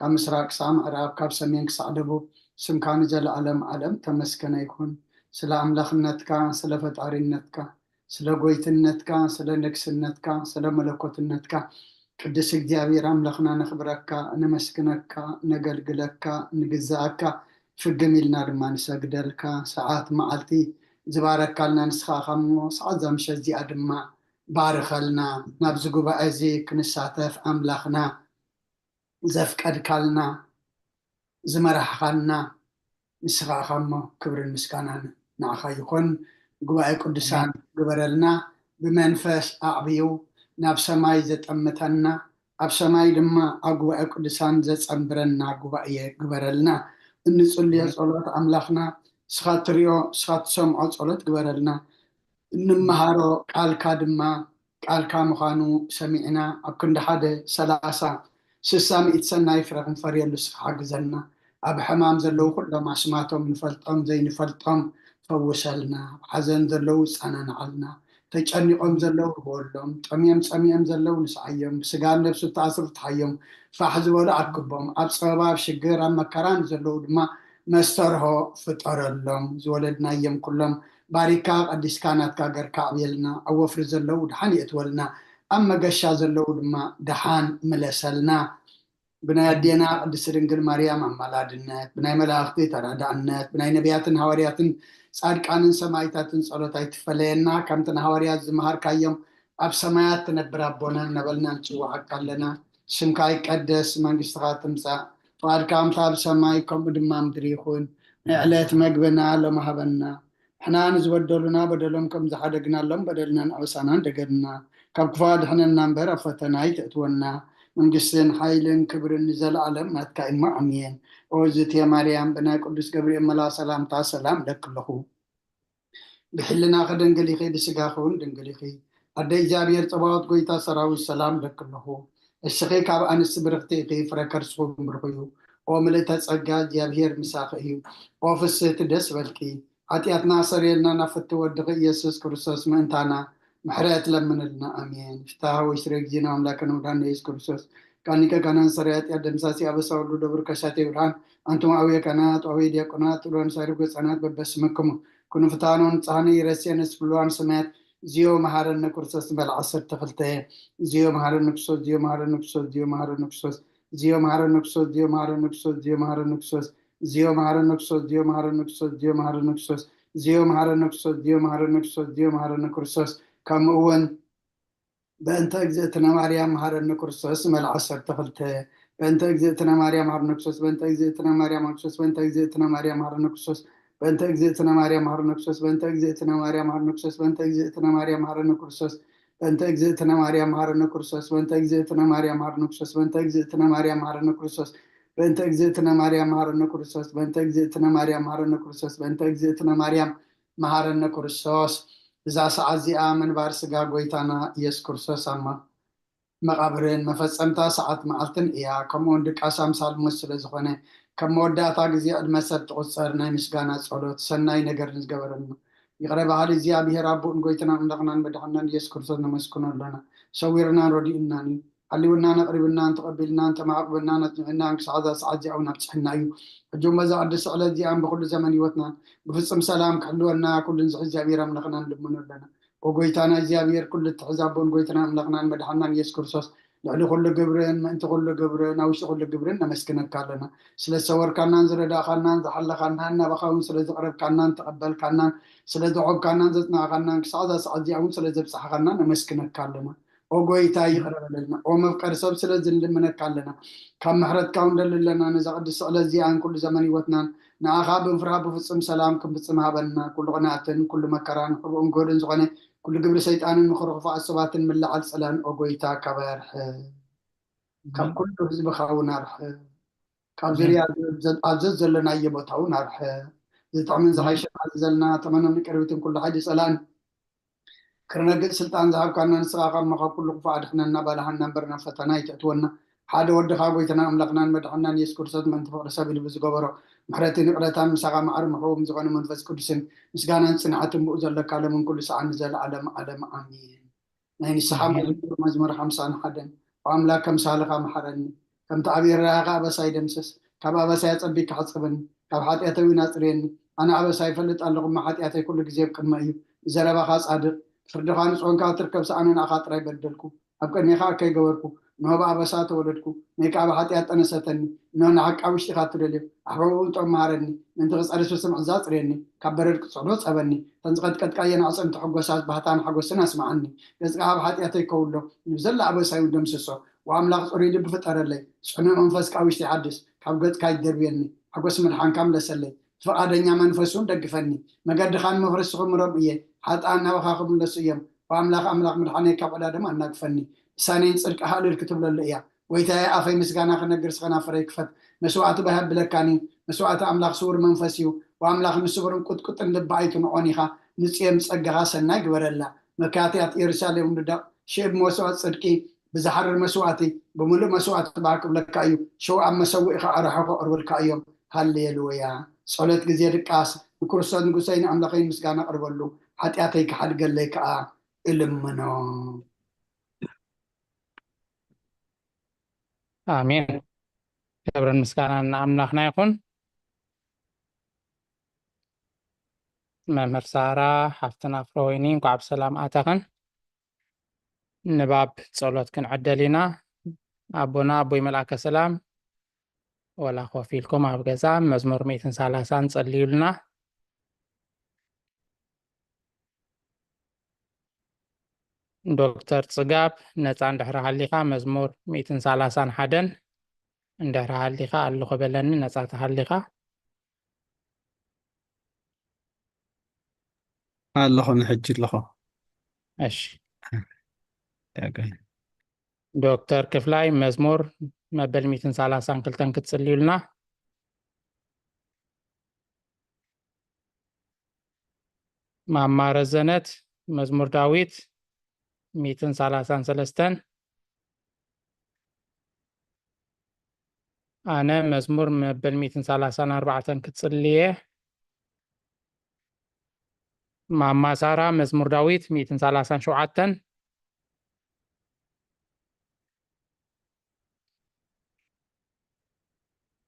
ካብ ምስራቅ ክሳብ ምዕራብ፣ ካብ ሰሜን ክሳዕ ደቡብ፣ ስምካ ንዘለኣለም ዓለም ተመስገነ ይኹን። ስለ ኣምላኽነትካ፣ ስለ ፈጣሪነትካ፣ ስለ ጎይትነትካ፣ ስለ ንግስነትካ፣ ስለ መለኮትነትካ፣ ቅዱስ እግዚኣብሔር ኣምላኽና፣ ነኽብረካ፣ ነመስግነካ፣ ነገልግለካ፣ ንግዛኣካ፣ ፍግም ኢልና ድማ ንሰግደልካ። ሰዓት መዓልቲ ዝባረካልና ንስኻ ኢኻ እሞ፣ ሰዓት እዛ ምሸት እዚኣ ድማ ባርኸልና። ናብዚ ጉባኤ እዚ ክንሳተፍ ኣምላኽና ዘፍቀድካልና፣ ዝመራሕኻና ንስኻ ኢኻ እሞ፣ ክብርን ምስጋናን ንዓኻ ይኹን። ጉባኤ ቅዱሳን ግበረልና፣ ብመንፈስ ኣዕብዩ ናብ ሰማይ ዘጠምተና፣ ኣብ ሰማይ ድማ ኣብ ጉባኤ ቅዱሳን ዘጸንብረና ጉባኤ ግበረልና። እንጽልዮ ጸሎት ኣምላኽና፣ ንስኻ ትሪኦ፣ ንስኻ ትሰምዖ ጸሎት ግበረልና። እንመሃሮ ቃልካ ድማ ቃልካ ምዃኑ ሰሚዕና፣ ኣብ ክንዲ ሓደ ሰላሳ፣ ስሳ፣ ሚእቲ ሰናይ ፍረ ክንፈርየሉ ንስኻ ሓግዘና። ኣብ ሕማም ዘለዉ ኩሎም ኣስማቶም ንፈልጦም ዘይንፈልጦም ፈውሰልና። ኣብ ሓዘን ዘለዉ ጸናንዓልና። ተጨኒቖም ዘለዉ ርህወሎም። ጠምዮም ጸሚኦም ዘለዉ ንስዓዮም። ብስጋን ነብሱ ተኣስሩ ፍትሓዮም። ፋሕ ዝበሉ ኣክቦም። ኣብ ጸበባ፣ ኣብ ሽግር፣ ኣብ መከራ ንዘለዉ ድማ መስተርሆ ፍጠረሎም። ዝወለድናዮም ኩሎም ባሪካ ቀዲስካ ናትካ ገርካ ኣዕብየልና። ኣብ ወፍሪ ዘለዉ ደሓን የእትወልና። ኣብ መገሻ ዘለዉ ድማ ደሓን ምለሰልና። ብናይ ኣዴና ቅድስቲ ድንግል ማርያም ኣማላድነት፣ ብናይ መላእኽቲ ተራዳእነት፣ ብናይ ነቢያትን ሃዋርያትን ጻድቃንን ሰማይታትን ጸሎት ኣይትፈለየና። ከምቲ ንሃዋርያት ዝመሃርካዮም፣ ኣብ ሰማያት ትነብር ኣቦና እናበልና ንጽውዓካ ኣለና። ስምካ ይቀደስ፣ መንግስትኻ ትምጻእ፣ ፍቓድካ ከምታ ኣብ ሰማይ ከምኡ ድማ ምድሪ ይኹን። ናይ ዕለት መግብና ሎም ሃበና። ንሕና ንዝበደሉና በደሎም ከም ዝሓደግናሎም በደልናን ኣበሳናን ደገምና። ካብ ክፉእ ኣድሕነና እምበር ኣብ ፈተና ኣይተእትወና። መንግስትን ሓይልን ክብርን ንዘለኣለም ናትካ እዩ እሞ ኣሜን። ኦ ዝእትየ ማርያም፣ ብናይ ቅዱስ ገብርኤል መልኣኽ ሰላምታ ሰላም እለኪ ኣለኹ። ብሕልናኺ ድንግል ኢኺ፣ ብስጋኺ እውን ድንግል ኢኺ። ኣደ እግዚኣብሔር ጸባኦት፣ ጎይታ ሰራዊት፣ ሰላም እለኪ ኣለኹ። እስኺ ካብ ኣንስቲ ብርኽቲ ኢኺ፣ ፍረ ከርስኺ እውን ብሩኽ እዩ። ኦ ምልእተ ጸጋ፣ እግዚኣብሔር ምሳኺ እዩ። ኦ ፍስህቲ፣ ደስ በልኪ። ሓጢኣትና ሰረየልና፣ ናብ ፍትው ወድኺ ኢየሱስ ክርስቶስ ምእንታና ምሕረት ለምንልና። ኣሜን። ፍትሐ ወይ ስረ ጊዜና ኣምላክን መድኃኒነ ኢየሱስ ክርስቶስ፣ ቃል ሊቀ ካህናት ሰራይ ኃጢአት ደምሳሲ ኣበሳ ወልዱ ደብር ከሳቴ ብርሃን፣ ኣንቱም አቡየ ካህናት ወአቡየ ዲያቆናት ወአቡየ ሳይር ገጻናት በበስምክሙ ኩኑ ፍትሐነ ወንጽሐነ ኢረስየነ ስፍልዋን ሰማያት። ዚዮ መሐረነ ክርስቶስ በል ዓሰርተ ክልተ። ዚዮ መሐረነ ክርስቶስ፣ ዚዮ መሐረነ ክርስቶስ፣ ዚዮ መሐረነ ክርስቶስ፣ ዚዮ መሐረነ ክርስቶስ፣ ዚዮ መሐረነ ክርስቶስ፣ ዚዮ መሐረነ ክርስቶስ፣ ዚዮ መሐረነ ክርስቶስ፣ ዚዮ መሐረነ ክርስቶስ፣ ዚዮ መሐረነ ክርስቶስ፣ ዚዮ መሐረነ ክርስቶስ፣ ዚዮ መሐረነ ክርስቶስ፣ ዚዮ መሐረነ ክርስቶስ። ከምኡ እውን በእንተ እግዝእትነ ማርያም መሐረነ ክርስቶስ መል ዓሰርተ ክልተ። በእንተ እግዝእትነ ማርያም መሐረነ ክርስቶስ፣ በእንተ እግዝእትነ ማርያም መሐረነ ክርስቶስ፣ በእንተ እግዝእትነ ማርያም መሐረነ ክርስቶስ፣ በእንተ እግዝእትነ ማርያም መሐረነ ክርስቶስ፣ በእንተ እግዝእትነ ማርያም መሐረነ ክርስቶስ፣ በእንተ እግዝእትነ ማርያም መሐረነ ክርስቶስ፣ በእንተ እግዝእትነ ማርያም መሐረነ ክርስቶስ፣ በእንተ እግዝእትነ ማርያም መሐረነ ክርስቶስ፣ በእንተ እግዝእትነ ማርያም መሐረነ ክርስቶስ፣ በእንተ እግዝእትነ ማርያም መሐረነ ክርስቶስ፣ በእንተ እግዝእትነ ማርያም መሐረነ ክርስቶስ። እዛ ሰዓት እዚኣ ምንባር ስጋ ጎይታና ኢየሱስ ክርስቶስ ኣብ መ-፣ መቓብርን መፈጸምታ ሰዓት መዓልትን እያ። ከምኡውን ድቃስ ኣምሳል ሞት ስለ ዝኾነ፣ ከም መወዳእታ ግዜ ዕድመ ሰብ ትቑጸር ናይ ምስጋና ጸሎት፣ ሰናይ ነገር ንዝገበረልና ይቕረ በሃሊ እግዚኣብሔር ኣቦኡን ጎይታና ኣምላኽናን መድሓንናን ኢየሱስ ክርስቶስ ነመስግኖ ኣለና። ሰዊርናን ረዲኡናን እዩ። ሓልዩናን ኣቕሪብናን ተቐቢልናን ተማዕቑብናን ኣጽኒዑናን ክሳዕ እዛ ሰዓት እዚኣ እውን ኣብጽሐና እዩ። ሕጂ እውን በዛ ቅድስቲ ዕለት እዚኣን ብኹሉ ዘመን ህይወትናን ብፍጹም ሰላም ክሕልወና ኩሉ ንዝሒ እግዚኣብሔር ኣምላኽና ንልምኖ ኣለና። ኦ ጎይታና እግዚኣብሔር፣ ኩሉ እትሕዝ ኣቦን ጎይታና ኣምላኽናን መድሓንናን ኢየሱስ ክርስቶስ፣ ልዕሊ ኩሉ ግብርን ምእንቲ ኩሉ ግብርን ኣብ ውሽጢ ኩሉ ግብርን ነመስግነካ ኣለና። ስለ ዝሰወርካናን ዝረዳእካናን ዝሓለኻናን፣ ናባኻ እውን ስለ ዝቕረብካናን ተቐበልካናን፣ ስለ ዘዕቆብካናን ዘጽናዕካናን፣ ክሳዕ እዛ ሰዓት እዚኣ እውን ስለ ዘብጽሓኻና ነመስግነካ ኣለና። ኦ ጎይታ፣ ይቕረ በለልና። ኦ መፍቀሪ ሰብ፣ ስለዚ ንልምነካ ኣለና። ካብ ምሕረትካ እውን ንደሊ ኣለና። ነዛ ቅድስቲ ዕለት እዚኣን ኩሉ ዘመን ህይወትናን ንኣኻ ብምፍራህ ብፍጹም ሰላም ክንፍጽም ሃበና። ኩሉ ቅንኣትን ኩሉ መከራን ሕቡእን ግህድን ዝኾነ ኩሉ ግብሪ ሰይጣንን ምኽሪ ክፉኣት ሰባትን ምልዓል ጽላን፣ ኦ ጎይታ፣ ካባይ ኣርሕቕ። ካብ ኩሉ ህዝብኻ እውን ኣርሕቕ። ካብ ዙርያ ኣብ ዘ-፣ ኣብ ዘዘለናዮ ቦታ እውን ኣርሕቕ። ዝጥዕምን ዝሓይሽን መዓልቲ ዘለና ተመኖን ቅርቢትን ኩሉ ሓይሊ ጸላእን ክርነግእ ስልጣን ዝሃብካና ንስኻ ካብ መኸ ኩሉ ክፉእ ኣድሕነና፣ ባልሃና እምበር ናብ ፈተና ኣይተእትወና። ሓደ ወድኻ ጎይታና ኣምላኽናን መድሓንናን ኢየሱስ ክርስቶስ ምእንቲ ፍቕሪ ሰብ ኢሉ ብዝገበሮ ምሕረትን ይቕረታን ምሳኻ ማዕረ ምሕቡም ዝኾነ መንፈስ ቅዱስን ምስጋናን ጽንዓትን ብኡ ዘለካ ሎምን ኩሉ ሰዓት ንዘለዓለም ዓለም ኣሜን። ናይ ንስሓ ኣሜን። መዝሙር፣ መዝሙር ሓምሳን ሓደን። ኣምላክ ከምሳልኻ መሓረኒ፣ ከምቲ ዓብዪ ርራኸ ኣበሳይ ደምስስ። ካብ ኣበሳይ ኣጸቢካ ሕጸበኒ፣ ካብ ሓጢኣተይ እውን ኣጽርየኒ። ኣነ ኣበሳይ ይፈልጥ ኣለኹ፣ እሞ ሓጢኣተይ ኩሉ ግዜ ኣብ ቅድመይ እዩ። ብዘረባኻ ጻድቕ፣ ብፍርድኻ ንጹህ ኾንካ ክትርከብ፣ ኣነ ንኣኻ ጥራይ በደልኩ፣ ኣብ ቅድሜኻ ከይገበርኩ። እንሆ ብኣበሳ ተወለድኩ፣ ነይ ከኣ ብሓጢኣት ጠነሰተኒ። እንሆ ንሓቂ ኣብ ውሽጢኻ ትደልዮ፣ ኣሕብኡ እውን ጦም መሃረኒ። ምእንቲ ክጸርስ ብስም ዕዛ ኣጽርየኒ፣ ካብ በረድ ቅጽዕዶ ጸበኒ። እተን ዝቐጥቀጥካየን ኣዕጽምቲ ሕጎሳት ባህታን ሓጎስን ኣስምዓኒ። ገጽካ ኣብ ሓጢኣተይ ከውሎ፣ ንብዘላ ኣበሳይ እውን ደምስሶ። ወኣምላኽ ጽሩይ ልቢ ፍጠረለይ፣ ጽኑዕ መንፈስ ካብ ውሽጢ ሓድስ፣ ካብ ገጽካ ይደርብየኒ። ሓጎስ ምድሓንካ ምለሰለይ፣ ፍቓደኛ መንፈስ እውን ደግፈኒ። መገድኻ ንመፍረስቲ ክምሮም እየ፣ ሓጥኣን ናባኻ ክምለሱ እዮም። ወኣምላኽ ኣምላኽ ምድሓነይ ካብ ዕዳ ደም ኣናግፈኒ። ልሳነይ ንጽድቅኻ እልል ክትብለሉ እያ። ጎይታየ፣ ኣፈይ ምስጋና ክነግር፣ ስኸናፍረይ ክፈት። መስዋእቲ ባህ የብለካን እዩ። መስዋእቲ ኣምላኽ ስውር መንፈስ እዩ። ወኣምላኽ ንስውርን ቁጥቁጥን ልቢ ኣይትንዖን ኢኻ። ንጽዮን ጸጋኻ ሰናይ ግበረላ። መካትያት የሩሳሌም ንደቕ፣ ሽእብ መስዋእቲ ጽድቂ፣ ብዝሓርር መስዋእቲ፣ ብምሉእ መስዋእቲ ባህ ክብለካ እዩ። ሽው ኣብ መሰውኢኻ ኣርሑ ከቕርብልካ እዮም። ሃሌሉያ። ጸሎት ግዜ ድቃስ። ንክርስቶስ ንጉሰይ ንኣምላኸይ ምስጋና ኣቕርበሉ፣ ሓጢኣተይ ክሓድገለይ ከኣ እልምኖ። ኣሜን። ክብርን ምስጋናን ንኣምላኽና ይኹን። መምህር ሳራ ሓፍትና ፍረወይኒ፣ እንኳዕ ብሰላም ኣተኽን። ንባብ ጸሎት ክንዕደል ኢና። ኣቦና ኣቦይ መልኣከ ሰላም፣ ወላ ኮፍ ኢልኩም ኣብ ገዛ መዝሙር ሚእትን ሰላሳን ጸልዩልና። ዶክተር ጽጋብ፣ ነጻ እንድሕሪ ሃሊኻ፣ መዝሙር ሚእትን ሰላሳን ሓደን እንድሕሪ ሃሊኻ፣ ኣለኹ በለኒ፣ ነጻ ተሃሊኻ። ኣለኹ፣ ንሕጂ ኣለኹ። እሺ። ዳግም። ዶክተር ክፍላይ፣ መዝሙር መበል ሚእትን ሰላሳን ክልተን ክትጽልዩልና። ማማ ረዘነት፣ መዝሙር ዳዊት ሚእትን ሰላሳን ሰለስተን። ኣነ መዝሙር መበል ሚእትን ሰላሳን ኣርባዕተን ክጽሊ እየ። ማማ ሳራ፣ መዝሙር ዳዊት ሚእትን ሰላሳን ሸውዓተን።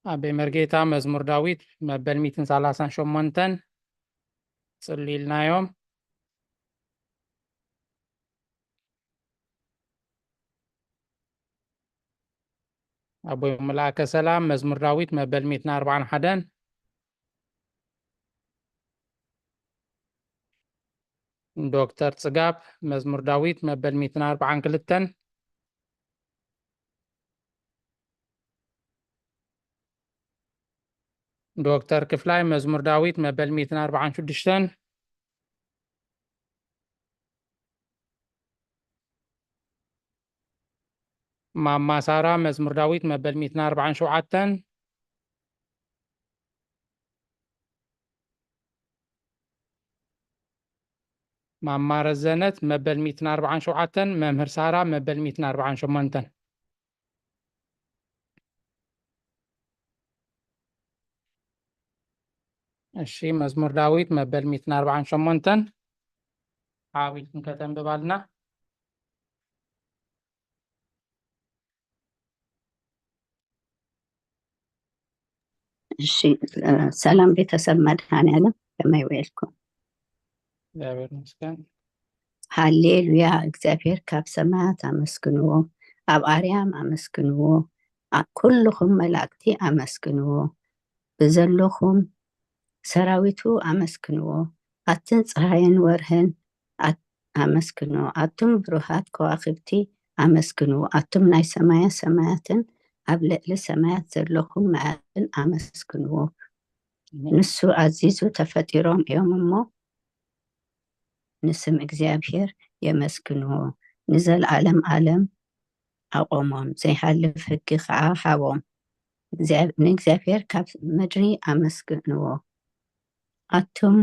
ኣቤ መርጌታ፣ መዝሙር ዳዊት መበል ሚእትን ሰላሳን ሸሞንተን ጽልዩ ኢልናዮም። ኣቦይ መልኣከ ሰላም፣ መዝሙር ዳዊት መበል ሚእትን ኣርባዓን ሓደን። ዶክተር ጽጋብ፣ መዝሙር ዳዊት መበል ሚእትን ኣርባዓን ክልተን። ዶክተር ክፍላይ፣ መዝሙር ዳዊት መበል ሚእትን ኣርባዓን ሽዱሽተን። ማማ ሳራ፣ መዝሙር ዳዊት መበል ሚእትን ኣርባዓን ሸውዓተን። ማማ ረዘነት፣ መበል ሚእትን ኣርባዓን ሸውዓተን። መምህር ሳራ፣ መበል ሚእትን ኣርባዓን ሸሞንተን። እሺ፣ መዝሙር ዳዊት መበል ሚእትን ኣርባዓን ሸሞንተን ሓዊልኩም ከተንብባልና። እሺ፣ እ፣ ሰላም ቤተሰብ መድኃኔዓለም፣ ከመይ ውዒልኩም? እግዚኣብሔር ይመስገን። ሃሌሉያ፣ እግዚኣብሔር ካብ ሰማያት ኣመስግንዎ፣ ኣብ ኣርያም ኣመስግንዎ፣ ኣ-፣ ኩልኹም መላእክቲ ኣመስግንዎ፣ ብዘለኹም ሰራዊቱ ኣመስግንዎ፣ ኣትን ፀሃይን ወርህን ኣት-፣ ኣመስግንዎ፣ ኣቱም ብሩሃት ከዋኽብቲ ኣመስግንዎ፣ ኣቱም ናይ ሰማየ ሰማያትን ኣብ ልዕሊ ሰማያት ዘለኹም መዓርግን ኣመስግንዎ። ኣሜን። ንሱ ኣዚዙ ተፈጢሮም እዮም እሞ፣ ንስም እግዚኣብሔር የመስግንዎ። ንዘለዓለም ዓለም ኣቖሞም፣ ዘይሓልፍ ሕጊ ኸዓ ሃቦም። እግዚኣብ-፣ ንእግዚኣብሔር ካብ ምድሪ ኣመስግንዎ። ኣቱም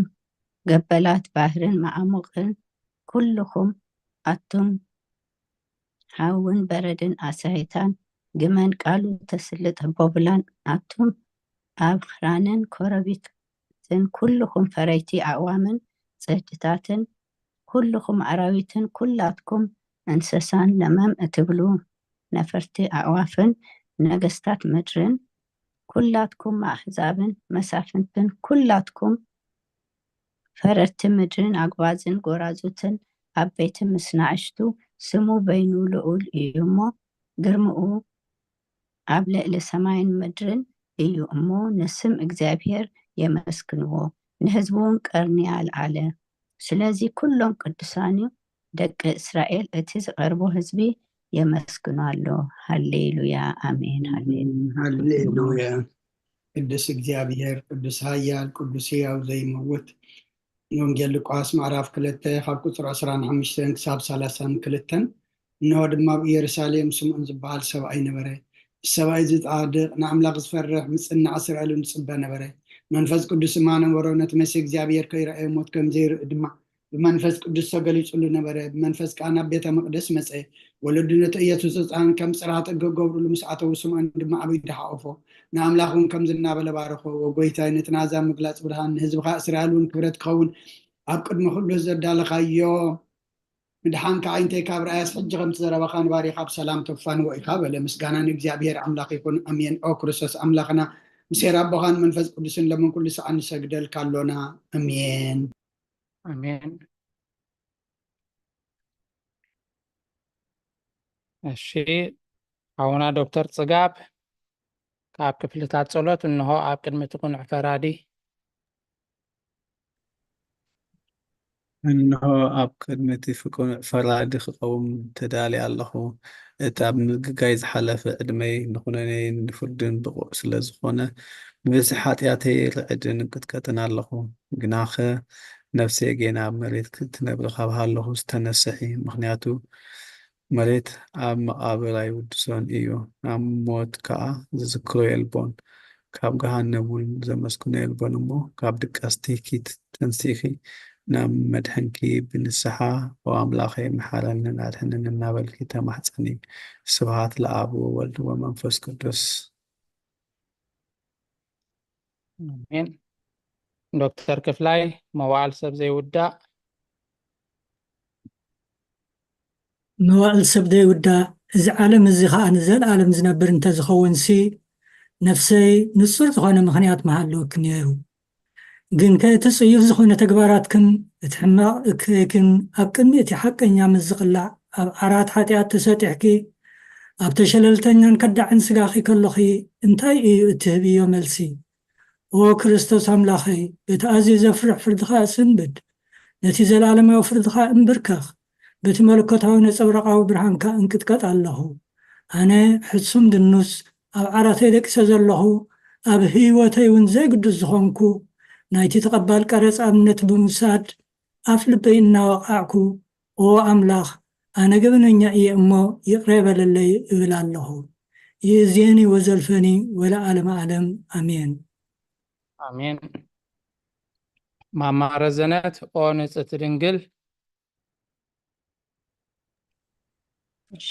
ገበላት ባሕርን መዓሙቕን ኩልኹም፣ ኣቱም ሓውን በረድን ኣሳይታን፣ ግመን ቃሉ ተስልጥ ህቦብላን፣ ኣቱም ኣኽራንን ኮረብትን ኩልኹም ፈረይቲ ኣዕዋምን ጸድታትን፣ ኩልኹም ኣራዊትን ኩላትኩም እንስሳን ለመም እትብሉ ነፈርቲ ኣዕዋፍን፣ ነገስታት ምድርን፣ ኩላትኩም ኣሕዛብን መሳፍንትን፣ ኩላትኩም ፈረድቲ ምድርን ኣግባዝን ጎራዙትን፣ ዓበይቲ ምስ ንኣሽቱ፣ ስሙ በይኑ ልኡል እዩ እሞ፣ ግርምኡ ኣብ ልዕሊ ሰማይን ምድርን እዩ እሞ፣ ንስም እግዚኣብሔር የመስግንዎ፣ ንህዝቡ እውን ቀርኒ ኣልዓለ። ስለዚ ኩሎም ቅዱሳኑ ደቂ እስራኤል፣ እቲ ዝቐርቦ ህዝቢ የመስግኖ ኣሎ። ሃሌሉያ፣ ኣሜን፣ ሃሌሉያ። ሃሌሉያ። ቅዱስ እግዚኣብሔር፣ ቅዱስ ኃያል፣ ቅዱስ ሕያው ዘይመውት። ወንጌል ሉቃስ ምዕራፍ ክልተ ካብ ቁፅሪ ዕስራን ሓሙሽተን ክሳብ ሰላሳን ክልተን። እንሆ ድማ ኣብ ኢየሩሳሌም ስምዖን ዝበሃል ሰብኣይ ነበረ። እዚ ሰብኣይ እዚ ጻድቕ፣ ንኣምላኽ ዝፈርሕ፣ ምጽናዕ እስራኤል እውን ዝጽበ ነበረ። መንፈስ ቅዱስ ድማ ነበሮ። ነቲ መሲህ እግዚኣብሔር ከይረኣየ ሞት ከም ዘይርኢ ድማ ብመንፈስ ቅዱስ ተገሊጹሉ ነበረ። ብመንፈስ ከኣ ናብ ቤተ መቕደስ መጸ። ወለዱ ነቲ ኢየሱስ ህፃን ከም ጽራህ ጠገ ገብርሉ ምስ ኣተዉ፣ ስምዖን ድማ ኣብ ኢዱ ሓቆፎ፣ ንኣምላኽ እውን ከምዚ እናበለ ባረኾ። "ወጎይታይ፣ ነቲ ናዛ ምግላጽ ብርሃን፣ ንህዝብኻ እስራኤል እውን ክብረት ክኸውን ኣብ ቅድሚ ኩሉ ዘዳለኻዮ ምድሓንካ ዓይንተይ ካብ ረኣያስ፣ ሕጂ ከምቲ ዘረባኻ ንባሪኻ ብሰላም ተፋንዎ ኢኻ" በለ። ምስጋና ንእግዚኣብሔር ኣምላኽ ይኹን፣ ኣሜን። ኦ ክርስቶስ ኣምላኽና፣ ምስ ሄር ኣቦኻን መንፈስ ቅዱስን ለምን ኩሉ ሰዓት ንሰግደልካ ኣሎና። ኣሜን። ኣሜን። እሺ፣ ሓውና ዶክተር ጽጋብ ካብ ክፍልታት ጸሎት እንሆ ኣብ ቅድሚ እቲ ቅኑዕ ፈራዲ። እንሆ ኣብ ቅድሚ እቲ ፍቁዕ ፈራዲ ክቐውም ተዳልየ ኣለኹ። እቲ ኣብ ምግጋይ ዝሓለፈ ዕድመይ ንኹነኔን ንፍርድን ብቑዕ ስለ ዝኾነ፣ ብብዝሒ ሓጢኣተይ ርዕድን እንቅጥቀጥን ኣለኹ። ግናኸ ነፍሰይ ጌና ኣብ መሬት ክትነብር ካብ ሃለኹ ዝተነስሒ፣ ምኽንያቱ መሬት ኣብ መቓብር ኣይውድሶን እዩ፣ ኣብ ሞት ከኣ ዝዝክሮ የልቦን። ካብ ገሃነም እውን ዘመስግኖ የልቦን እሞ፣ ካብ ድቃስኪ ተንሲእኺ ናብ መድሕንኪ ብንስሓ፣ "ኦ ኣምላኸይ፣ መሓረንን ኣድሕነንን" እናበልኪ ተማሕጸኒ። ስብሃት ለኣብ ወወልድ ወመንፈስ ቅዱስ። ኣሜን። ዶክተር ክፍላይ፣ መዋዕል ሰብ ዘይውዳእ። መዋዕል ሰብ ዘይውዳእ፣ እዚ ዓለም እዚ ኸኣ ንዘለኣለም ዝነብር እንተዝኸውንሲ፣ ነፍሰይ ንጹር ዝኾነ ምኽንያት ምሃለወኪ ነይሩ። ግንከ እቲ ጽዩፍ ዝኾነ ተግባራትክን እቲ ሕማቕ እከይክን ኣብ ቅድሚ እቲ ሓቀኛ ምስ ዝቕላዕ፣ ኣብ ዓራት ሓጢኣት ተሰጢሕኪ፣ ኣብ ተሸለልተኛን ከዳዕን ስጋኺ ከሎኺ እንታይ እዩ እትህብዮ መልሲ? ኦ ክርስቶስ ኣምላኸይ፣ በቲ ኣዝዩ ዘፍርሕ ፍርድኻ እስንብድ፣ ነቲ ዘለኣለማዊ ፍርድኻ እንብርከኽ፣ በቲ መለኮታዊ ነጸብራቓዊ ብርሃንካ እንቅጥቀጥ ኣለኹ። ኣነ ሕሱም ድኑስ ኣብ ዓራተይ ደቂሰ ዘለኹ፣ ኣብ ህይወተይ እውን ዘይግዱስ ዝኾንኩ፣ ናይቲ ተቐባል ቀረጽ ኣብነት ብምውሳድ ኣፍ ልበይ እናወቓዕኩ፣ ኦ ኣምላኽ፣ ኣነ ገበነኛ እየ እሞ ይቕረ በለለይ እብል ኣለኹ። ይእዜኒ ወዘልፈኒ ወለዓለመ ዓለም ኣሜን። ኣሜን። ማማ ረዘነት፣ ኦ ንጽሕቲ ድንግል። እሺ።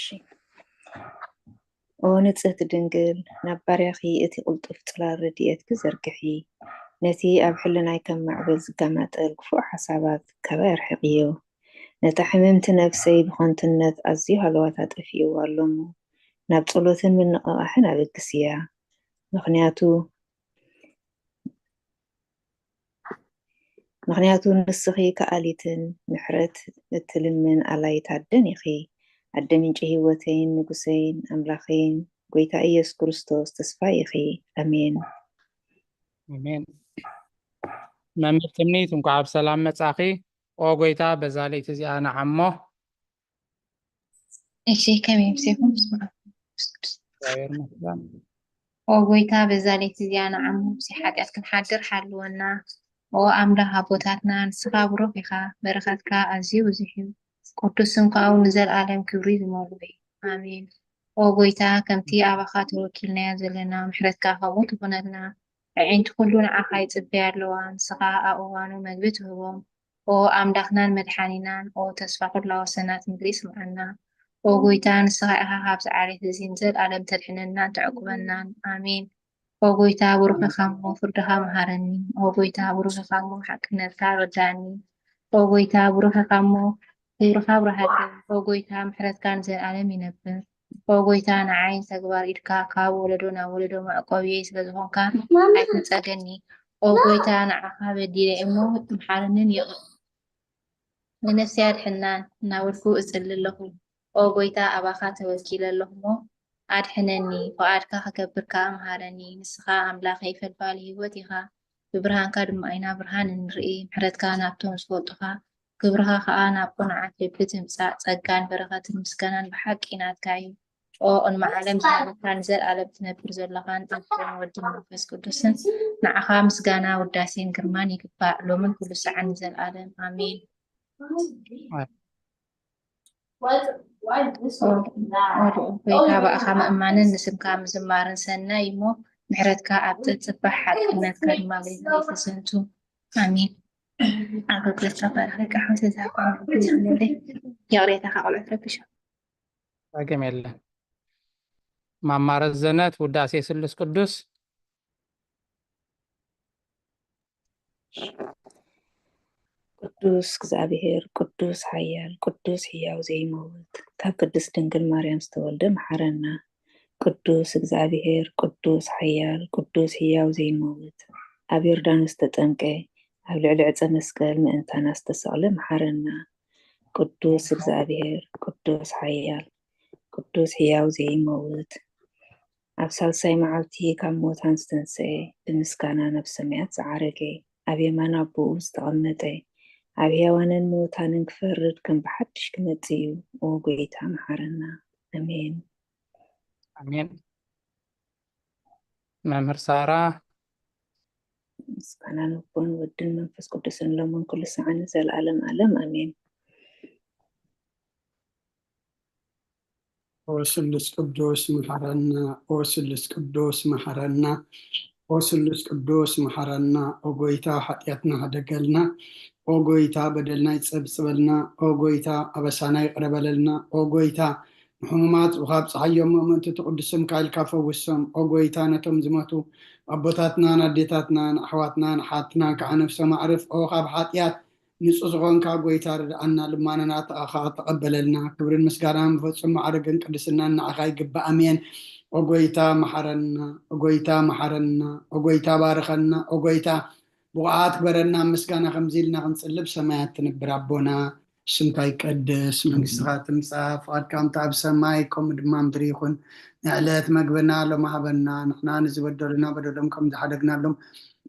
ኦ ንጽሕቲ ድንግል፣ ናብ ባርያኺ እቲ ቅልጡፍ ጽላል ረድኤትኪ ዘርግሒ። ነቲ ኣብ ሕልናይ ከም ማዕበል ዝጋማጠል ክፉእ ሓሳባት ካባይ ኣርሕቕዮ። ነታ ሕምምቲ ነፍሰይ ብኸንቱነት ኣዝዩ ሃለዋታ ጠፊእዋ ኣሎ እሞ፣ ናብ ጸሎትን ምንቕቓሕን ኣበግስያ። ምኽንያቱ ምኽንያቱ ንስኺ ከኣሊትን ምሕረት እትልምን ኣላይት ኣደን ኢኺ። ኣደ ምንጪ ህይወተይን ንጉሰይን ኣምላኸይን ጎይታ ኢየሱስ ክርስቶስ ተስፋይ ኢኺ። ኣሜን። ኣሜን። መምህር ትምኒት፣ እንኳዕ ብሰላም መጻኺ። ኦ ጎይታ፣ በዛ ለይቲ እዚኣ ንዓሞ። እሺ፣ ከመይ ምሴኹም? በስመ ኣብ ወመንፈስ ቅዱስ። እግዚኣብሔር ይመስገን። ኦ ጎይታ፣ በዛ ለይቲ እዚኣ ንዓሞ ብዘይ ሓጢኣት ክንሓድር ሓልወና። ኦ ኣምላኽ ኣቦታትና፣ ንስኻ ብሩኽ ኢኻ፣ በረኸትካ ኣዝዩ ብዙሕ እዩ። ቅዱስ ስምካ እውን ንዘለኣለም ክብሪ ዝመልኦ እዩ። ኣሜን። ኦ ጎይታ፣ ከምቲ ኣባኻ ተወኪልናዮ ዘለና፣ ምሕረትካ ከምኡ ትኹነልና። ኣዒንቲ ኩሉ ንዓኻ ይጽበያ ኣለዋ፣ ንስኻ ኣብ እዋኑ መግቢ ትህቦም። ኦ ኣምላኽናን መድሓኒናን፣ ኦ ተስፋ ኩላ ወሰናት ምድሪ ስምዓና። ኦ ጎይታ፣ ንስኻ ኢኻ ካብዚ ዓሌት እዚ ንዘለኣለም ተድሕነናን ተዕቁበናን። ኣሜን። ኦ ጎይታ፣ ብሩኽ ኢኻ እሞ ፍርድኻ መሃረኒ። ኦ ጎይታ፣ ብሩኽ ኢኻ እሞ ሓቅነትካ ኣረዳእኒ። ኦ ጎይታ፣ ብሩኽ ኢኻ እሞ ክብርኻ ኣብርሃለይ። ኦ ጎይታ፣ ምሕረትካ ንዘለኣለም ይነብር። ኦ ጎይታ፣ ንዓይ ተግባር ኢድካ ካብ ወለዶ ናብ ወለዶ መዕቆብየይ ስለ ዝኾንካ ኣይትንጸገኒ። ኦ ጎይታ፣ ንዓኻ በዲለ እሞ ምሓረንን ይቕር ንነፍሰይ ኣድሕናን እናበልኩ እጽሊ ኣለኹ። ኦ ጎይታ፣ ኣባኻ ተወኪለ ኣለኹ እሞ ኣድሕነኒ፣ ፍቓድካ ክገብር ከኣ ምሃረኒ። ንስኻ ኣምላኸይ፣ ፈልፋሊ ህይወት ኢኻ። ብብርሃንካ ድማ ኢና ብርሃን እንርኢ። ምሕረትካ ናብቶም ዝፈልጡኻ፣ ክብርኻ ከኣ ናብ ቅኑዓት ልቢ ትምጻእ። ጸጋን በረኸትን ምስጋናን ብሓቂ ናትካ እዩ። ኦ ቅድሚ ዓለም ዝነበርካ፣ ንዘለኣለም ትነብር ዘለኻን ኣቦን ወድን መንፈስ ቅዱስን፣ ንዓኻ ምስጋና ውዳሴን ግርማን ይግባእ፣ ሎምን ኩሉ ሰዓን ንዘለኣለም። ኣሜን። ኦ ልዑል ጎይታ፣ ብኣኻ ምእማንን ንስምካ ምዝማርን ሰናይ እሞ፣ ምሕረትካ ኣብ ጽጽባሕ፣ ሓቅነትካ ድማ ኣብ ሌሊት ይዝንቱ። ኣሜን። ኣገልግሎት ተባረኸ፣ ቃል ሕይወት ዘዛኳ ይቕሬታ፣ ካብ ቆልዑ ትረብሾ። ጸገም የለን። ማማ ረዘነት፣ ውዳሴ ስሉስ ቅዱስ። ቅዱስ እግዚኣብሔር፣ ቅዱስ ሓያል፣ ቅዱስ ህያው ዘይመውት፣ ካብ ቅድስት ድንግል ማርያም ዝተወልደ መሓረና። ቅዱስ እግዚኣብሔር፣ ቅዱስ ሓያል፣ ቅዱስ ህያው ዘይመውት፣ ኣብ ዮርዳኖስ ዝተጠምቀ፣ ኣብ ልዕሊ ዕፀ መስቀል ምእንታና ዝተሰቕለ መሓረና። ቅዱስ እግዚኣብሔር፣ ቅዱስ ሓያል፣ ቅዱስ ህያው ዘይመውት፣ ኣብ ሳልሳይ መዓልቲ ካብ ሙታን ዝተንስኤ፣ ብምስጋና ናብ ሰማያት ዝዓረገ፣ ኣብ የማን ኣቦኡ ዝተቐመጠ፣ ኣብ ሕያዋንን ሙታንን ክፈርድ ከም ብሓድሽ ክመጽእ እዩ። ኦ ጎይታ፣ መሓረና። ኣሜን። ኣሜን። መምህር ሳራ። ምስጋና ንቦን ወድን መንፈስ ቅዱስን ሎምን ኩሉ ሰዓን ንዘለኣለም ኣለም ኣሜን። ኦ ስሉስ ቅዱስ መሓረና፣ ኦ ስሉስ ቅዱስ መሓረና፣ ኦ ስሉስ ቅዱስ መሓረና። ኦ ጎይታ፣ ሓጢኣትና ሕደገልና። ኦ ጎይታ፣ በደልና ይጸብጽበልና። ኦ ጎይታ፣ ኣበሳና ይቕረ በለልና። ኦ ጎይታ፣ ንሕሙማት ካብ ጸሓዮም ምእንቲ ትቕዱስ ስምካ ኢልካ ፈውሶም። ኦ ጎይታ፣ ነቶም ዝመቱ ኣቦታትናን ኣዴታትናን ኣሕዋትናን ኣሓትናን ከዓ ነፍሶም ኣዕርፍ። ኦ ካብ ሓጢኣት ንጹህ ዝኾንካ ጎይታ፣ ርድኣና፣ ልማናና ተኣኻ ተቐበለልና። ክብርን ምስጋናን ብፍጹም ማዕርግን ቅድስናን ንዓኻ ይግባእ። ኣሜን። ኦ ጎይታ፣ መሓረና። ኦ ጎይታ፣ መሓረና። ኦ ጎይታ፣ ባርኸና። ኦ ጎይታ፣ ብቑዓት ግበረና። ኣብ ምስጋና ከምዚ ኢልና ክንጽልብ ሰማያት ትንብር ኣቦና፣ ስምካ ይቀደስ፣ መንግስትኻ ትምጻእ፣ ፍቓድካ ከምቲ ኣብ ሰማይ ከምኡ ድማ ምድሪ ይኹን። ንዕለት መግብና ሎሚ ሃበና፣ ንሕና ንዝበደሉና በደሎም ከም ዝሓደግናሎም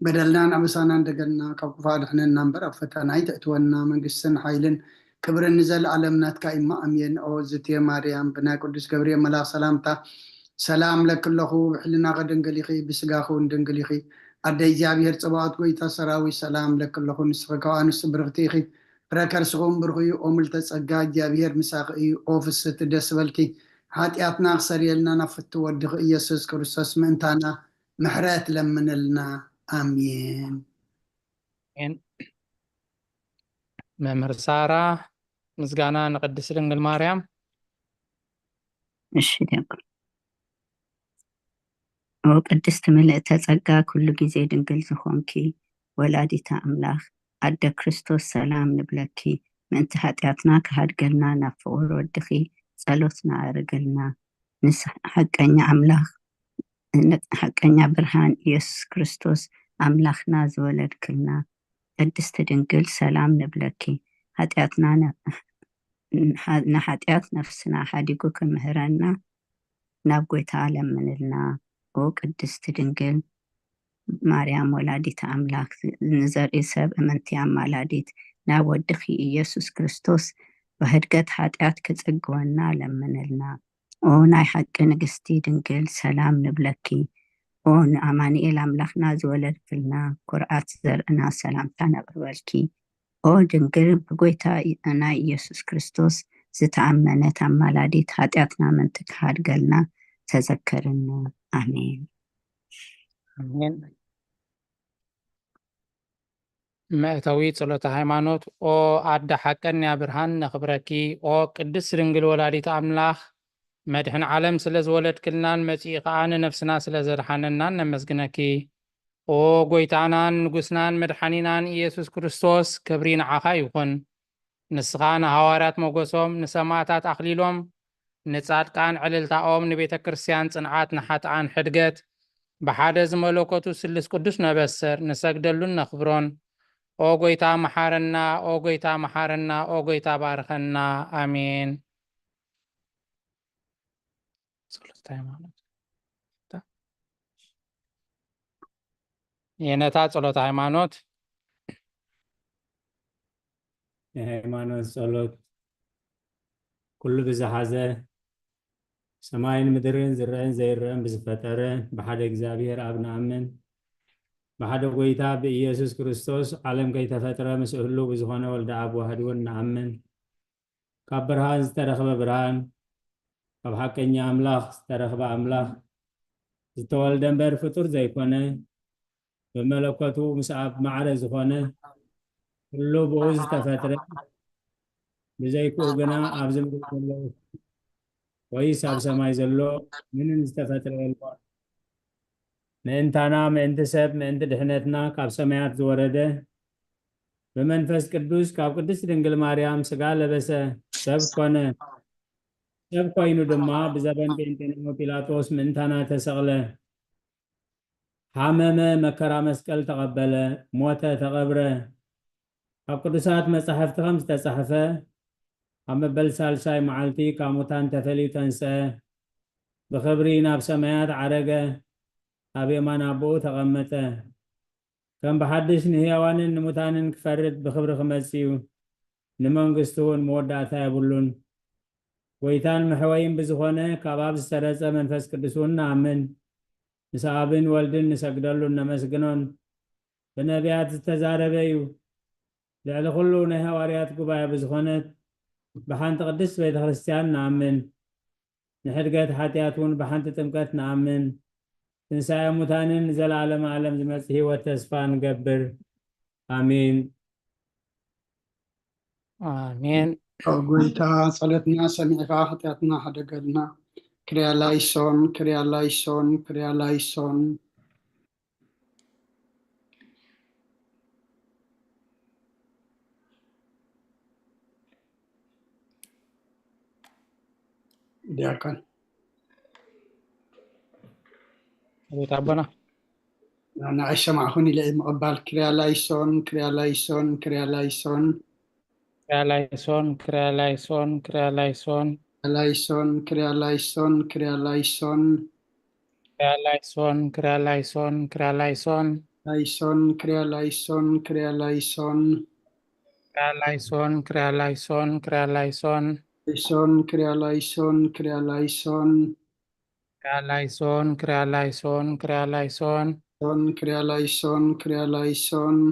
በደልናን ኣበሳናን ደገልና ካብ ክፉእ ኣድሕነና እምበር፣ ኣብ ፈተና ኣይተእትወና። መንግስትን ሓይልን ክብርን ንዘለኣለም ናትካ እዩ። ኣሜን። ኦ ዝትየ ማርያም፣ ብናይ ቅዱስ ገብርኤል መልኣኽ ሰላምታ ሰላም እብለኪ ኣለኹ። ብሕልናኺ ድንግል ኢኺ፣ ብስጋኺ እውን ድንግል ኢኺ። ኣደ እግዚኣብሔር፣ ጸባኦት ጎይታ ሰራዊት፣ ሰላም እብለኪ ኣለኹ። ንስኺ ካብ ኣንስቲ ብርኽቲ ኢኺ፣ ፍረ ከርስኺ እውን ብሩኽ እዩ። ኦ ምልዕተ ጸጋ፣ እግዚኣብሔር ምሳኺ እዩ። ኦ ፍስህቲ፣ ደስ በልኪ። ሓጢኣትና ክሰርየልና ናብ ፍትው ወድኺ ኢየሱስ ክርስቶስ ምእንታና ምሕረት ለምንልና። ኣሜን። ኣሜን። መምህር ሳራ፣ ምስጋና ንቅድስት ድንግል ማርያም። እሺ፣ ዲያቆን። ኦ ቅድስት ምልእተ ጸጋ፣ ኩሉ ግዜ ድንግል ዝኾንኪ ወላዲተ ኣምላኽ፣ ኣደ ክርስቶስ፣ ሰላም ንብለኪ። ምእንቲ ሓጢኣትና ክሃድገልና ናብ ፍቑር ወድኺ ጸሎትና ኣርግልና። ንስ ሓቀኛ ኣምላኽ፣ ሓቀኛ ብርሃን፣ ኢየሱስ ክርስቶስ ኣምላኽና ዝወለድክልና፣ ቅድስቲ ድንግል፣ ሰላም ንብለኪ። ሓጢኣትና ነ-፣ ንሓ-፣ ንሓጢኣት ነፍስና ሓዲጉ ክምህረና ናብ ጎይታ ለምንልና። ኦ ቅድስቲ ድንግል ማርያም ወላዲተ ኣምላኽ፣ ንዘርኢ ሰብ እምንቲ ኣማላዲት፣ ናብ ወድኺ ኢየሱስ ክርስቶስ ብህድገት ሓጢኣት ክጽግወና ለምንልና። ኦ ናይ ሓቂ ንግስቲ ድንግል፣ ሰላም ንብለኪ። ኦ ንኣማኑኤል ኣምላኽና ዝወለድክልና፣ ኩርዓት ዘርእና፣ ሰላምታ ነቕርበልኪ። ኦ ድንግል፣ ብጎይታ ናይ ኢየሱስ ክርስቶስ ዝተኣመነት ኣማላዲት፣ ሓጢኣትና ምእንቲ ክሓድገልና ተዘከርና። ኣሜን። ኣሜን። መእተዊ ጸሎተ ሃይማኖት። ኦ ኣደ ሓቀኛ ብርሃን ነኽብረኪ። ኦ ቅድስት ድንግል ወላዲት ኣምላኽ፣ መድሕን ዓለም ስለ ዝወለድክልናን መጺኡ ኸኣ ንነፍስና ስለ ዘድሓነናን ነመስግነኪ። ኦ ጎይታናን ንጉስናን መድሓኒናን ኢየሱስ ክርስቶስ፣ ክብሪ ንዓኻ ይኹን። ንስኻ ንሃዋርያት ሞገሶም፣ ንሰማዕታት ኣኽሊሎም፣ ንጻድቃን ዕልልታኦም፣ ንቤተ ክርስቲያን ጽንዓት፣ ንሓጥኣን ሕድገት፣ ብሓደ ዝመለኮቱ ስልስ ቅዱስ ነበስር፣ ንሰግደሉን ነኽብሮን። ኦ ጎይታ መሓረና፣ ኦ ጎይታ መሓረና፣ ኦ ጎይታ ባርኸና። ኣሜን። ጸሎት ሃይማኖት። የነታ ጸሎት ሃይማኖት። የሃይማኖት ጸሎት። ኩሉ ብዝሓዘ፣ ሰማይን ምድርን ዝረአን ዘይረአን ብዝፈጠረ ብሓደ እግዚኣብሔር ኣብ ንኣምን። ብሓደ ጎይታ ብኢየሱስ ክርስቶስ ዓለም ከይተፈጥረ ምስ እህሉ ብዝኾነ ወልደ ኣብ ዋህድ እውን ንኣምን። ካብ ብርሃን ዝተረኽበ ብርሃን፣ ካብ ሓቀኛ ኣምላኽ ዝተረኽበ ኣምላኽ፣ ዝተወልደ እምበር ፍጡር ዘይኮነ፣ ብመለኮቱ ምስ ኣብ ማዕረ ዝኾነ፣ ኩሉ ብኡ ዝተፈጥረ፣ ብዘይክኡ ግና ኣብዚ ምድሪ ዘሎ ወይስ ኣብ ሰማይ ዘሎ ምንም ዝተፈጥረ የልቦን። ምእንታና፣ ምእንቲ ሰብ፣ ምእንቲ ድሕነትና ካብ ሰማያት ዝወረደ፣ ብመንፈስ ቅዱስ ካብ ቅድስት ድንግል ማርያም ስጋ ለበሰ፣ ሰብ ኮነ። ሰብ ኮይኑ ድማ ብዘበን ጴንጤናዊ ጲላጦስ ምእንታና ተሰቕለ። ሓመመ፣ መከራ መስቀል ተቐበለ፣ ሞተ፣ ተቐብረ። ኣብ ቅዱሳት መጻሕፍቲ ከም ዝተጻሕፈ፣ ኣብ መበል ሳልሳይ መዓልቲ ካብ ሙታን ተፈልዩ ተንስአ፣ ብኽብሪ ናብ ሰማያት ዓረገ፣ ኣብ የማን ኣቦኡ ተቐመጠ። ከም ብሓድሽ ንህያዋንን ንሙታንን ክፈርድ ብኽብሪ ክመጽእ እዩ። ንመንግስቱ እውን መወዳእታ የብሉን። ጎይታን መሕወይን ብዝኾነ ካብ ኣብ ዝተረጸ መንፈስ ቅዱስ እውን ንኣምን። ምስ ኣብን ወልድን ንሰግደሉን ነመስግኖን። ብነቢያት ዝተዛረበ እዩ። ልዕሊ ኩሉ ናይ ሃዋርያት ጉባኤ ብዝኾነት ብሓንቲ ቅድስት ቤተ ክርስቲያን ንኣምን። ንሕድገት ሓጢኣት እውን ብሓንቲ ጥምቀት ንኣምን። ትንሳኤ ሙታንን ንዘለዓለመ ዓለም ዝመጽእ ህይወት ተስፋ ንገብር። ኣሜን። ኣሜን። ኦ ጎይታ፣ ጸሎትና ሰሚዕካ ሓጢኣትና ሕደገልና። ክሪያ ላይሶን፣ ክሪያ ላይሶን፣ ክሪያ ላይሶን። ዲያቆን ቤት ኣቦና ንዓይ ሰማዕኹን ኢለ እየ ምቕባል። ክሪያ ላይሶን፣ ክሪያ ላይሶን፣ ክሪያ ላይሶን። ክሪያ ላይሶን፣ ክሪያ ላይሶን፣ ክሪያ ላይሶን። ላይሶን፣ ክሪያ ላይሶን፣ ክሪያ ላይሶን። ክሪያ ላይሶን፣ ክሪያ ላይሶን፣ ክሪያ ላይሶን። ላይሶን፣ ክሪያ ላይሶን፣ ክሪያ ላይሶን። ክሪያ ላይሶን፣ ክሪያ ላይሶን፣ ክሪያ ላይሶን። ላይሶን፣ ክሪያ ላይሶን፣ ክሪያ ላይሶን። ክሪያ ላይሶን፣ ክሪያ ላይሶን፣ ክሪያ ላይሶን። ሶን፣ ክሪያ ላይሶን፣ ክሪያ ላይሶን።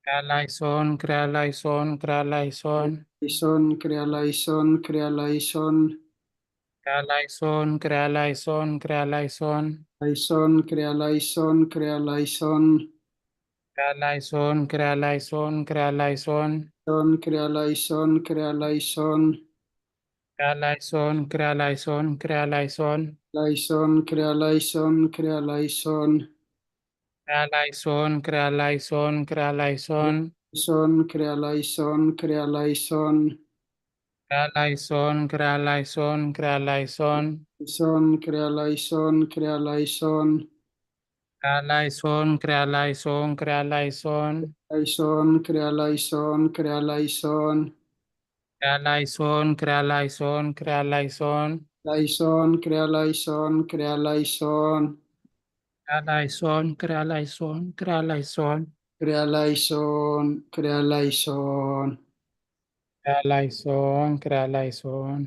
ክሪያ ላይሶን፣ ክሪያ ላይሶን፣ ክሪያ ላይሶን። ላይሶን፣ ክሪያ ላይሶን፣ ክሪያ ላይሶን። ክሪያ ላይሶን፣ ክሪያ ላይሶን፣ ክሪያ ላይሶን። ላይሶን፣ ክሪያ ላይሶን፣ ክሪያ ላይሶን። ክሪያ ላይሶን፣ ክሪያ ላይሶን፣ ክሪያ ላይሶን። ሶን፣ ክሪያ ላይሶን፣ ክሪያ ላይሶን። ክሪያ ላይሶን፣ ክሪያ ላይሶን፣ ክሪያ ላይሶን። ላይሶን፣ ክሪያ ላይሶን፣ ክሪያ ላይሶን። ክሪያ ላይሶን፣ ክሪያ ላይሶን፣ ክሪያ ላይሶን። ሶን፣ ክሪያ ላይሶን፣ ክሪያ ላይሶን። ክሪያ ላይሶን፣ ክሪያ ላይሶን፣ ክሪያ ላይሶን። ሶን፣ ክሪያ ላይሶን፣ ክሪያ ላይሶን። ክሪያ ላይሶን፣ ክሪያ ላይሶን፣ ክሪያ ላይሶን። ላይሶን፣ ክሪያ ላይሶን፣ ክሪያ ላይሶን። ክሪያ ላይሶን፣ ክሪያ ላይሶን፣ ክሪያ ላይሶን። ላይሶን፣ ክሪያ ላይሶን፣ ክሪያ ላይሶን። ክሪያ ላይሶን፣ ክሪያ ላይሶን፣ ክሪያ ላይሶን። ክሪያ ላይሶን፣ ክሪያ ላይሶን። ክሪያ ላይሶን፣ ክሪያ ላይሶን።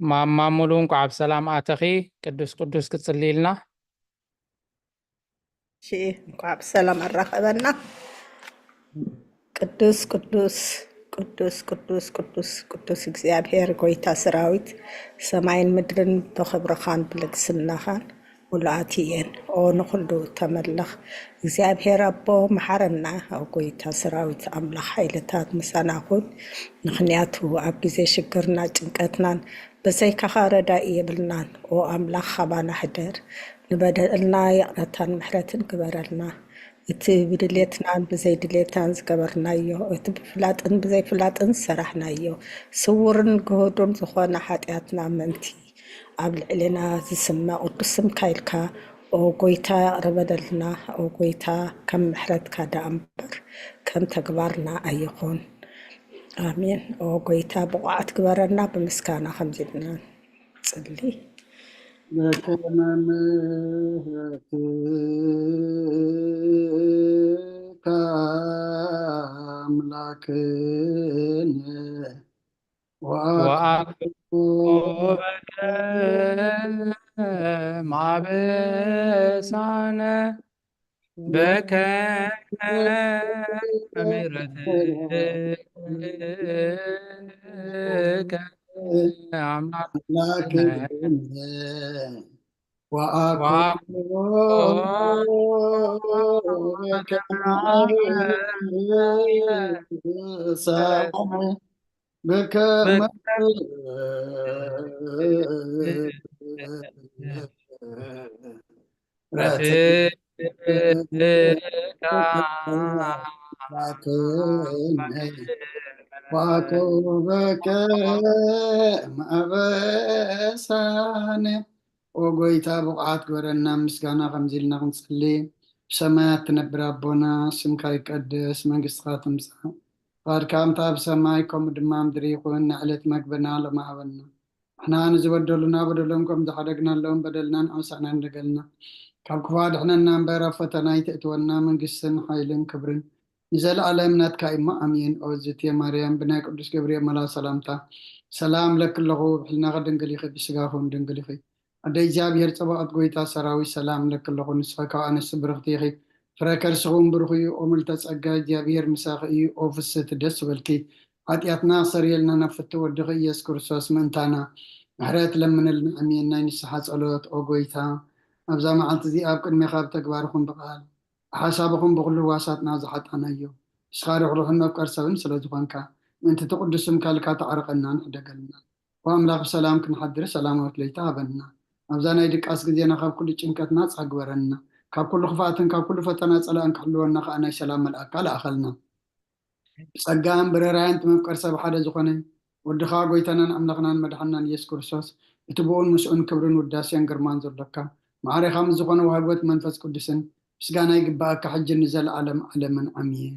ማማ ሙሉ፣ እንኳዕ ብሰላም ኣተኺ። ቅዱስ ቅዱስ ክጽልይልና። እሺ፣ እንኳዕ ብሰላም ኣራኸበና። ቅዱስ ቅዱስ ቅዱስ ቅዱስ ቅዱስ ቅዱስ እግዚኣብሔር ጎይታ ሰራዊት፣ ሰማይን ምድርን ብኽብርኻን ብልግስናኻን ምሉኣት እየን። ኦ ንኹሉ ተመልኽ እግዚኣብሔር ኣቦ፣ መሓረና። ኦ ጎይታ ሰራዊት ኣምላኽ፣ ሓይልታት ምሳና ኩን። ምኽንያቱ ኣብ ግዜ ሽግርና ጭንቀትናን ብዘይካኻ ረዳኢ የብልናን። ኦ ኣምላኽ፣ ካባና ሕደር። ንበደልና ይቕረታን ምሕረትን ግበረልና። እቲ ብድሌትናን ብዘይድሌትናን ዝገበርናዮ፣ እቲ ብፍላጥን ብዘይፍላጥን ዝሰራሕናዮ፣ ስውርን ግሁዱን ዝኾነ ሓጢኣትና ምእንቲ ኣብ ልዕሌና ዝስመ ቅዱስ ስምካ ኢልካ፣ ኦ ጎይታ፣ ይቕረ በለልና። ኦ ጎይታ፣ ከም ምሕረትካ ደኣ እምበር ከም ተግባርና ኣይኹን። ኣሜን። ኦ ጎይታ፣ ብቑዓት ግበረና። ብምስጋና ከምዚ ኢልና ንጽሊ። በከመ ምሕረትከ ኣምላክነ ወአኮበከ ማበሳነ በከመ ምሕረትከ አምላክነ ወአኮበከ ማበሳነ በከመ ወአኮበከ ማበሳነ። ኦ ጎይታ፣ ብቑዓት ግበረና። ምስጋና ከምዚ ኢልና ክንጽሊ፣ ብሰማያት ትነብር ኣቦና፣ ስምካ ይቀደስ፣ መንግስትኻ ትምጻእ፣ ፍቓድካ ከምታ ኣብ ሰማይ ከምኡ ድማ ምድሪ ይኹን። ንዕለት መግብና ሎሚ ሃበና። ንሕና ንዝበደሉና በደሎም ከም ዝሓደግናሎም በደልና ንኣሳና እንደገልና፣ ካብ ክፉ ኣድሕነና እምበር ኣብ ፈተና ኣይተእትወና። መንግስትን ሓይልን ክብርን ንዘለኣለም ናትካ እሞ ኣሜን። ኦ ዝቴ ማርያም፣ ብናይ ቅዱስ ገብርኤል መልኣኽ ሰላምታ ሰላም እለኪ ኣለኹ። ብሕልናኺ ድንግል ኢኺ፣ ብስጋኺ እውን ድንግል ኢኺ። ኣደ እግዚኣብሔር ጸባኦት፣ ጎይታ ሰራዊት፣ ሰላም እለኪ ኣለኹ። ንስኺ ካብ ኣንስቲ ብርኽቲ ኢኺ፣ ፍረ ከርስኺ እውን ብሩኽ እዩ። ኦ ምልዕተ ጸጋ፣ እግዚኣብሔር ምሳኺ እዩ። ኦ ፍስህቲ፣ ደስ ይበልኪ፣ ሓጢኣትና ክሰርየልና ናብ ፍትው ወድኺ ኢየሱስ ክርስቶስ ምእንታና ምሕረት ለምንልና። ኣሜን። ናይ ንስሓ ጸሎት። ኦ ጎይታ፣ ኣብዛ መዓልቲ እዚኣ ኣብ ቅድሜኻ ብተግባርኹም ብቓል ብሓሳብኹም ብኹሉ ህዋሳትና ዝሓጣናዮ፣ ንስኻ ርሕሩሕን መፍቀር ሰብን ስለ ዝኾንካ፣ ምእንቲ እቲ ቅዱስ ስምካ ኢልካ ተዓረቐናን ሕደገልና። ኦ ኣምላኽ፣ ብሰላም ክንሓድር ሰላማዊት ለይቲ ሃበና። ኣብዛ ናይ ድቃስ ግዜና ካብ ኩሉ ጭንቀት ናጻ ግበረና። ካብ ኩሉ ክፍኣትን ካብ ኩሉ ፈተና ጸላእን ክሕልወና ከኣ ናይ ሰላም መልኣካ ለኣኸልና። ብጸጋን ብርህራሄን እቲ መፍቀር ሰብ ሓደ ዝኾነ ወድኻ፣ ጎይታናን ኣምላኽናን መድሓንናን ኢየሱስ ክርስቶስ፣ እቲ ብኡን ምስኡን ክብርን ውዳሴን ግርማን ዘሎካ፣ ማዕሬኻ ምስ ዝኾነ ወሃቢ ሕይወት መንፈስ ቅዱስን ምስጋና ይግብኣካ፣ ሕጂ ንዘለኣለም ዓለምን ኣሜን።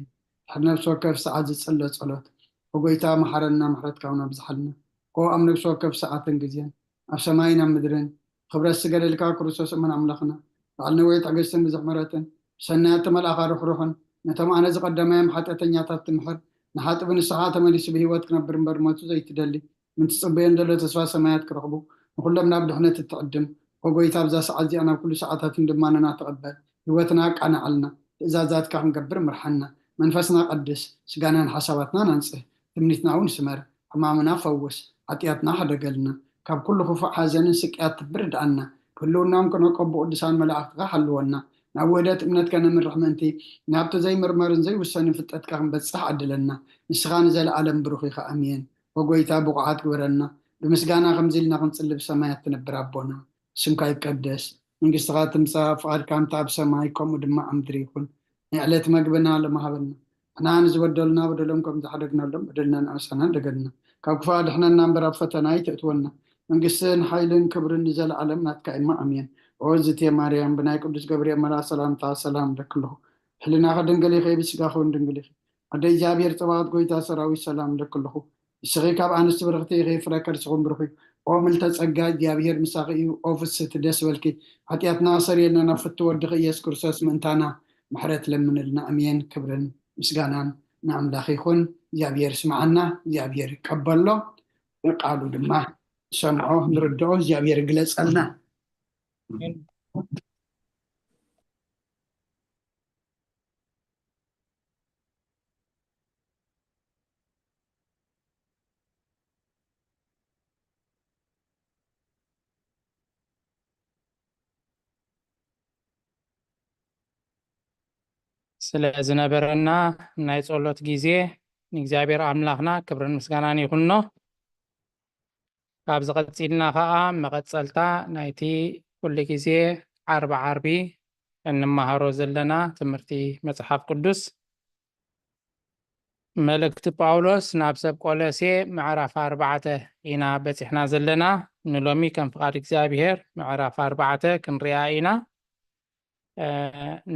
ድሕሪ ነፍሲ ወከፍ ሰዓት ዝጽለ ጸሎት። ኦ ጎይታ፣ መሓረና፣ ምሕረትካ እውን ኣብዝሓልና። ኦ ኣብ ነፍሲ ወከፍ ሰዓትን ግዜን፣ ኣብ ሰማይን ኣብ ምድርን፣ ክብረት ዝገደልካ ክርስቶስ እሙን ኣምላኽና፣ በዓል ነዊሕ ትዕግስትን ብዙሕ ምሕረትን፣ ብሰናያት መልኣኻ ርሕሩሕን፣ ነቶም ኣነ ዝቐደማዮም ሓጢኣተኛታት ትምሕር፣ ንሓጥእ ብንስሓ ተመሊሱ ብህይወት ክነብር እምበር ሞቱ ዘይትደሊ፣ ምእንቲ ትጽበዮም ዘሎ ተስፋ ሰማያት ክረኽቡ፣ ንኹሎም ናብ ድሕነት እትዕድም፣ ኦ ጎይታ፣ ኣብዛ ሰዓት እዚኣ ናብ ኩሉ ሰዓታትን ልማኖና ተቐበል፣ ህይወትና ኣቃንዓልና፣ ትእዛዛትካ ክንገብር ምርሓና፣ መንፈስና ቀድስ፣ ስጋናን ሓሳባትናን ኣንጽህ፣ ትምኒትና እውን ስመር፣ ሕማምና ፈውስ፣ ሓጢኣትና ሕደገልና፣ ካብ ኩሉ ክፉእ ሓዘንን ስቅያት ትብር ድኣና፣ ብህልውናኦም ክነቀቡ ቅዱሳን መላእኽትኻ ሓልወና፣ ናብ ውህደት እምነት ከነምርሕ ምእንቲ ናብቲ ዘይምርመርን ዘይውሰንን ፍልጠትካ ክንበጽሕ ዓድለና። ንስኻ ንዘለኣለም ብሩኽ ኢኻ። ኣሜን። ኦ ጎይታ፣ ብቑዓት ግበረና። ብምስጋና ከምዚ ኢልና ክንጽሊ ብሰማያት ትነብር ኣቦና፣ ስምካ ይቀደስ፣ መንግስትኻ ትምጻእ፣ ፍቓድካ ከምቲ ኣብ ሰማይ ከምኡ ድማ ኣብ ምድሪ ይኹን። ናይ ዕለት መግብና ሎሚ ሃበና። ንሕና ንዝበደሉና በደሎም ከም ዝሓደግናሎም በደልና ንኣሳና ደገልና። ካብ ክፉእ ኣድሕነና እምበር ኣብ ፈተና ኣይተእትወና። መንግስትን ሓይልን ክብርን ንዘለኣለም ናትካ እሞ ኣሜን። ኦ ዝቴ ማርያም፣ ብናይ ቅዱስ ገብርኤል መልኣኽ ሰላምታ ሰላም እለኪ ኣለኹ። ሕልናኺ ድንግል ኢኺ፣ ብስጋኺ እውን ድንግል ኢኺ። ኣደ እግዚኣብሔር ጸባኦት፣ ጎይታ ሰራዊት፣ ሰላም እለኪ ኣለኹ። ንስኺ ካብ ኣንስቲ ብርኽቲ ኢኺ፣ ፍረ ከርስኹም ብሩኽ እዩ። ኦ ምልዕተ ጸጋ፣ እግዚኣብሔር ምሳኺ እዩ። ኦ ፍስህቲ፣ ደስ በልኪ፣ ሓጢኣትና ክሰርየልና ናብ ፍቱ ወድኺ ኢየሱስ ክርስቶስ ምእንታና ምሕረት ለምንልና። ኣሜን። ክብርን ምስጋናን ንኣምላኽ ይኹን። እግዚኣብሔር ስምዓና፣ እግዚኣብሔር ይቀበሎ፣ ቃሉ ድማ ንሰምዖ ንርድኦ፣ እግዚኣብሔር ይግለጸልና። ስለ ዝነበረና ናይ ጸሎት ግዜ ንእግዚኣብሔር ኣምላኽና ክብርን ምስጋናን ይኹኖ። ካብዚ ቀጺልና ኸኣ መቐጸልታ ናይቲ ኩሉ ግዜ ዓርቢ ዓርቢ እንመሃሮ ዘለና ትምህርቲ መጽሓፍ ቅዱስ፣ መልእክቲ ጳውሎስ ናብ ሰብ ቆሎሴ ምዕራፍ ኣርባዕተ ኢና በጺሕና ዘለና። ንሎሚ ከም ፍቓድ እግዚኣብሔር ምዕራፍ ኣርባዕተ ክንሪኣ ኢና። እ፣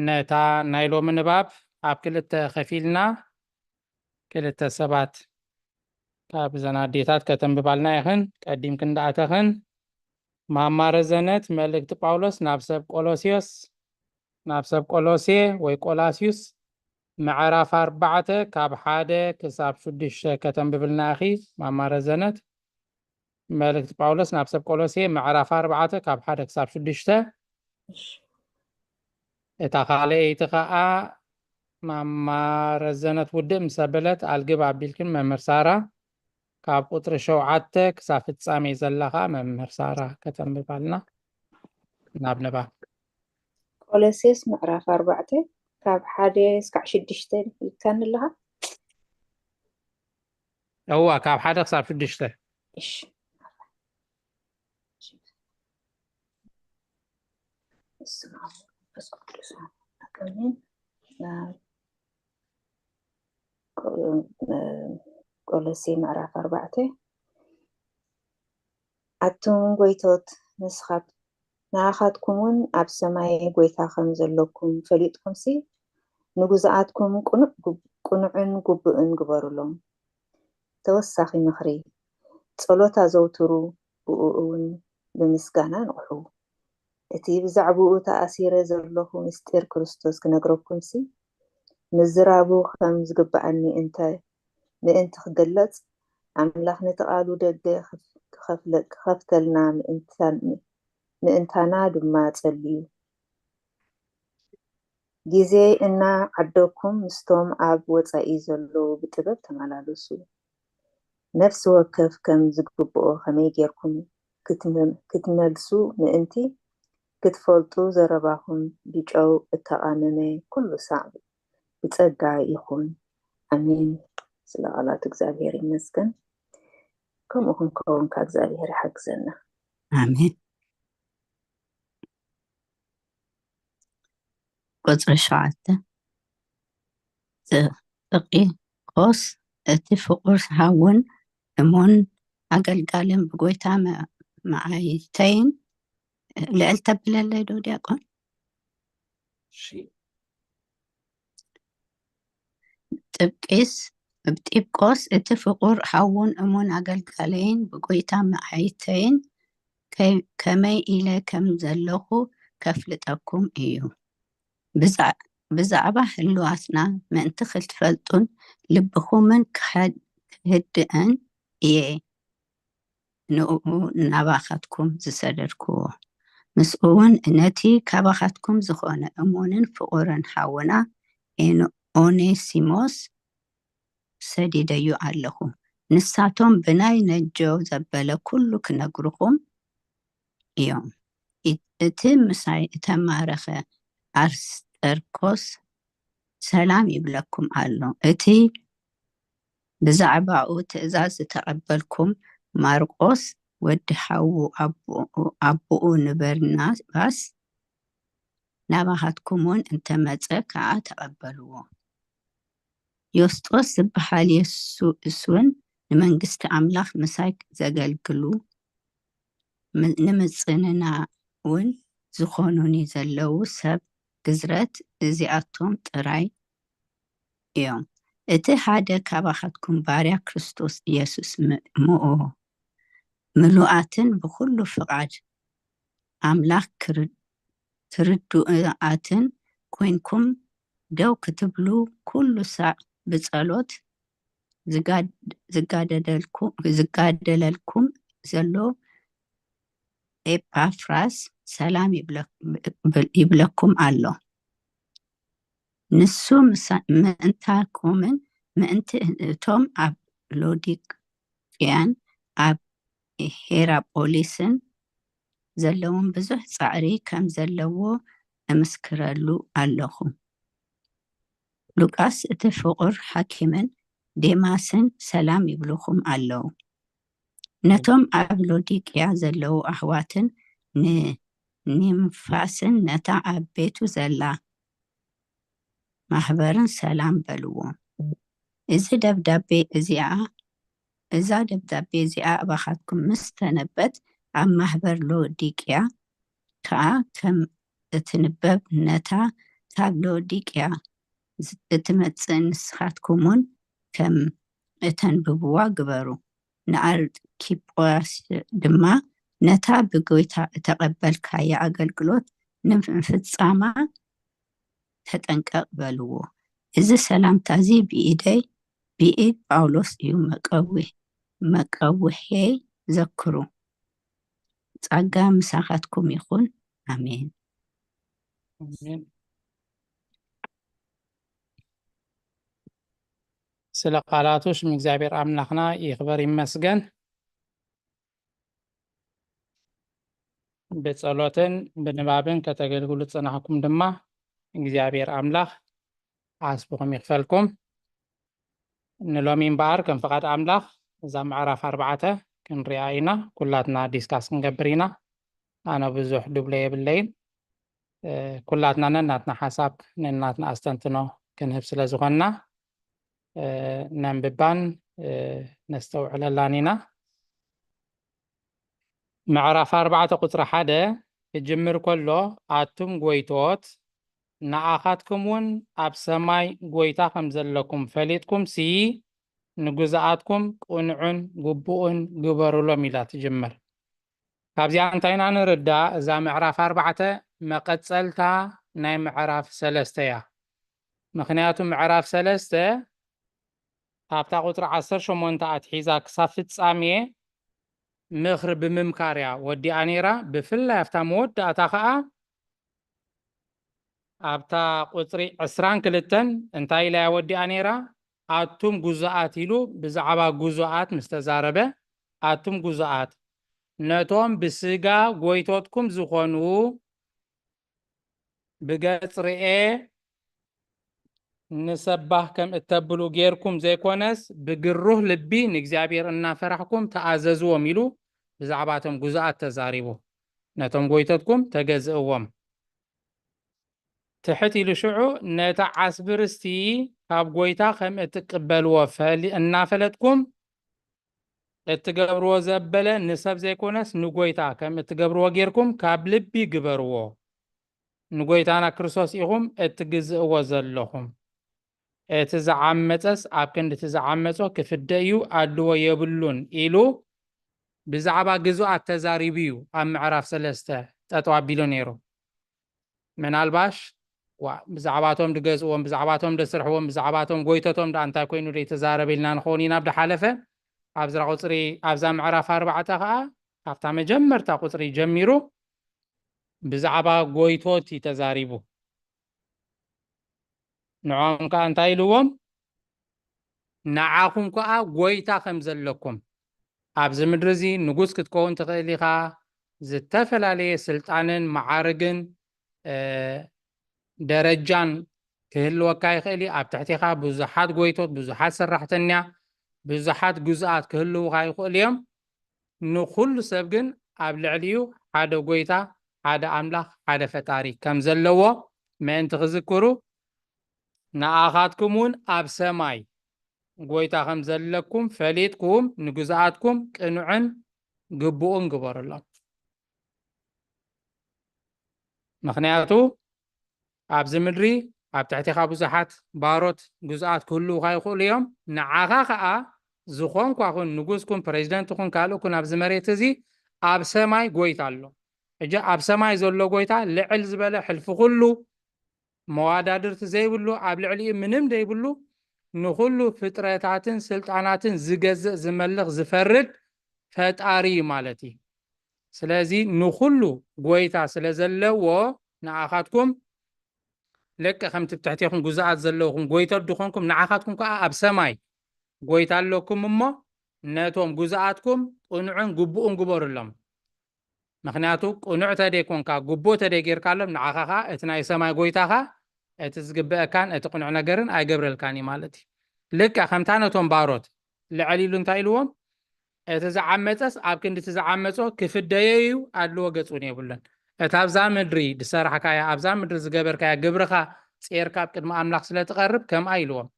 ነታ ናይ ሎሚ ንባብ ኣብ ክልተ ከፊልና፣ ክልተ ሰባት ካብ እዘን ኣዴታት ከተንብባልና ኢኽን። ቀዲምክን ደኣተኽን። ማማ ረዘነት፣ መልእክቲ ጳውሎስ ናብ ሰብ ቆሎሲዮስ፣ ናብ ሰብ ቆሎሴ ወይ ቆላስዩስ፣ ምዕራፍ ኣርባዕተ ካብ ሓደ ክሳብ ሽዱሽተ ከተንብብልና ኢኺ። ማማ ረዘነት፣ መልእክቲ ጳውሎስ ናብ ሰብ ቆሎሴ ምዕራፍ ኣርባዕተ ካብ ሓደ ክሳብ ሽዱሽተ። እሺ። እታ ካልኣይቲ ኸኣ ማማ ረዘነት ውድእ ምስ ኣበለት ኣልግብ ኣቢልክን መምህር ሳራ፣ ካብ ቁጽሪ ሸውዓተ ክሳብ ፍጻሜ ዘላ ኸኣ መምህር ሳራ ከተንብባልና። ናብ ንባብ። ቆሎሴስ ምዕራፍ ኣርባዕተ ካብ ሓደ እስካዕ ሽዱሽተ ኢልካኒ ኣለኻ? እዋ፣ ካብ ሓደ ክሳብ ሽዱሽተ። እሺ። በስመ ኣብ ወወልድ ወመንፈስ ቅዱስ ኣሐዱ ኣምላክ ኣሜን። ናብ ቆ-፣ ቆሎሴ ምዕራፍ ኣርባዕተ። ኣቱም ጎይቶት፣ ንስኻት-፣ ንኣኻትኩም እውን ኣብ ሰማይ ጎይታ ከም ዘለኩም ፈሊጥኩምሲ፣ ንጉዛኣትኩም ቅኑዕ ጉብ-፣ ቅኑዕን ግቡእን ግበሩሎም። ተወሳኺ ምኽሪ፣ ጸሎት ኣዘውትሩ፣ ብእኡ እውን ብምስጋና ንቕሑ። እቲ ብዛዕባኡ ተኣሲረ ዘለኹ ምስጢር ክርስቶስ ክነግረኩምሲ፣ ምዝራቡ ከም ዝግብኣኒ እንተ ምእንቲ ክግለጽ፣ ኣምላኽ ነቲ ቃሉ ደገ ክፍ-፣ ክኸፍለ-፣ ክኸፍተልና ምእንታን-፣ ምእንታና ድማ ጸልዩ። ግዜ እናዓደግኩም ምስቶም ኣብ ወጻኢ ዘለዉ ብጥበብ ተመላለሱ። ነፍሲ ወከፍ ከም ዝግብኦ ከመይ ጌርኩም ክትመ-፣ ክትመልሱ ምእንቲ ክትፈልጡ፣ ዘረባኹም ብጨው እተቓመመ ኩሉ ሳዕ ብጸጋ ይኹን። ኣሜን። ስለ ቃላት እግዚኣብሔር ይመስገን። ከምኡ ክንከውን ከኣ እግዚኣብሔር ይሓግዘና። ኣሜን። ቁጽሪ ሸውዓተ። ጥ-፣ ጥቂቆስ እቲ ፍቑር ሓውን እሙን ኣገልጋልን ብጎይታ መ-፣ መዓይተይን ልዕል ተብለለይ ዶ ዲያቆን? እሺ። ጥብቂስ፣ ጢብቆስ እቲ ፍቑር ሓውን እሙን ኣገልጋለይን ብጎይታ መዓይተይን ከ-፣ ከመይ ኢለ ከም ዘለኹ ከፍልጠኩም እዩ። ብዛ-፣ ብዛዕባ ህልዋትና ምእንቲ ክትፈልጡን ልብኹምን ክሐድ-፣ ክህድእን እየ ንእኡ ናባኻትኩም ዝሰደድክዎ። ምስኡ እውን ነቲ ካባኻትኩም ዝኾነ እሙንን ፍቑርን ሓውና ኤን-፣ ኦኔሲሞስ ሰዲደዮ ኣለኹ። ንሳቶም ብናይ ነጆ ዘበለ ኩሉ ክነግሩኹም እዮም። ኢ-፣ እቲ ምሳይ እተማረኸ ኣርስጠርኮስ ሰላም ይብለኩም ኣሎ። እቲ ብዛዕባኡ ትእዛዝ ዝተቐበልኩም ማርቆስ ወዲ ሓዉ ኣቦኡ፣ ኣቦኡ ንበርናባስ ናባኻትኩም እውን እንተመጸ ከኣ ተቐበልዎ። ዮስጦስ ዝበሃል የሱስውን ንመንግስቲ ኣምላኽ ምሳይ ዘገልግሉ ም-፣ ንምጽንናውን ዝኾኑኒ ዘለዉ ሰብ ግዝረት እዚኣቶም ጥራይ እዮም። እቲ ሓደ ካባኻትኩም ባርያ ክርስቶስ ኢየሱስ ም-፣ ምኡ-፣ ምሉኣትን ብኹሉ ፍቓድ ኣምላኽ ክር-፣ ክርድኡኣትን ኮይንኩም ደው ክትብሉ ኩሉ ሳዕ ብጸሎት ዝጋድ-፣ ዝጋደደልኩ-፣ ዝጋደለልኩም ዘሎ ኤጳፍራስ ሰላም ይብለ-፣ ይብለኩም ኣሎ። ንሱ ምሳ-፣ ምእንታኩምን ምእንቲ እቶም ኣብ ሎዲቅያን ኣብ ሄራጶሊስን ዘለዎም ብዙሕ ጻዕሪ ከም ዘለዎ እምስክረሉ ኣለኹ። ሉቃስ እቲ ፍቑር ሓኪምን ዴማስን ሰላም ይብሉኹም ኣለዉ። ነቶም ኣብ ሎዲቅያ ዘለዉ ኣሕዋትን ን-፣ ኒምፋስን ነታ ኣብ ቤቱ ዘላ ማህበርን ሰላም በልዎም። እዚ ደብዳቤ እዚኣ እዛ ደብዳቤ እዚኣ ኣባኻትኩም ምስ ተነበት ኣብ ማህበር ሎዲቅያ ከኣ ከም እትንበብ ነታ ካብ ሎዲቅያ እትመጽእ ንስኻትኩምውን ከም እተንብብዋ ግበሩ። ንኣርኪጶስ ድማ ነታ ብጎይታ እተቐበልካያ ኣገልግሎት ንምፍጻማ ተጠንቀቕ በልዎ። እዚ ሰላምታ እዚ ብኢደይ ብኢድ ጳውሎስ እዩ መቀዊ መቀውሔይ ዘክሩ። ጸጋ ምሳኻትኩም ይኹን። ኣሜን። ኣሜን። ስለ ቃላቱ ሽም እግዚኣብሔር ኣምላኽና ይኽበር ይመስገን። ብጸሎትን ብንባብን ከተገልግሉ ዝጸናሕኩም ድማ እግዚኣብሔር ኣምላኽ ዓስብኹም ይኽፈልኩም። ንሎሚ እምበኣር ከም ፍቓድ ኣምላኽ እዛ ምዕራፍ ኣርባዕተ ክንሪኣ ኢና። ኩላትና ዲስካስ ክንገብር ኢና። ኣነ ብዙሕ ድብሎ የብለይን። ኩላትና ነናትና ሓሳብ ነናትና ኣስተንትኖ ክንህብ ስለ ዝኾንና ነንብባን ነስተውዕለላን ኢና። ምዕራፍ ኣርባዕተ ቁፅሪ ሓደ ክጅምር ከሎ ኣቱም ጎይቶት ንኣኻትኩም እውን ኣብ ሰማይ ጎይታ ከም ዘለኩም ፈሊጥኩም ሲ ንጉዛኣትኩም ቅኑዕን ግቡእን ግበሩሎም ኢላ ትጅምር። ካብዚኣ እንታይ ኢና ንርዳእ? እዛ ምዕራፍ ኣርባዕተ መቐጸልታ ናይ ምዕራፍ ሰለስተ እያ። ምኽንያቱ ምዕራፍ ሰለስተ ኣብታ ቁፅሪ ዓሰርተ ሸሞንተ ኣትሒዛ ክሳብ ፍጻሜ ምኽሪ ብምምካር እያ ወዲኣ ነይራ። ብፍላይ ኣብታ መወዳእታ ከዓ ኣብታ ቁፅሪ ዕስራን ክልተን እንታይ ኢላ እያ ወዲኣ ነይራ? ኣቱም ጉዙኣት ኢሉ ብዛዕባ ጉዙኣት ምስ ተዛረበ፣ ኣቱም ጉዙኣት ነቶም ብስጋ ጎይቶትኩም ዝኾኑ ብገጽ ርኤ ንሰባህ ከም እተብሉ ጌርኩም ዘይኮነስ ብግሩህ ልቢ ንእግዚኣብሔር እናፈራሕኩም ተኣዘዝዎም ኢሉ ብዛዕባ እቶም ጉዙኣት ተዛሪቡ። ነቶም ጎይቶትኩም ተገዝእዎም። ትሕት ኢሉ ሽዑ ነታ ዓስቢ ርስቲ ካብ ጎይታ ከም እትቅበልዎ ፈሊ-፣ እናፈለጥኩም እትገብርዎ ዘበለ ንሰብ ዘይኮነስ ንጎይታ ከም እትገብርዎ ጌርኩም ካብ ልቢ ግበርዎ። ንጎይታና ክርስቶስ ኢኹም እትግዝእዎ ዘለኹም። እቲ ዝዓመጸስ ኣብ ክንዲ እቲ ዝዓመጾ ክፍደ እዩ፣ ኣድልዎ የብሉን ኢሉ ብዛዕባ ግዙኣት ተዛሪቡ እዩ ኣብ ምዕራፍ ሰለስተ ጠጠው ኣቢሉ ነይሩ። ምናልባሽ ዋ ብዛዕባቶም ድገዝእዎም፣ ብዛዕባቶም ደስርሕዎም፣ ብዛዕባቶም ጎይተቶም ደኣ እንታይ ኮይኑ ደይተዛረበ ኢልና ንኸውን ኢና። ብድሓለፈ ኣብዛ ቁፅሪ ኣብዛ ምዕራፍ ኣርባዕተ ከዓ ካብታ መጀመርታ ቁፅሪ ጀሚሩ ብዛዕባ ጎይቶት እዩ ተዛሪቡ። ንዕኦም ከዓ እንታይ ኢልዎም? ንዓኹም ከዓ ጎይታ ከም ዘለኩም፣ ኣብዚ ምድሪ እዚ ንጉስ ክትከውን ትኽእል ኢኻ፣ ዝተፈላለየ ስልጣንን መዓርግን ደረጃን ክህልወካ ይኽእል እዩ። ኣብ ትሕቴኻ ብዙሓት ጎይቶት፣ ብዙሓት ሰራሕተኛ፣ ብዙሓት ግዙኣት ክህልውኻ ይኽእሉ እዮም። ንኹሉ ሰብ ግን ኣብ ልዕሊኡ ሓደ ጎይታ፣ ሓደ ኣምላኽ፣ ሓደ ፈጣሪ ከም ዘለዎ ምእንቲ ክዝክሩ፣ ንኣኻትኩም እውን ኣብ ሰማይ ጎይታ ከም ዘለኩም ፈሊጥኩም ንግዙኣትኩም ቅኑዕን ግቡእን ግበሩሎም። ምኽንያቱ ኣብዚ ምድሪ ኣብ ትሕቴኻ ብዙሓት ባሮት ግዙኣት ክህልውኻ ይኽእሉ እዮም። ንዓኻ ኸኣ ዝኾንኳ ኹን ንጉስ ኩን ፕሬዚደንት ኩን ካልእ ኩን ኣብዚ መሬት እዚ ኣብ ሰማይ ጎይታ ኣሎ። ሕጂ ኣብ ሰማይ ዘሎ ጎይታ ልዕል ዝበለ ሕልፊ ኩሉ መዋዳድርቲ ዘይብሉ ኣብ ልዕሊኡ ምንም ዘይብሉ ንኹሉ ፍጥረታትን ስልጣናትን ዝገዝእ ዝመልኽ ዝፈርድ ፈጣሪ እዩ ማለት እዩ። ስለዚ ንኹሉ ጎይታ ስለ ዘለዎ ንኣኻትኩም ልክዕ ከምቲ ብትሕቴኹም ጉዛኣት ዘለውኹም ጎይቶት ድኾንኩም ንዓኻትኩም ከዓ ኣብ ሰማይ ጎይታ ኣለኩም እሞ ነቶም ጉዛኣትኩም ቅኑዕን ግቡእን ግበሩሎም። ምኽንያቱ ቅኑዕ ተደይኮንካ ግቡእ ተደይ ጌርካሎም ንዓኻ ከዓ እቲ ናይ ሰማይ ጎይታኻ እቲ ዝግበአካን እቲ ቅኑዕ ነገርን ኣይገብረልካን እዩ ማለት እዩ። ልክዕ ከምታ ነቶም ባሮት ልዕል ኢሉ እንታይ ኢልዎም? እቲ ዝዓመፀስ ኣብ ክንዲ እቲ ዝዓመፆ ክፍደዮ እዩ፣ ኣድልዎ ገፅ እውን የብሉን። እታ ኣብዛ ምድሪ ዝሰራሕካያ፣ ኣብዛ ምድሪ ዝገበርካያ ግብርኻ ጼርካ ኣብ ቅድሚ ኣምላኽ ስለ ትቐርብ ከምኣ ኢልዎም።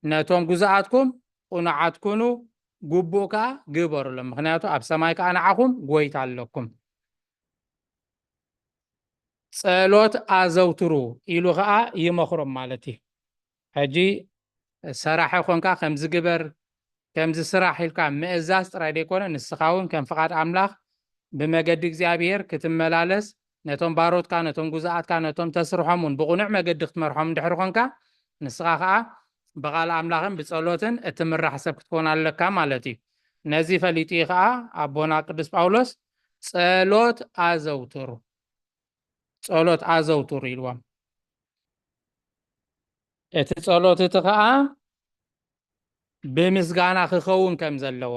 ነቶም ግዙኣትኩም ቁኑዓት ኩኑ፣ ግቡእ ከኣ ግበሩሎም፣ ምኽንያቱ ኣብ ሰማይ ከኣ ንዓኹም ጎይታ ኣለኩም። ጸሎት ኣዘውትሩ ኢሉ ከኣ ይመኽሮም ማለት እዩ። ሕጂ ሰራሒ ኮንካ ከምዚ ግበር፣ ከምዚ ስራሕ ኢልካ ምእዛዝ ጥራይ ዘይኮነ፣ ንስኻ እውን ከም ፍቓድ ኣምላኽ ብመገዲ እግዚኣብሔር ክትመላለስ፣ ነቶም ባሮትካ፣ ነቶም ግዙኣትካ፣ ነቶም ተስርሖም እውን ብቕኑዕ መገዲ ክትመርሖም እንድሕር ኮንካ፣ ንስኻ ከኣ ብቓል ኣምላኽን ብጸሎትን እትምራሕ ሰብ ክትኮን ኣለካ ማለት እዩ። ነዚ ፈሊጡ እዩ ከኣ ኣቦና ቅዱስ ጳውሎስ ጸሎት ኣዘውትሩ፣ ጸሎት ኣዘውትሩ ኢልዎም። እቲ ጸሎት እቲ ከኣ ብምስጋና ክኸውን ከም ዘለዎ፣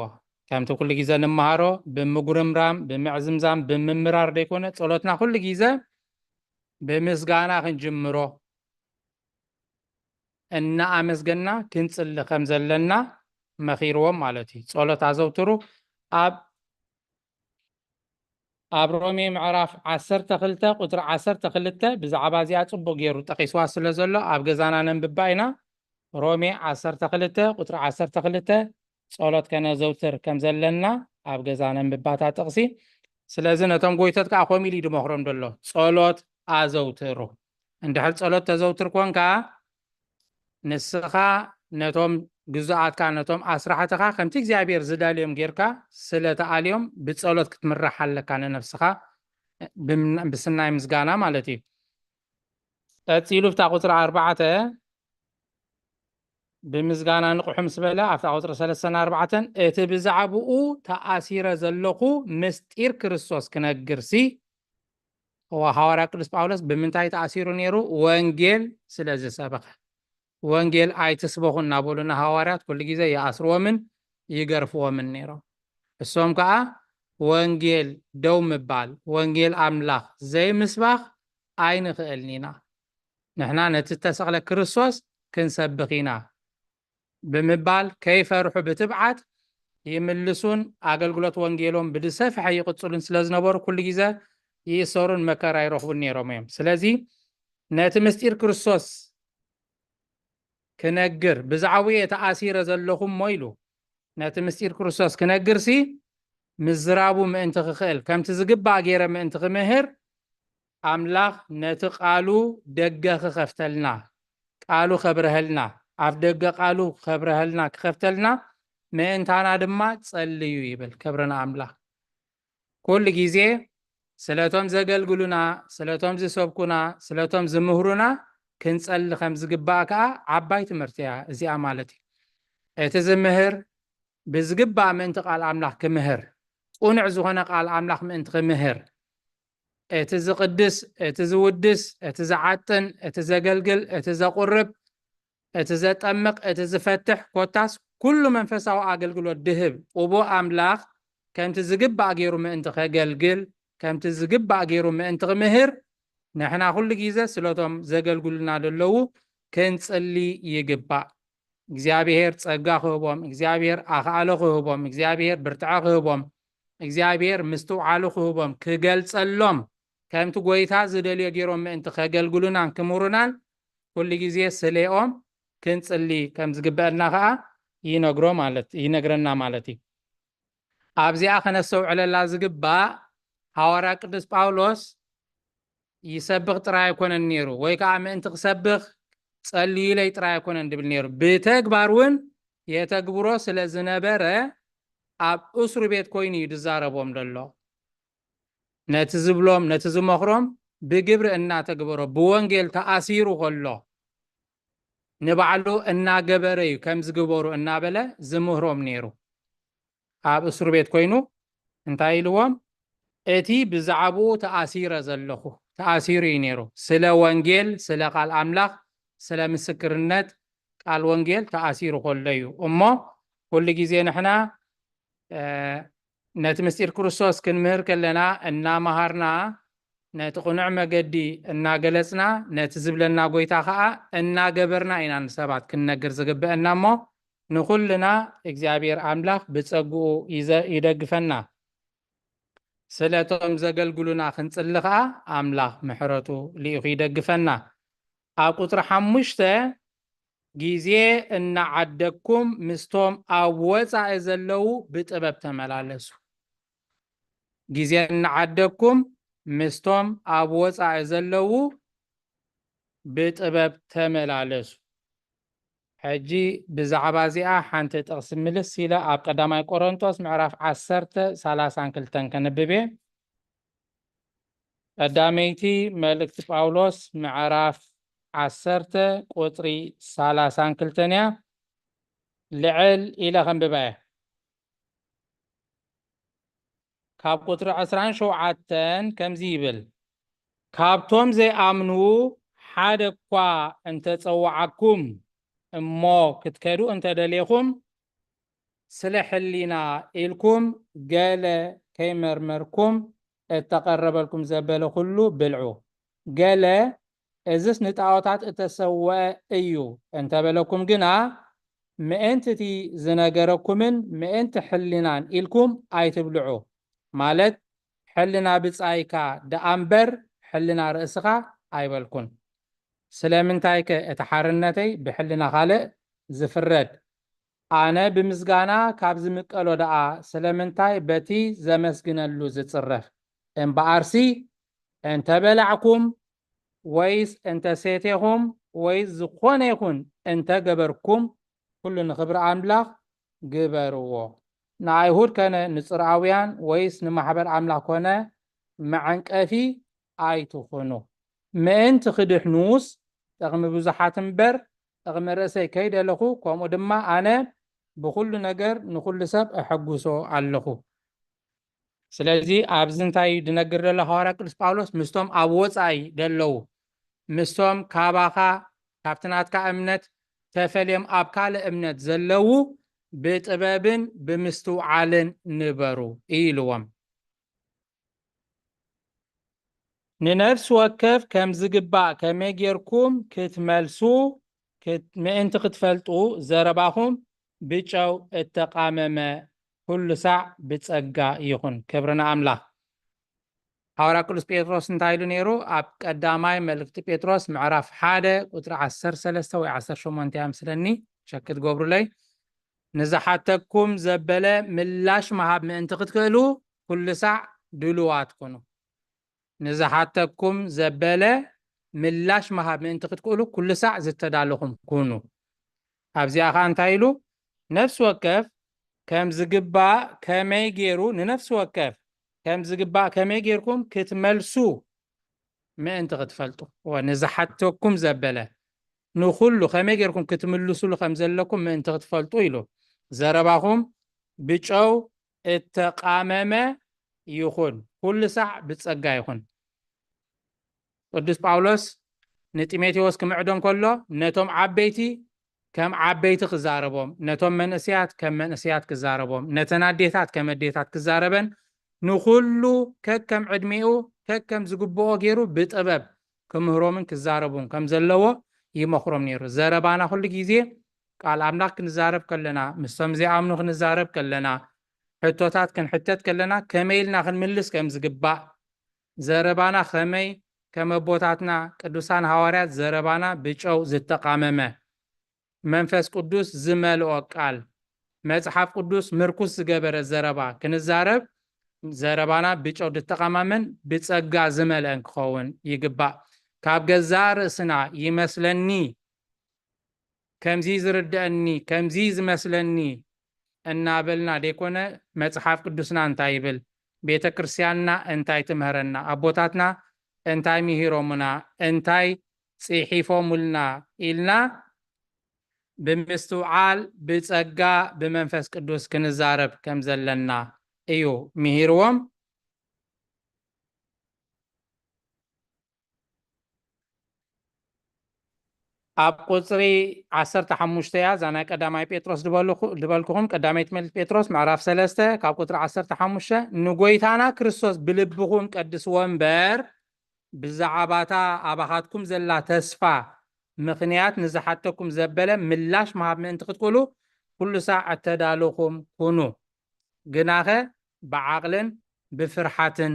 ከምቲ ኩሉ ግዜ ንመሃሮ፣ ብምጉርምራም፣ ብምዕዝምዛም፣ ብምምራር ዘይኮነ፣ ጸሎትና ኩሉ ግዜ ብምስጋና ክንጅምሮ፣ እናኣመስገና ክንጽሊ ከም ዘለና መኺርዎም ማለት እዩ። ጸሎት ኣዘውትሩ። ኣብ ኣብ ሮሜ ምዕራፍ ዓሰርተ ክልተ ቁጽሪ ዓሰርተ ክልተ ብዛዕባ እዚኣ ጽቡቕ ገይሩ ጠቒስዋ ስለ ዘሎ፣ ኣብ ገዛና ነንብባ ኢና። ሮሜ ዓሰርተ ክልተ ቁጽሪ ዓሰርተ ክልተ፣ ጸሎት ከነዘውትር ከም ዘለና ኣብ ገዛ ነንብባ እታ ጥቕሲ። ስለዚ ነቶም ጎይቶት ከኣ ከምኡ ኢሉ እዩ ድመኽሮም ዘሎ፣ ጸሎት ኣዘውትሩ። እንድሕር ጸሎት ተዘውትር ኮንካ፣ ንስኻ ነቶም ግዙኣትካ፣ ነቶም ኣስራሕትኻ ከምቲ እግዚኣብሔር ዝደልዮም ጌርካ ስለ ትኣልዮም፣ ብጸሎት ክትምራሕ ኣለካ፣ ንነፍስኻ ብም-፣ ብስናይ ምስጋና ማለት እዩ። ቀጺሉ፣ ኣብታ ቁጽሪ ኣርባዕተ፣ "ብምስጋና ንቕሑ" ምስ በለ፣ ኣብታ ቁጽሪ ሰለስተን ኣርባዕተን፣ "እቲ ብዛዕባኡ ተኣሲረ ዘለኹ ምስጢር ክርስቶስ ክነግርሲ"፣ እዋ፣ ሃዋርያ ቅዱስ ጳውሎስ ብምንታይ ተኣሲሩ ነይሩ? ወንጌል ስለ ዝሰበኸ። ወንጌል ኣይትስበኹ እናበሉ ንሃዋርያት ኩሉ ግዜ ይኣስርዎምን ይገርፍዎምን ነይሮም። እሶም ከኣ ወንጌል ደው ምባል፣ ወንጌል ኣምላኽ ዘይምስባኽ ኣይንኽእልን ኢና። ንሕና ነቲ እተሰቕለ ክርስቶስ ክንሰብኽ ኢና ብምባል ከይፈርሑ ብትብዓት ይምልሱን ኣገልግሎት ወንጌሎም ብዝሰፍሐ ይቕጽሉን ስለ ዝነበሩ ኩሉ ግዜ ይእሰሩን መከራ ይረኽቡን ነይሮም እዮም። ስለዚ ነቲ ምስጢር ክርስቶስ ክነግር ብዛዕባኡ እየ ተኣሲረ ዘለኹ እሞ ኢሉ ነቲ ምስጢር ክርስቶስ ክነግርሲ ምዝራቡ ምእንቲ ክኽእል፣ ከምቲ ዝግባእ ገይረ ምእንቲ ክምህር፣ ኣምላኽ ነቲ ቃሉ ደገ ክኸፍተልና፣ ቃሉ ከብርሀልና፣ ኣፍ ደገ ቃሉ ከብርሀልና፣ ክኸፍተልና ምእንታና ድማ ጸልዩ ይብል። ክብሪ ንኣምላኽ። ኩሉ ግዜ ስለቶም ዘገልግሉና፣ ስለቶም ዝሰብኩና፣ ስለቶም ዝምህሩና ክንጸሊ ከም ዝግባእ ከኣ ዓባይ ትምህርቲ እያ እዚኣ ማለት እዩ። እቲ ዝምህር ብዝግባእ ምእንቲ ቃል ኣምላኽ ክምህር፣ ቅኑዕ ዝኾነ ቃል ኣምላኽ ምእንቲ ክምህር፣ እቲ ዝቕድስ፣ እቲ ዝውድስ፣ እቲ ዝዓጥን፣ እቲ ዘገልግል፣ እቲ ዘቑርብ፣ እቲ ዘጠምቕ፣ እቲ ዝፈትሕ፣ ኮታስ ኩሉ መንፈሳዊ ኣገልግሎት ድህብ ቅቡእ ኣምላኽ ከምቲ ዝግባእ ገይሩ ምእንቲ ከገልግል፣ ከምቲ ዝግባእ ገይሩ ምእንቲ ክምህር፣ ንሕና ኩሉ ግዜ ስለቶም ዘገልግሉና ዘለዉ ክንጽሊ ይግባእ። እግዚኣብሔር ጸጋ ክህቦም፣ እግዚኣብሔር ኣኽኣሎ ክህቦም፣ እግዚኣብሔር ብርትዐ ክህቦም፣ እግዚኣብሔር ምስትውዓሉ ክህቦም፣ ክገልጸሎም፣ ከምቲ ጐይታ ዝደልዮ ገይሮም ምእንቲ ከገልግሉናን ክምህሩናን ኩሉ ግዜ ስሌኦም ክንጽሊ ከም ዝግበአና ኸኣ ይነግሮ ማለት፣ ይነግረና ማለት እዩ። ኣብዚኣ ከነስተውዕለላ ዝግባእ፣ ሃዋርያ ቅዱስ ጳውሎስ ይሰብኽ ጥራይ ኣይኮነን ነይሩ፣ ወይ ከኣ ምእንቲ ክሰብኽ ጸልዩለይ ጥራይ ኣይኮነን ድብል ነይሩ። ብተግባር እውን የተግብሮ ስለ ዝነበረ፣ ኣብ እስሩ ቤት ኮይኑ እዩ ዝዛረቦም ዘሎ። ነቲ ዝብሎም፣ ነቲ ዝመኽሮም ብግብሪ እናተግበሮ፣ ብወንጌል ተኣሲሩ ከሎ፣ ንባዕሉ እናገበረ እዩ፣ ከም ዝግበሩ እናበለ ዝምህሮም ነይሩ። ኣብ እስሩ ቤት ኮይኑ እንታይ ኢልዎም? "እቲ ብዛዕባኡ ተኣሲረ ዘለኹ"፣ ተኣሲሩ እዩ ነይሩ። ስለ ወንጌል፣ ስለ ቃል ኣምላኽ፣ ስለ ምስክርነት ቃል ወንጌል ተኣሲሩ ከሎ እዩ። እሞ ኩሉ ግዜ ንሕና፣ እ፣ ነቲ ምስጢር ክርስቶስ ክንምህር ከለና፣ እናመሃርና፣ ነቲ ቅኑዕ መገዲ እናገለጽና፣ ነቲ ዝብለና ጐይታ ኸኣ እናገበርና ኢና ንሰባት ክንነግር ዝግብአና። እሞ ንኹልና እግዚኣብሔር ኣምላኽ ብጸግኡ ይዘ-፣ ይደግፈና። ስለቶም ዘገልግሉና ክንጽሊ ኸኣ ኣምላኽ ምሕረቱ ልኢኹ ይደግፈና። ኣብ ቁጽሪ ሓሙሽተ፣ ግዜ እናዓደግኩም ምስቶም ኣብ ወጻኢ ዘለዉ ብጥበብ ተመላለሱ። ግዜ እናዓደግኩም ምስቶም ኣብ ወጻኢ ዘለዉ ብጥበብ ተመላለሱ። ሕጂ ብዛዕባ እዚኣ ሓንቲ ጥቕሲ ምልስ ኢለ ኣብ ቀዳማይ ቆሮንቶስ ምዕራፍ ዓሰርተ ሰላሳን ክልተን ከንብብ እየ። ቀዳመይቲ መልእክቲ ጳውሎስ ምዕራፍ ዓሰርተ ቁጽሪ ሰላሳን ክልተን እያ። ልዕል ኢለ ከንብባ እየ። ካብ ቁጽሪ ዕስራን ሸውዓተን ከምዚ ይብል፣ ካብቶም ዘይኣምኑ ሓደ እኳ እንተጸዋዓኩም እሞ ክትከዱ እንተደሌኹም፣ ስለ ሕሊና ኢልኩም ገለ ከይመርመርኩም እተቐረበልኩም ዘበለ ኩሉ ብልዑ። ገለ እዝስ ንጣዖታት እተሰወአ እዩ እንተበለኩም ግና፣ ምእንቲ እቲ ዝነገረኩምን ምእንቲ ሕሊናን ኢልኩም ኣይትብልዑ። ማለት ሕልና ብጻይካ ደኣ እምበር ሕልና ርእስኻ ኣይበልኩን። ስለምንታይከ እቲ ሓርነተይ ብሕልና ካልእ ዝፍረድ? ኣነ ብምስጋና ካብ ዝምቀሎ ደኣ ስለምንታይ በቲ ዘመስግነሉ ዝጽረፍ? እምበኣርሲ እንተ በላዕኩም ወይስ እንተ ሴቴኹም ወይስ ዝኾነ ይኹን እንተ ገበርኩም፣ ኩሉ ንኽብሪ ኣምላኽ ግበርዎ። ንኣይሁድ ከነ ንጽርኣውያን ወይስ ንማሕበር ኣምላኽ ኮነ መዐንቀፊ ኣይትኹኑ። ምእንቲ ክድሕኑስ ጥቕሚ ብዙሓት እምበር ጥቕሚ ርእሰይ ከይደለኹ፣ ከምኡ ድማ ኣነ ብኹሉ ነገር ንኹሉ ሰብ እሐጉሶ ኣለኹ። ስለዚ ኣብዚ እንታይ እዩ ዝነግር ዘሎ ሃዋርያ ቅዱስ ጳውሎስ? ምስቶም ኣብ ወጻኢ ዘለዉ፣ ምስቶም ካባኻ ካብቲ ናትካ እምነት ተፈልዮም ኣብ ካልእ እምነት ዘለዉ ብጥበብን ብምስትውዓልን ንበሩ እዩ ኢልዎም። ንነፍሲ ወከፍ ከም ዝግባእ ከመይ ጌርኩም ክትመልሱ ክት-፣ ምእንቲ ክትፈልጡ ዘረባኹም ብጨው እተቓመመ ኩሉ ሳዕ ብጸጋ ይኹን። ክብሪ ንኣምላኽ። ሃዋርያ ቅዱስ ጴጥሮስ እንታይ ኢሉ ነይሩ? ኣብ ቀዳማይ መልእክቲ ጴጥሮስ ምዕራፍ ሓደ ቁጽሪ ዓሰርተ ሰለስተ ወይ ዓሰርተ ሸሞንተ እያ ምስለኒ፣ ቸክ ትገብሩለይ። ንዝሓተኩም ዘበለ ምላሽ ምሃብ ምእንቲ ክትክእሉ ኩሉ ሳዕ ድሉዋት ኩኑ። ንዝሓተኩም ዘበለ ምላሽ ምሃብ ምእንቲ ክትክእሉ ኩሉ ሳዕ ዝተዳለኹም ኩኑ። ኣብዚኣ ኸኣ እንታይ ኢሉ? ነፍሲ ወከፍ ከም ዝግባእ ከመይ ገይሩ፣ ንነፍሲ ወከፍ ከም ዝግባእ ከመይ ጌርኩም ክትመልሱ ምእንቲ ክትፈልጡ። እወ፣ ንዝሓተኩም ዘበለ ንኹሉ ከመይ ጌርኩም ክትምልሱሉ ከም ዘለኩም ምእንቲ ክትፈልጡ ኢሉ። ዘረባኹም ብጨው እተቓመመ ይኹን፣ ኩሉ ሳዕ ብጸጋ ይኹን። ቅዱስ ጳውሎስ ንጢሞቴዎስ ክምዕዶ እንከሎ፣ ነቶም ዓበይቲ ከም ዓበይቲ ክዛረቦም፣ ነቶም መንእሰያት ከም መንእሰያት ክዛረቦም፣ ነተን ኣዴታት ከም ኣዴታት ክዛረበን፣ ንኹሉ ከከም ዕድሜኡ ከከም ዝግብኦ ገይሩ ብጥበብ ክምህሮምን ክዛረቡን ከም ዘለዎ ይመኽሮም ነይሩ። ዘረባና ኩሉ ግዜ ቃል ኣምላኽ ክንዛረብ ከለና፣ ምስቶም ዘይኣምኑ ክንዛረብ ከለና፣ ሕቶታት ክንሕተት ከለና ከመይ ኢልና ክንምልስ ከም ዝግባእ፣ ዘረባና ከመይ ከም ኣቦታትና ቅዱሳን ሃዋርያት ዘረባና ብጨው ዝተቓመመ፣ መንፈስ ቅዱስ ዝመልኦ ቃል፣ መጽሓፍ ቅዱስ ምርኩስ ዝገበረ ዘረባ ክንዛረብ፣ ዘረባና ብጨው ዝተቓማመን ብጸጋ ዝመልአን ክኸውን ይግባእ። ካብ ገዛእ ርእስና ይመስለኒ፣ ከምዚ ዝርድአኒ፣ ከምዚ ዝመስለኒ እናበልና ደይኮነ፣ መጽሓፍ ቅዱስና እንታይ ይብል፣ ቤተ ክርስቲያንና እንታይ ትምህረና፣ ኣቦታትና እንታይ ምሂሮምና፣ እንታይ ጽሒፎምልና ኢልና ብምስትውዓል፣ ብጸጋ፣ ብመንፈስ ቅዱስ ክንዛረብ ከም ዘለና እዩ ምሂርዎም። ኣብ ቁጽሪ ዓሰርተ ሓሙሽተ እያ፣ እዛ ናይ ቀዳማይ ጴጥሮስ ዝበልኩ-፣ ዝበልኩኹም፣ ቀዳመይቲ መልእክቲ ጴጥሮስ ምዕራፍ ሰለስተ ካብ ቁጽሪ ዓሰርተ ሓሙሽተ፣ "ንጎይታና ክርስቶስ ብልብኹም ቀድስዎ እምበር፣ ብዛዕባታ ኣባኻትኩም ዘላ ተስፋ ምኽንያት ንዝሓተኩም ዘበለ ምላሽ ምሃብ ምእንቲ ክትክእሉ፣ ኩሉ ሳዕ እተዳለኹም ኩኑ። ግናኸ ብዓቕልን ብፍርሓትን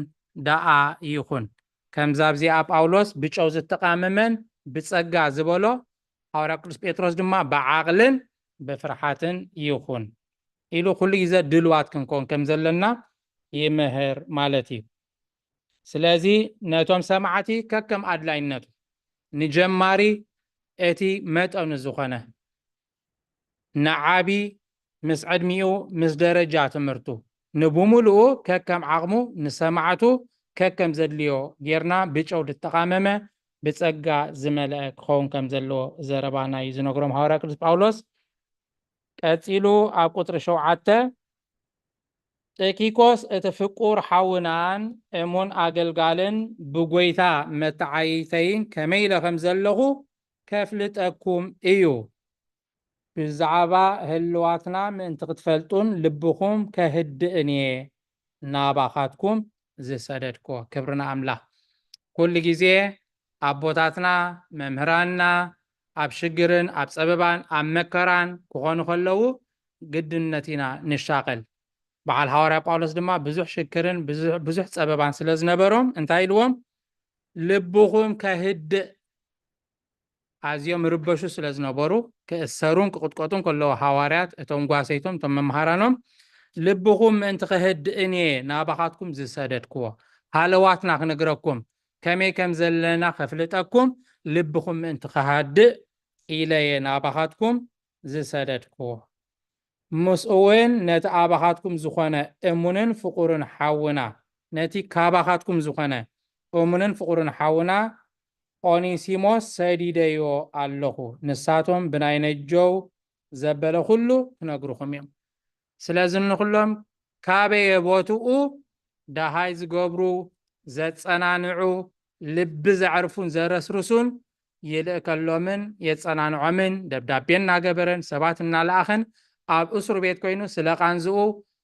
ደኣ ይኹን። ከምዛ ኣብዚኣ ጳውሎስ ብጨው ዝተቓመመን ብጸጋ ዝበሎ፣ ሃዋርያ ቅዱስ ጴጥሮስ ድማ ብዓቕልን ብፍርሓትን ይኹን ኢሉ ኩሉ ግዜ ድልዋት ክንከውን ከም ዘለና ይምህር ማለት እዩ። ስለዚ ነቶም ሰማዕቲ ከከም ኣድላይነቱ ንጀማሪ እቲ መጠኑ ዝኾነ፣ ንዓቢ ምስ ዕድሚኡ ምስ ደረጃ ትምህርቱ፣ ንብምሉኡ ከከም ዓቕሙ፣ ንሰማዕቱ ከከም ዘድልዮ ጌርና ብጨው ዝተቓመመ ብጸጋ ዝመልአ ክኸውን ከም ዘለዎ ዘረባና እዩ ዝነግሮም ሃዋርያ ቅዱስ ጳውሎስ። ቀጺሉ ኣብ ቁጽሪ ሸውዓተ፣ ጥኪቆስ እቲ ፍቁር ሓውናን እሙን ኣገልጋልን ብጎይታ መተዓይተይን ከመይ ኢለ ከም ዘለኹ ከፍልጠኩም እዩ። ብዛዕባ ህልዋትና ምእንቲ ክትፈልጡን ልብኹም ከህድእን እየ ናባኻትኩም ዝሰደድኩዎ። ክብሪ ንኣምላኽ። ኩሉ ግዜ ኣቦታትና፣ መምህራንና ኣብ ሽግርን ኣብ ጸበባን ኣብ መከራን ክኾኑ ከለዉ ግድነት ኢና ንሻቐል። በዓል ሃዋርያ ጳውሎስ ድማ ብዙሕ ሽግርን ብዙሕ፣ ብዙሕ ጸበባን ስለ ዝነበሮም እንታይ ኢልዎም? ልብኹም ከህድእ ኣዝዮም ይርበሹ ስለ ዝነበሩ፣ ክእሰሩን ክቕጥቀጡን ከለዉ ሃዋርያት፣ እቶም ጓሰይቶም፣ እቶም መምሃራኖም፣ ልብኹም ምእንቲ ከህድእን እየ ናባኻትኩም ዝሰደድክዎ። ሃለዋትና ክነግረኩም፣ ከመይ ከም ዘለና ከፍልጠኩም፣ ልብኹም ምእንቲ ከሃድእ ኢለ እየ ናባኻትኩም ዝሰደድክዎ። ምስኡ እውን ነቲ ኣባኻትኩም ዝኾነ እሙንን ፍቑርን ሓውና፣ ነቲ ካባኻትኩም ዝኾነ እሙንን ፍቑርን ሓውና ኦኔሲሞስ ሰዲደዮ ኣለኹ። ንሳቶም ብናይ ነጀው ዘበለ ኩሉ ክነግሩኹም እዮም። ስለዚ ንኹሎም ካበየ ቦትኡ ደሃይ ዝገብሩ፣ ዘጸናንዑ፣ ልቢ ዘዕርፉን ዘረስርሱን ይልእከሎምን የጸናንዖምን፣ ደብዳቤ እናገበረን ሰባት እናለኣኸን ኣብ እስሩ ቤት ኮይኑ ስለ ቃንዝኡ፣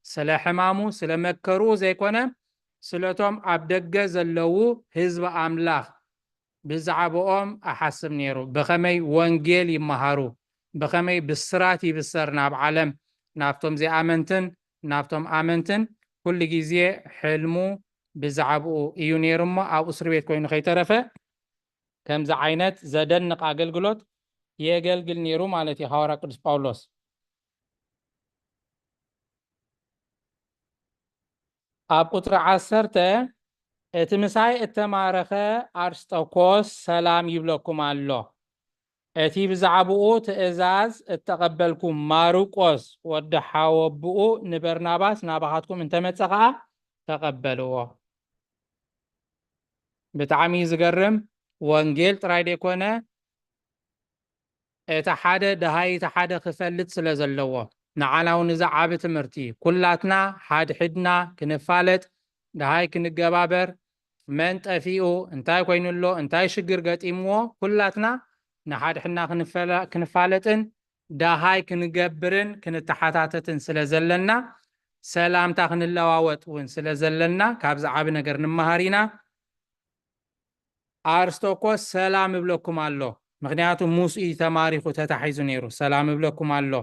ስለ ሕማሙ፣ ስለ መከርኡ ዘይኮነ፣ ስለቶም ኣብ ደገ ዘለዉ ህዝቢ ኣምላኽ ብዛዕባኦም እሓስብ ነይሩ። ብኸመይ ወንጌል ይመሃሩ፣ ብኸመይ ብስራት ይብሰር ናብ ዓለም፣ ናብቶም ዘይኣመንትን ናብቶም ኣመንትን ኩሉ ግዜ ሕልሙ ብዛዕባኡ እዩ ነይሩ እሞ፣ ኣብ እስር ቤት ኮይኑ ከይተረፈ ከምዚ ዓይነት ዘደንቕ ኣገልግሎት የገልግል ነይሩ ማለት እዩ ሃዋርያ ቅዱስ ጳውሎስ። ኣብ ቁጽሪ ዓሰርተ፣ እቲ ምሳይ እተማረኸ ኣርስጠኮስ ሰላም ይብለኩም ኣሎ። እቲ ብዛዕባኡ ትእዛዝ እተቐበልኩም ማርቆስ ወዲ ሓወብኡ ንበርናባስ ናባኻትኩም እንተመጸ ኸኣ ተቐበልዎ። ብጣዕሚ እዩ ዝገርም። ወንጌል ጥራይ ደይኮነ፣ እቲ ሓደ ደሃይ እቲ ሓደ ክፈልጥ ስለ ዘለዎ፣ ንዓና እውን እዚ ዓቢ ትምህርቲ፣ ኩላትና ሓድሕድና ክንፋለጥ፣ ደሃይ ክንገባበር፣ መን ጠፊኡ፣ እንታይ ኮይኑ ኣሎ፣ እንታይ ሽግር ገጢምዎ፣ ኩላትና ንሓድሕድና ክንፈላ-፣ ክንፋለጥን ደሃይ ክንገብርን ክንተሓታተትን ስለ ዘለና፣ ሰላምታ ክንለዋወጥ እውን ስለ ዘለና፣ ካብዚ ዓቢ ነገር ንመሃር ኢና። ኣርስቶኮስ ሰላም እብለኩም ኣሎ፣ ምኽንያቱ ምስኡ እዩ ተማሪኹ ተታሒዙ ነይሩ። ሰላም እብለኩም ኣሎ።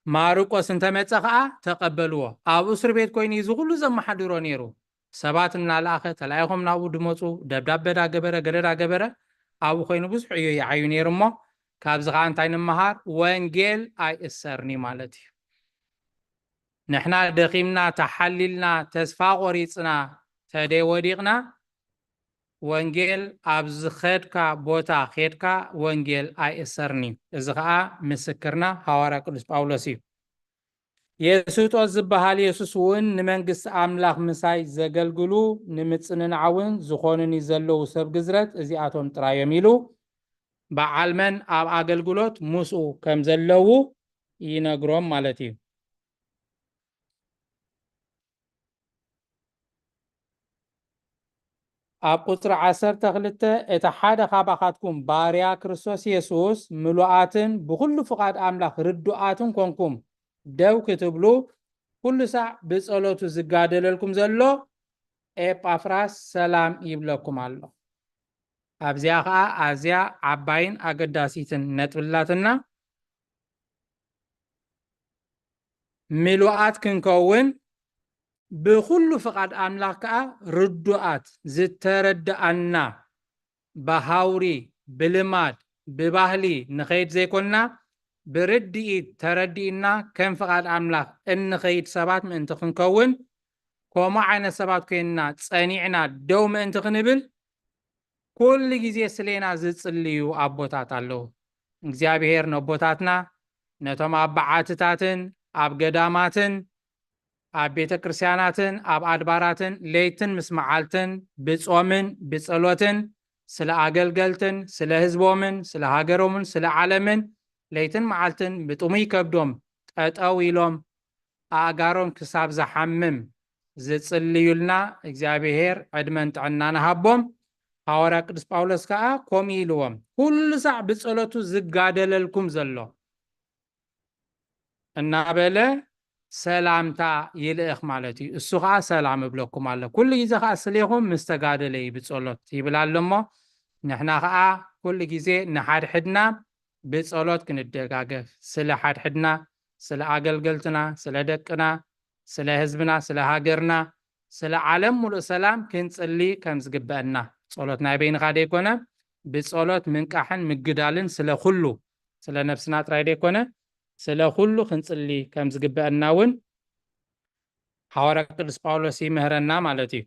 ማርቆስ እንተመጸ ኸኣ ተቐበልዎ። ኣብ እስር ቤት ኮይኑ እዩ እዚ ኩሉ ዘመሓድሮ ነይሩ። ሰባት እናለኣኸ፣ ተላኢኾም ናብኡ ድመጹ፣ ደብዳበ ዳገበረ፣ ገለ ዳገበረ፣ ኣብኡ ኮይኑ ብዙሕ እዩ ይዓዩ ነይሩ እሞ፣ ካብዚ ኸኣ እንታይ ንምሃር? ወንጌል ኣይእሰርኒ ማለት እዩ። ንሕና ደኺምና፣ ተሓሊልና፣ ተስፋ ቆሪጽና፣ ተደይ ወዲቕና፣ ወንጌል ኣብ ዝኸድካ ቦታ ኸድካ ወንጌል ኣይእሰርኒ። እዚ ኸኣ ምስክርና ሃዋርያ ቅዱስ ጳውሎስ እዩ። የሱጦስ ዝበሃል የሱስ እውን ንመንግስቲ ኣምላኽ ምሳይ ዘገልግሉ ንምጽንናዕ እውን ዝኾኑኒ ዘለዉ ሰብ ግዝረት እዚኣቶም ጥራዮም ኢሉ በዓል መን ኣብ ኣገልግሎት ምስኡ ከም ዘለዉ ይነግሮም ማለት እዩ። ኣብ ቁጽሪ ዓሰርተ ክልተ፣ እቲ ሓደ ካባኻትኩም ባርያ ክርስቶስ የሱስ ምሉኣትን ብኹሉ ፍቓድ ኣምላኽ ርዱኣትን ኮንኩም ደው ክትብሉ፣ ኩሉ ሳዕ ብጸሎቱ ዝጋደለልኩም ዘሎ ኤጳፍራስ ሰላም ይብለኩም ኣሎ። ኣብዚኣ ኸኣ ኣዝያ ዓባይን ኣገዳሲትን ነጥቢ ኣላትና። ምሉኣት ክንከውን ብኹሉ ፍቓድ ኣምላኽ ከኣ ርዱኣት፣ ዝተረድኣና፣ ብሃውሪ፣ ብልማድ፣ ብባህሊ ንኸይድ ዘይኮንና፣ ብርድኢት ተረዲእና ከም ፍቓድ ኣምላኽ እንኸይድ ሰባት ምእንቲ ክንከውን፣ ከምኡ ዓይነት ሰባት ኮይንና ጸኒዕና ደው ምእንቲ ክንብል፣ ኩሉ ግዜ ስሌና ዝጽልዩ ኣቦታት ኣለዉ። እግዚኣብሔር ነቦታትና፣ ነቶም ኣብ በዓትታትን ኣብ ገዳማትን ኣብ ቤተ ክርስቲያናትን ኣብ ኣድባራትን ለይትን ምስ መዓልትን ብጾምን ብጸሎትን ስለ ኣገልገልትን ስለ ህዝቦምን ስለ ሃገሮምን ስለ ዓለምን ለይትን መዓልትን ብጥሙይ ከብዶም ጠጠው ኢሎም ኣእጋሮም ክሳብ ዝሓምም ዝጽልዩልና እግዚኣብሔር ዕድመን ጥዕናን ሃቦም። ሃዋርያ ቅዱስ ጳውሎስ ከኣ ከምኡ ኢልዎም፣ ኩሉ ሳዕ ብጸሎቱ ዝጋደለልኩም ዘሎ እናበለ ሰላምታ ይልእኽ ማለት እዩ። እሱ ኸዓ ሰላም እብለኩም ኣሎ። ኩሉ ግዜ ኸዓ ስሌኹም ምስ ተጋደለ እዩ ብጸሎት ይብል ኣሎ እሞ፣ ንሕና ኸዓ ኩሉ ግዜ ንሓድሕድና ብጸሎት ክንደጋገፍ፣ ስለ ሓድሕድና፣ ስለ ኣገልገልትና፣ ስለ ደቅና፣ ስለ ህዝብና፣ ስለ ሃገርና፣ ስለ ዓለም ሙሉእ ሰላም ክንጽሊ ከም ዝግበአና። ጸሎት ናይ በይንኻ ደይኮነ፣ ብጸሎት ምንቃሕን ምግዳልን ስለ ኩሉ፣ ስለ ነብስና ጥራይ ደይኮነ፣ ስለ ኩሉ ክንጽሊ ከም ዝግበአና እውን ሃዋርያ ቅዱስ ጳውሎስ ይምህረና ማለት እዩ።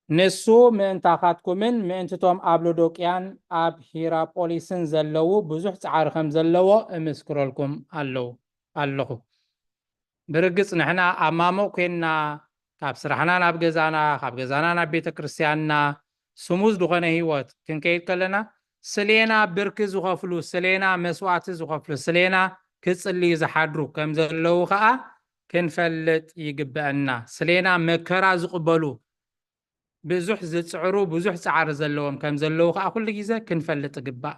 ንሱ ምእንታኻትኩምን ምእንትቶም ኣብ ሎዶቅያን ኣብ ሂራጶሊስን ዘለዉ ብዙሕ ጻዕሪ ከም ዘለዎ እምስክረልኩም ኣለዉ፣ ኣለኹ። ብርግጽ ንሕና ኣብ ማሙቕ ኮይንና ካብ ስራሕና ናብ ገዛና፣ ካብ ገዛና ናብ ቤተ ክርስቲያንና ስሙዝ ዝኾነ ህይወት ክንከይድ ከለና፣ ስሌና ብርኪ ዝኸፍሉ፣ ስሌና መስዋእቲ ዝኸፍሉ፣ ስሌና ክጽልዩ ዝሓድሩ ከም ዘለዉ ኸኣ ክንፈልጥ ይግበአና። ስሌና መከራ ዝቕበሉ፣ ብዙሕ ዝጽዕሩ፣ ብዙሕ ጻዕሪ ዘለዎም ከም ዘለዉ ኸኣ ኩሉ ግዜ ክንፈልጥ ይግባእ።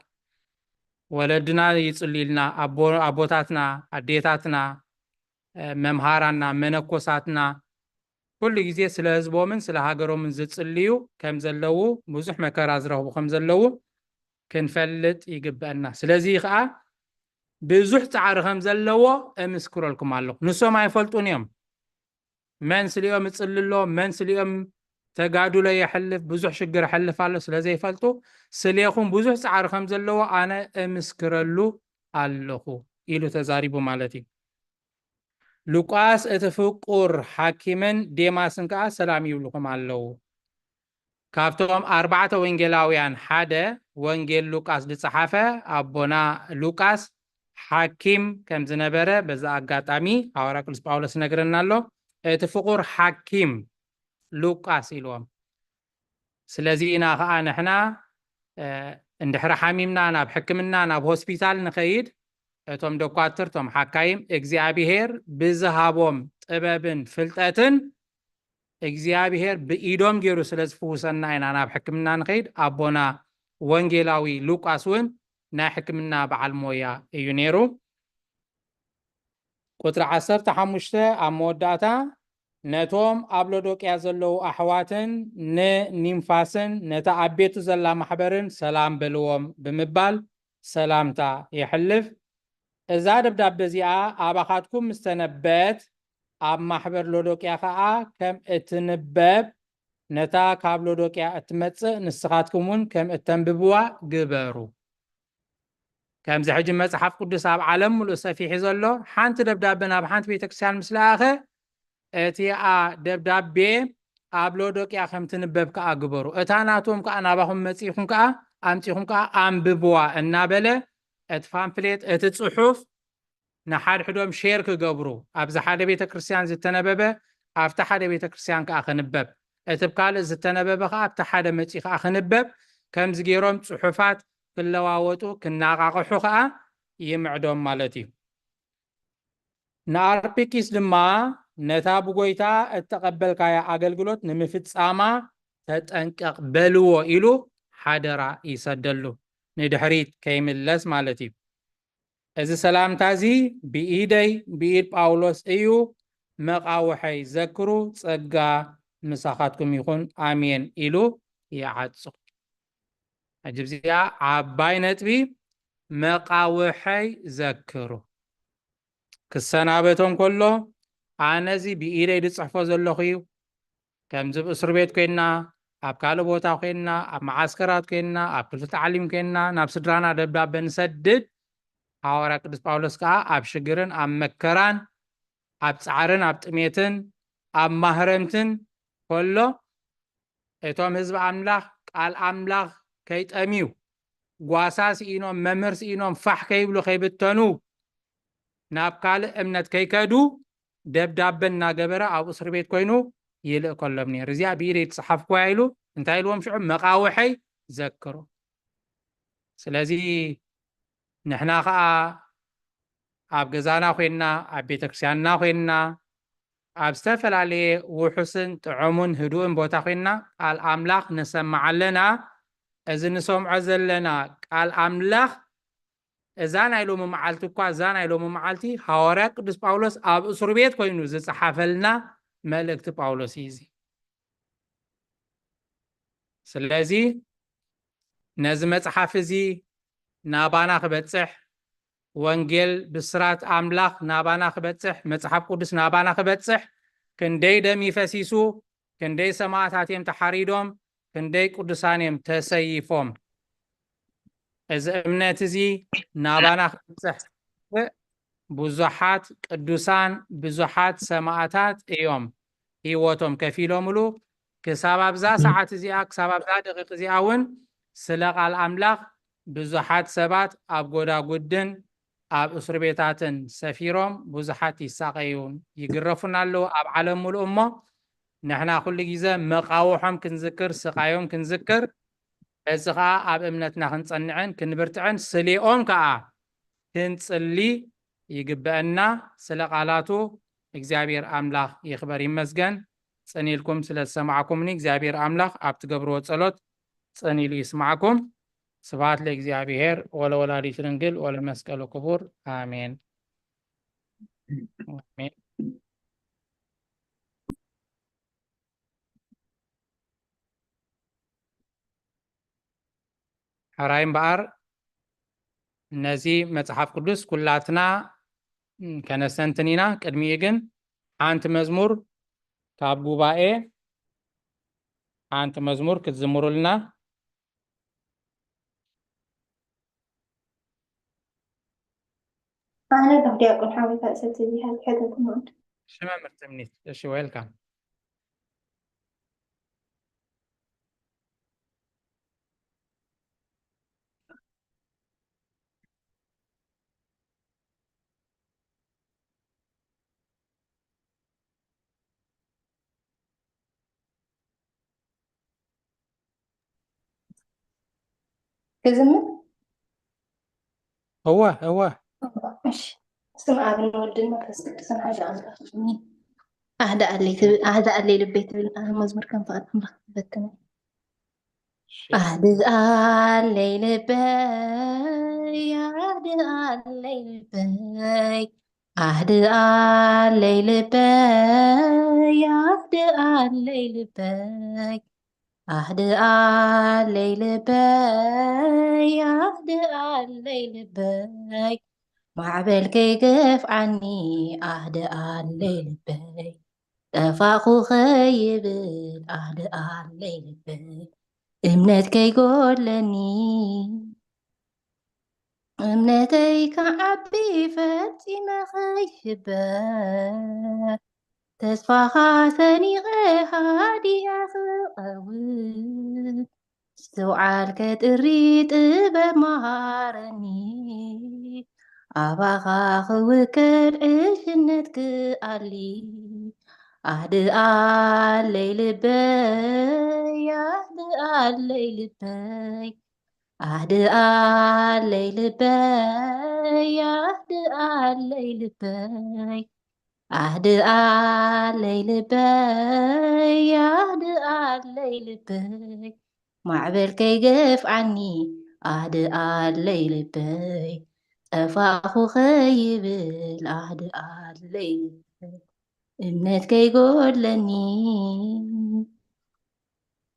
ወለድና ይጽልዩልና፣ ኣቦ-፣ ኣቦታትና፣ ኣዴታትና፣ እ፣ መምሃራና፣ መነኮሳትና፣ ኩሉ ግዜ ስለ ህዝቦምን ስለ ሃገሮምን ዝጽልዩ ከም ዘለዉ፣ ብዙሕ መከራ ዝረኽቡ ከም ዘለዉ ክንፈልጥ ይግበአና። ስለዚ ኸኣ ብዙሕ ጻዕሪ ከም ዘለዎ እምስክረልኩም ኣለኹ። ንሶም ኣይፈልጡን እዮም። መን ስሊኦም እጽሊ ኣሎ፣ መን ስሊኦም ተጋድሎ የሕልፍ፣ ብዙሕ ሽግር የሕልፍ ኣሎ ስለ ዘይፈልጡ፣ ስሌኹም ብዙሕ ጻዕሪ ከም ዘለዎ ኣነ እምስክረሉ ኣለኹ ኢሉ ተዛሪቡ ማለት እዩ። ሉቃስ እቲ ፍቁር ሓኪምን ዴማስን ከኣ ሰላም ይብልኹም ኣለዉ። ካብቶም ኣርባዕተ ወንጌላውያን ሓደ ወንጌል ሉቃስ ዝጸሓፈ ኣቦና ሉቃስ ሓኪም ከም ዝነበረ በዛ ኣጋጣሚ ሃዋርያ ቅዱስ ጳውሎስ ይነግረና ኣሎ። እቲ ፍቁር ሓኪም ሉቃስ ኢልዎም። ስለዚ ኢና ኸዓ ንሕና፣ እ፣ እንድሕሪ ሓሚምና ናብ ሕክምና፣ ናብ ሆስፒታል ንኸይድ፣ እቶም ደኳትር፣ እቶም ሓካይም እግዚኣብሔር ብዝሃቦም ጥበብን ፍልጠትን እግዚኣብሔር ብኢዶም ገይሩ ስለ ዝፍውሰና ኢና ናብ ሕክምና ንኸይድ። ኣቦና ወንጌላዊ ሉቃስ እውን ናይ ሕክምና በዓል ሞያ እዩ ነይሩ። ቁጽሪ ዓሰርተ ሓሙሽተ ኣብ መወዳእታ፣ ነቶም ኣብ ሎዶቅያ ዘለዉ ኣሕዋትን ንኒምፋስን ነታ ኣብ ቤቱ ዘላ ማሕበርን ሰላም በልዎም ብምባል ሰላምታ የሕልፍ። እዛ ደብዳቤ እዚኣ ኣባኻትኩም ምስ ተነበየት፣ ኣብ ማሕበር ሎዶቅያ ኸኣ ከም እትንበብ፣ ነታ ካብ ሎዶቅያ እትመጽእ ንስኻትኩም እውን ከም እተንብብዋ ግበሩ። ከምዚ ሕጂ መጽሓፍ ቅዱስ ኣብ ዓለም ምሉእ ሰፊሑ ዘሎ፣ ሓንቲ ደብዳበ ናብ ሓንቲ ቤተክርስትያን ምስ ለኣኸ፣ እቲኣ ደብዳቤ ኣብ ሎዶቅያ ከም ትንበብ ከኣ ግበሩ። እታ ናቶም ከኣ ናባኹም መጺኹም ከኣ፣ ኣምጺኹም ከኣ ኣንብብዋ እናበለ፣ እቲ ፓምፍሌት፣ እቲ ጽሑፍ ንሓድሕዶም ሼር ክገብሩ፣ ኣብዚ ሓደ ቤተክርስትያን ዝተነበበ ኣብቲ ሓደ ቤተክርስትያን ከኣ ክንበብ፣ እቲ ብ ካልእ ዝተነበበ ከኣ ኣብቲ ሓደ መጺኡ ከኣ ክንበብ፣ ከምዚ ገይሮም ጽሑፋት ክለዋወጡ፣ ክነቓቕሑ ከኣ ይምዕዶም ማለት እዩ። ንኣርፒኪስ ድማ ነታ ብጎይታ እተቐበልካያ ኣገልግሎት ንምፍጻማ ተጠንቀቕ በልዎ ኢሉ ሓደራ ይሰደሉ፣ ንድሕሪት ከይምለስ ማለት እዩ። እዚ ሰላምታ እዚ ብኢደይ ብኢድ ጳውሎስ እዩ፣ መቓውሐይ ዘክሩ፣ ጸጋ ምሳኻትኩም ይኹን፣ ኣሜን ኢሉ ይዓጹ። ሕጂ እዚኣ ዓባይ ነጥቢ፣ መቓውሐይ ዘክሩ። ክሰናበቶም ከሎ፣ ኣነ እዚ ብኢደይ ዝጽሕፎ ዘለኹ እዩ። ከምዚ ኣብ እስር ቤት ኮይንና፣ ኣብ ካልእ ቦታ ኮይንና፣ ኣብ መዓስከራት ኮይንና፣ ኣብ ክፍሊ ታዕሊም ኮይንና፣ ናብ ስድራና ደብዳበ ንሰድድ። ሃዋርያ ቅዱስ ጳውሎስ ከኣ ኣብ ሽግርን ኣብ መከራን፣ ኣብ ጻዕርን ኣብ ጥሜትን ኣብ ማህረምትን ከሎ፣ እቶም ህዝቢ ኣምላኽ ቃል ኣምላኽ ከይጠምዩ፣ ጓሳ ስኢኖም፣ መምህር ስኢኖም ፋሕ ከይብሉ ከይብተኑ፣ ናብ ካልእ እምነት ከይከዱ ደብዳበ እናገበረ ኣብ እስር ቤት ኮይኑ ይልእከሎም ነይሩ። እዚኣ ብኢደይ ዝጸሓፍኩዋ ኢሉ እንታይ ኢልዎም ሽዑ? መቓውሐይ ዘክሩ። ስለዚ ንሕና ኸኣ ኣብ ገዛና ኮይንና፣ ኣብ ቤተክርስትያንና ኮይንና፣ ኣብ ዝተፈላለየ ውሑስን ጥዑሙን ህዱእን ቦታ ኮይንና ቃል ኣምላኽ ንሰምዕ ኣለና። እዚ ንሰምዖ ዘለና ቃል ኣምላኽ፣ እዛ ናይ ሎሚ መዓልቲ እኳ፣ እዛ ናይ ሎሚ መዓልቲ ሃዋርያ ቅዱስ ጳውሎስ ኣብ እስር ቤት ኮይኑ ዝጸሓፈልና መልእክቲ ጳውሎስ እዩ እዚ። ስለዚ ነዚ መጽሓፍ እዚ ናባና ክበጽሕ፣ ወንጌል ብስራት ኣምላኽ ናባና ክበጽሕ፣ መጽሓፍ ቅዱስ ናባና ክበጽሕ ክንደይ ደም ይፈሲሱ፣ ክንደይ ሰማእታት እዮም ተሓሪዶም፣ ክንደይ ቅዱሳን እዮም ተሰይፎም። እዚ እምነት እዚ ናባና ክበጽሕ ብዙሓት ቅዱሳን፣ ብዙሓት ሰማእታት እዮም ህይወቶም ከፊሎምሉ። ክሳብ ኣብዛ ሰዓት እዚኣ፣ ክሳብ ኣብዛ ደቂቕ እዚኣ እውን ስለ ቃል ኣምላኽ ብዙሓት ሰባት ኣብ ጎዳጉድን ኣብ እስር ቤታትን ሰፊሮም ብዙሓት ይሳቐዩን ይግረፉን ኣለዉ ኣብ ዓለም ምሉእ። እሞ ንሕና ኩሉ ግዜ መቓውሖም ክንዝክር፣ ስቓዮም ክንዝክር፣ በዚ ኸኣ ኣብ እምነትና ክንጸንዕን ክንብርትዕን ስሌኦም ከኣ ክንጽሊ ይግበአና። ስለ ቃላቱ እግዚኣብሔር ኣምላኽ ይኽበር ይመስገን። ጽን ኢልኩም ስለ ዝሰማዕኩምኒ እግዚኣብሔር ኣምላኽ ኣብ ትገብርዎ ጸሎት ጽን ኢሉ ይስማዕኩም። ስብሐት ለእግዚኣብሔር ወለወላዲቱ ድንግል ወለመስቀሉ ክቡር። ኣሜን። ኣሜን። ሕራይ እምበኣር ነዚ መጽሓፍ ቅዱስ ኩላትና ከነስተንትን ኢና። ቅድሚኡ ግን ሓንቲ መዝሙር ካብ ጉባኤ ሓንቲ መዝሙር ክትዝምሩልና። ኣነ ኣለኹ ዲያቆን ሓወይ፣ ካልእ ሰብ ተዝይሃልካ ሕተት ምእንቲ። እሺ መምህር ትምኒት፣ እሺ፣ ዌልካም። ክዝምር? እወ፣ እወ። እሺ። ስም ኣብን ወልድን መንፈስ ቅዱስን ሓደ ኣምላኽ ኣሜን። ኣህደ ኣለይ ትብል፣ ኣህደ ኣለይ ልበይ ትብል፣ ኣነ መዝሙር ከም ፍቓድ ኣምላኽ ትፈትነ። እሺ። ኣህደ ኣለይ ልበይ፣ ኣህደ ኣለይ ልበይ፣ ኣህደ ኣለይ ልበይ፣ ኣህደ ኣለይ ልበይ፣ ኣህደ ኣለይ ልበይ፣ ኣህደ ኣለይ ልበይ፣ ማዕበል ከይገፍዓኒ፣ ኣህደ ኣለይ ልበይ፣ ጠፋእኹ ከይብል፣ ኣህደ ኣለይ ልበይ፣ እምነት ከይጎድለኒ፣ እምነተይ ክዓቢ ፈጺመ ከይሽበር፣ ተስፋኻ ሰኒቐ ሃዲኣ ክቐውም፣ ምስትውዓል ከጥሪ ጥበብ መሃረኒ፣ ኣባኻ ክውከል ዕሽነት ክኣሊ፣ ኣህድኣለይ ልበይ፣ ኣህድኣለይ ልበይ፣ ኣህድኣለይ ልበይ፣ ኣህድኣለይ ልበይ፣ ኣህድኣለይ ልበይ፣ ኣህድኣለይ ልበይ፣ ማዕበል ከይገፍዓኒ፣ ኣህድኣለይ ልበይ፣ ጠፋእኹ ከይብል፣ ኣህድኣለይ ልበይ፣ እምነት ከይጎድለኒ።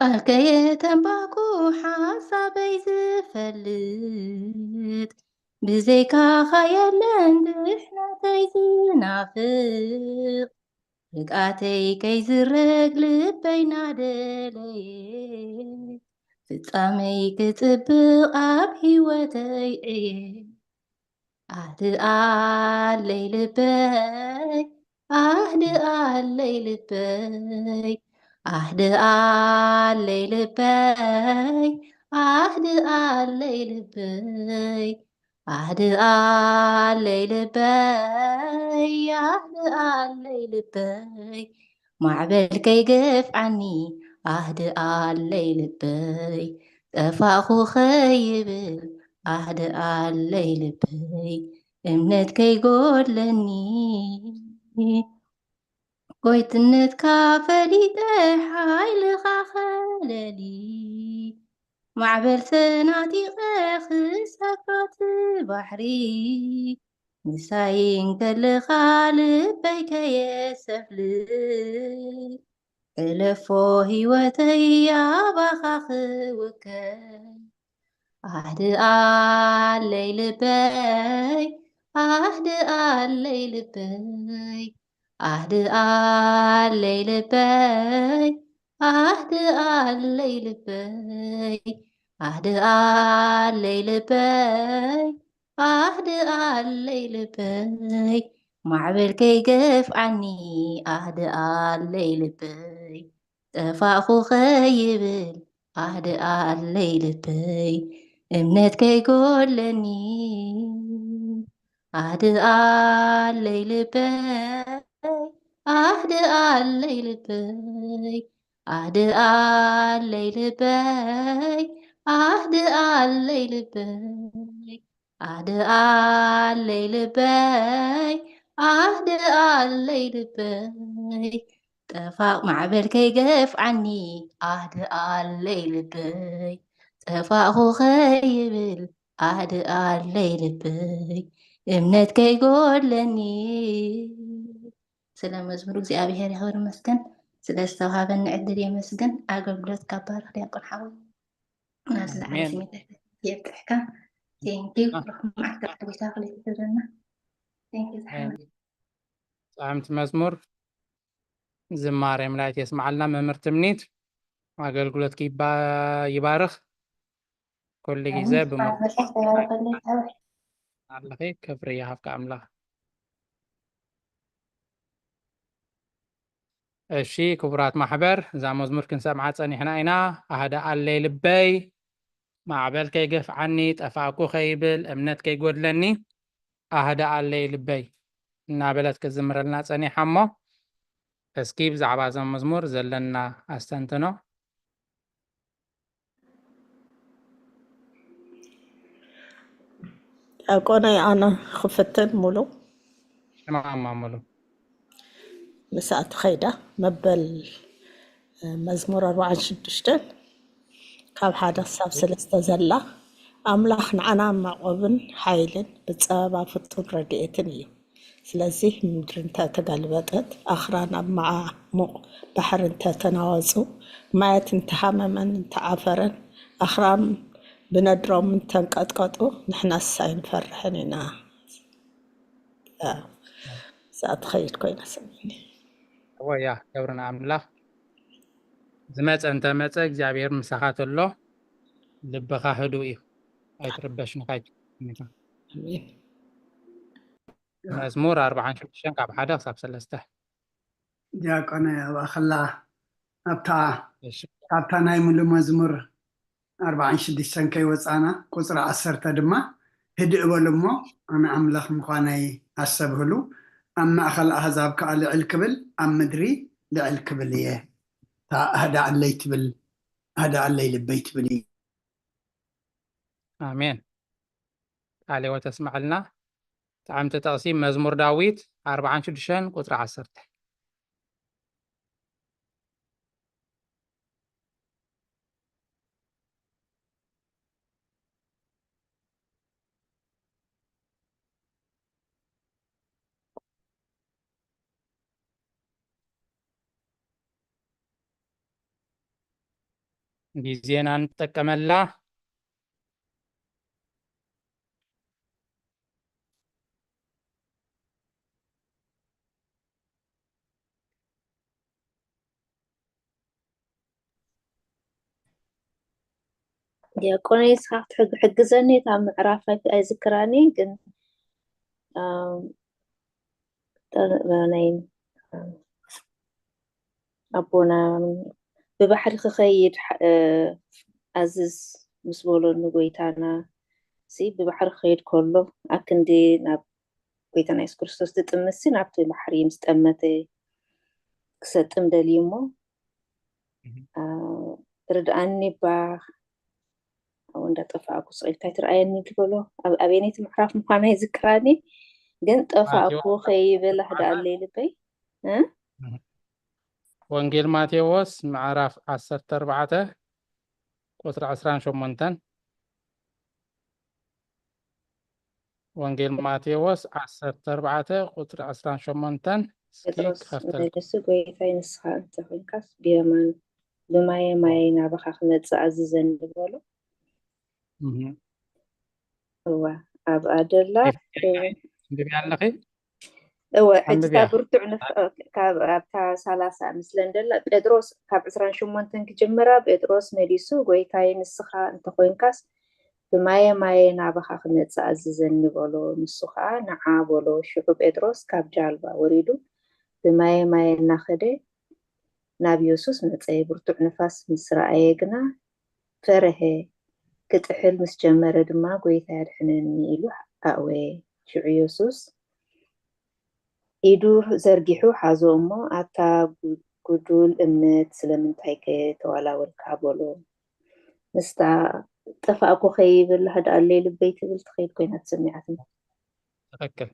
ቃልከ የተንባኩ ሓሳበይ ዝፈልጥ፣ ብዘይካኻ የለን ድሕነተይ ዝናፍቕ። ርግኣተይ ከይዝረግ ልበይ ናደለየ፣ ፍጻመይ ክጽብቕ ኣብ ህይወተይ ዕየ። ኣህድኣለይ ልበይ፣ ኣህድኣለይ ልበይ፣ ኣህድኣለይ ልበይ፣ ኣህድኣለይ ልበይ፣ ኣህድኣለይ ልበይ፣ ኣህድኣለይ ልበይ፣ ማዕበል ከይገፍዓኒ ኣህድኣለይ ልበይ፣ ጠፋእኹ ኸይብል ኣህድኣለይ ልበይ፣ እምነት ከይጎድለኒ። ጎይትነትካ ፈሊጠ ሓይልኻ ኸለሊ፣ ማዕበል ሰናጢቐ ክሰፍሮት ባሕሪ፣ ምሳይ እንከለኻ ልበይ ከየሰፍልል፣ ሕለፎ ህይወተይ ኣባኻ ክውከል። ኣህድኣለይ ልበይ፣ ኣህድኣለይ ልበይ፣ ኣህድኣለይ ልበይ፣ ኣህድኣለይ ልበይ፣ ኣህድኣለይ ልበይ፣ ኣህድኣለይ ልበይ፣ ማዕበል ከይገፍዓኒ ኣህድኣለይ ልበይ፣ ጠፋእኹ ኸይብል ኣህድኣለይ ልበይ፣ እምነት ከይጎድለኒ። ኣህድኣለይ ልበይ፣ ኣህድኣለይ ልበይ፣ ኣህድኣለይ ልበይ፣ ኣህድኣለይ ልበይ፣ ኣህድኣለይ ልበይ፣ ኣህድኣለይ ልበይ፣ ጠፋእ ማዕበል ከይገፍዓኒ ኣህድኣለይ ልበይ፣ ጠፋእኹ ኸይብል ኣህድኣለይ ልበይ፣ እምነት ከይጎድለኒ። ስለ መዝሙር እግዚኣብሔር ይኽበር ይመስገን። ስለ ዝተዋሃበኒ ዕድል የመስግን። ኣገልግሎት ካብ ባርኽ ዲያቆን ሓወይ። ናብዚ ዝዓበ ኣሜን። ስሜት የብቅሕካ። ቴንኪዩ። ኣሜን። ርሑም መዓልቲ፣ ርሑም ጎይታ ክልተ ይግበረልና። ቴንኪዩ ዝሓወይ። ኣሜን። ጻዕምቲ መዝሙር ዝማሬ መላእክት የስምዓልና። መምህር ትምኒት፣ ኣገልግሎትኪ ይባ-፣ ይባርኽ። ኩሉ ግዜ ኣሜን። ብመ-፣ መጽሓፍ ተባረኸለይ ሓወይ። ኣለኺ፣ ክብሪ ይሃብካ ኣምላኽ። እሺ፣ ክቡራት ማሕበር፣ እዛ መዝሙር ክንሰምዓ ጸኒሕና ኢና። ኣህደ ኣለይ ልበይ፣ ማዕበል ከይገፍዓኒ፣ ጠፋእኩ ከይብል፣ እምነት ከይጎድለኒ፣ ኣህደ ኣለይ ልበይ እናበለት ክዝምረልና ጸኒሓ እሞ፣ እስኪ ብዛዕባ እዛ መዝሙር ዘለና ኣስተንትኖ። ዲያቆነይ፣ ኣነ ክፍትን ሙሉ። ተማማ ሙሉ። ምስኣ ትኸይዳ መበል መዝሙር ኣርባዓን ሽዱሽተን ካብ ሓደ ክሳብ ሰለስተ ዘላ፣ ኣምላኽ ንዓና መዕቆብን ሓይልን ብጸበባ ፍጡን ረድኤትን እዩ። ስለዚ ምድሪ እንተ ተገልበጠት፣ ኣኽራን ኣብ መዓሙቕ ባሕሪ እንተ ተናወጹ፣ ማያት እንተ ሃመመን እንተ ዓፈረን፣ ኣኽራን ብነድሮም እንተ ኣንቀጥቀጡ፣ ንሕናስ ኣይንፈርሕን ኢና። እያ፣ እዛ ትኸይድ ኮይና ሰሚኒ። እወ፣ እያ፣ ክብሪ ንኣምላኽ። ዝመጸ እንተ መጸ፣ እግዚኣብሔር ምሳኻ ተሎ፣ ልብኻ ህዱእ እዩ። ኣይትርበሽ፣ ንኻይ። ኣሜን። መዝሙር ኣርባዓን ሽዱሽተን ካብ ሓደ ክሳብ ሰለስተ። ዲያቆነ፣ ኣብኣ ከላ ኣብታ፣ እሺ። ኣብታ ናይ ሙሉ መዝሙር ኣርባዓን ሽዱሽተን ከይወጻና፣ ቁጽሪ ዓሰርተ ድማ፣ ህድእ በሉ እሞ፣ ኣነ ኣምላኽ ምዃነይ ኣስተብህሉ፣ ኣብ ማእከል ኣህዛብ ከኣ ልዕል ክብል፣ ኣብ ምድሪ ልዕል ክብል እየ። እታ ኣህድኣለይ ትብል፣ ኣህድኣለይ ልበይ ትብል እዩ። ኣሜን። ቃለ ሕይወት ተስምዐልና። ጣዕምቲ ጥቕሲ መዝሙር ዳዊት ኣርባዓን ሽዱሽተን ቁጽሪ ዓሰርተ። ግዜና ንጠቀመላ። ዲያቆነይ፣ ንስኻ ክትሕግ- ሕግዘኒ። እታ ምዕራፍ ኣይ- ኣይዝክራኒ፣ ግን ኣም፣ ጠ- ናይ ኣቦና ብባሕሪ ክኸይድ ሓ- እ፣ ኣዝዝ ምስ በሎ ንጎይታና ሲ ብባሕሪ ክኸይድ ከሎ ኣክንዲ ናብ ጎይታና የሱስ ክርስቶስ ዝጥምት ሲ ናብቲ ባሕሪ ምስ ጠመተ ክሰጥም ደልዩ እሞ፣ ርድኣኒ እባ ኣብኡ እንዳጠፋእኩ ስቕ ኢልካ ኣይትርኣየኒ ዝበሎ ኣብ ኣበየነይቲ ምዕራፍ ምዃና ይዝክራኒ፣ ግን ጠፋእኩ ከይብል ኣህድኣለይ ልበይ። ወንጌል ማቴዎስ ምዕራፍ ዓሰርተ ኣርባዕተ ቁፅሪ ዕስራን ሸሞንተን። ወንጌል ማቴዎስ ዓሰርተ ኣርባዕተ ቁፅሪ ዕስራን ሸሞንተን። እስኪ ጴጥሮስ ክኸፍተልካ። መለሱ፣ ጎይታይ፣ ንስኻ እንተ ኾይንካስ ብየማን ብማየ ማየ ናባኻ ክመጽእ ኣዝዘኒ በሎ። እህ። እዋ ኣብኣ ደላ። ኣንብቢ ኣለኺ? እወ፣ ሕጂ ኣንብብያ። ካብ ብርቱዕ ንፍ- ካብ ኣብታ ሰላሳ ምስለን ደላ። ጴጥሮስ ካብ ዕስራን ሸሞንተን ክጅምራ። ጴጥሮስ መሊሱ፣ ጎይታይ፣ ንስኻ እንተኾይንካስ ብማየ ማየ ናባኻ ክመጽእ ኣዝዘኒ በሎ። ንሱ ኸኣ ንዓ በሎ። ሽዑ ጴጥሮስ ካብ ጃልባ ወሪዱ ብማየ ማየ እናኸደ ናብ የሱስ መጸ። ብርቱዕ ንፋስ ምስ ረኣየ ግና ፈረሀ። ክጥሕል ምስ ጀመረ ድማ፣ ጎይታይ፣ ኣድሕነኒ ኢሉ ኣእወየ። ሽዑ የሱስ ኢዱ ዘርጊሑ ሓዞ እሞ፣ ኣታ ጉ- ጉዱል እምነት፣ ስለምንታይከ ተዋላወልካ? በሎ። ምስታ ጠፋእኩ ከይብል ኣህድኣለይ ልበይ ትብል ትኸይድ ኮይና ተሰሚዓትኒ። ትኽክል።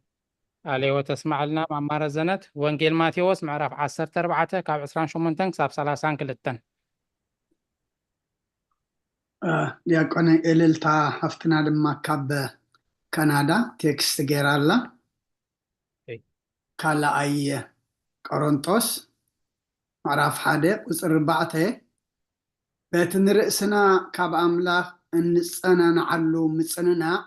ቃለ ሕይወት ተስማዕልና ማማ ረዘነት። ወንጌል ማቴዎስ ምዕራፍ ዓሰርተ ኣርባዕተ ካብ ዕስራን ሸሞንተን ክሳብ ሰላሳን ክልተን። እ፣ ዲያቆን እልልታ ሓፍትና ድማ ካብ ካናዳ ቴክስት ገይራ ኣላ። እይ። ካልኣይ ቆሮንጦስ ምዕራፍ ሓደ ቁፅሪ ኣርባዕተ፣ በቲ ንርእስና ካብ ኣምላኽ እንጸናንዓሉ ምጽንናዕ፣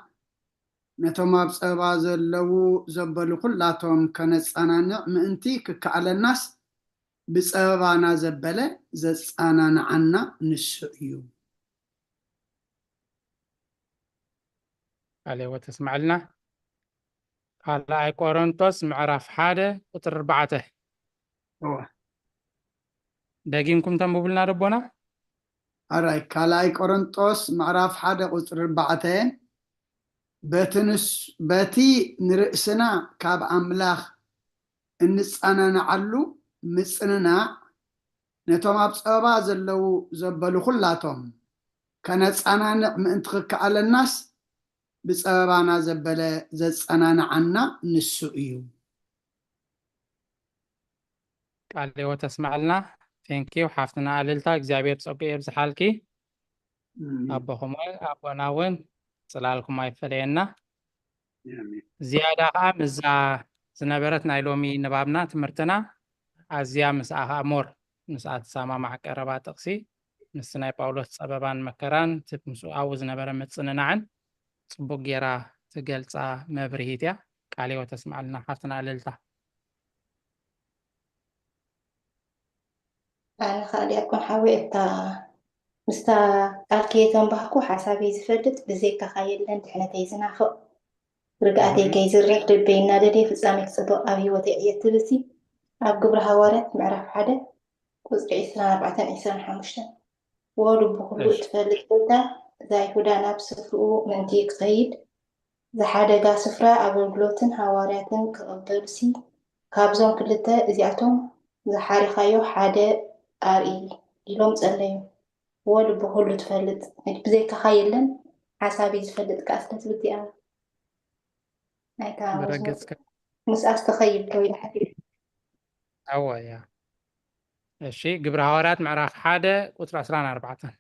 ነቶም ኣብ ጸበባ ዘለዉ ዘበሉ ኩላቶም ከነጸናንዕ ምእንቲ ክከኣለናስ፣ ብጸበባና ዘበለ ዘጸናንዓና ንሱ እዩ። ቃለ ሕይወት ተስማዕልና። ካልኣይ ቆሮንቶስ ምዕራፍ ሓደ ቁፅሪ ኣርባዕተ። እወ። ደጊምኩም ተንብቡልና ደቦና። ኣራይ ካልኣይ ቆሮንጦስ ምዕራፍ ሓደ ቁፅሪ ኣርባዕተ፣ በቲ ንስ- በቲ ንርእስና ካብ ኣምላኽ እንጸናንዓሉ ምጽንናዕ፣ ነቶም ኣብ ጸበባ ዘለዉ ዘበሉ ኩላቶም ከነጸናንዕ ምእንቲ ክከኣለናስ፣ ብጸበባና ዘበለ ዘጸናንዓና ንሱ እዩ። ቃለ ሕይወት ተስማዕልና። ቴንኪዩ ሓፍትና ኣልልታ፣ እግዚኣብሔር ጸጉ የብዝሓልኪ። ኣሜን። ኣቦኹም እውን ኣቦና እውን ጽላልኩም ኣይፈለየና። ኣሜን። ዝያዳ ከዓ ምስዛ ዝነበረት ናይ ሎሚ ንባብና ትምህርትና ኣዝያ ምስኣ ከዓ ሞር ምስኣ ትሰማማዕ ቀረባ ጥቕሲ ምስቲ ናይ ጳውሎስ ጸበባን መከራን እቲ ምስኡ ኣብኡ ዝነበረ ምጽንናዕን ጽቡቅ ጌራ ትገልጻ መብርሂት እያ። ቃለ ሕይወት ተስማዕልና ሓፍትና ኣልልታ። ኣነ ከዓ ዲያቆን ሓወይ እታ ምስታ ቃል ከየተንባህኩ ሓሳበይ ዝፈልጥ ብዘይካኻ የለን ድሕነተይ ዝናፍቕ ርግኣተይ ከይዝረግ ልበይ እናደለየ ፍጻመይ ክጽብቕ ኣብ ህይወተይ ዕየት ትብልሲ ኣብ ግብሪ ሃዋርያት ምዕራፍ ሓደ ቁጽሪ ዕስራን ኣርባዕተን ዕስራን ሓሙሽተን ወልቡ ኩሉ እሺ። እትፈልጥ ጎይታ እዛ ይሁዳ ናብ ስፍርኡ ምእንቲ ክኸይድ ዝሓደጋ ስፍራ ኣገልግሎትን ሃዋርያትን ክቕበልሲ ካብዞም ክልተ እዚኣቶም ዝሓሪኻዮ ሓደ ኣርኢ ኢሎም ጸለዩ። ወልቡ ኩሉ ትፈልጥ ብዘይካኻ የለን ሓሳቢ ዝፈልጥ ከኣ ስለ ትብልቲ እያ። ናይታ ብረገጽ ከ- ምስኣስ ትኸይድ ዶ ኢላ ሓቲት ኣዋ እያ። እሺ ግብሪ ሃዋርያት ምዕራፍ ሓደ ቁፅሪ ዕስራን ኣርባዕተን።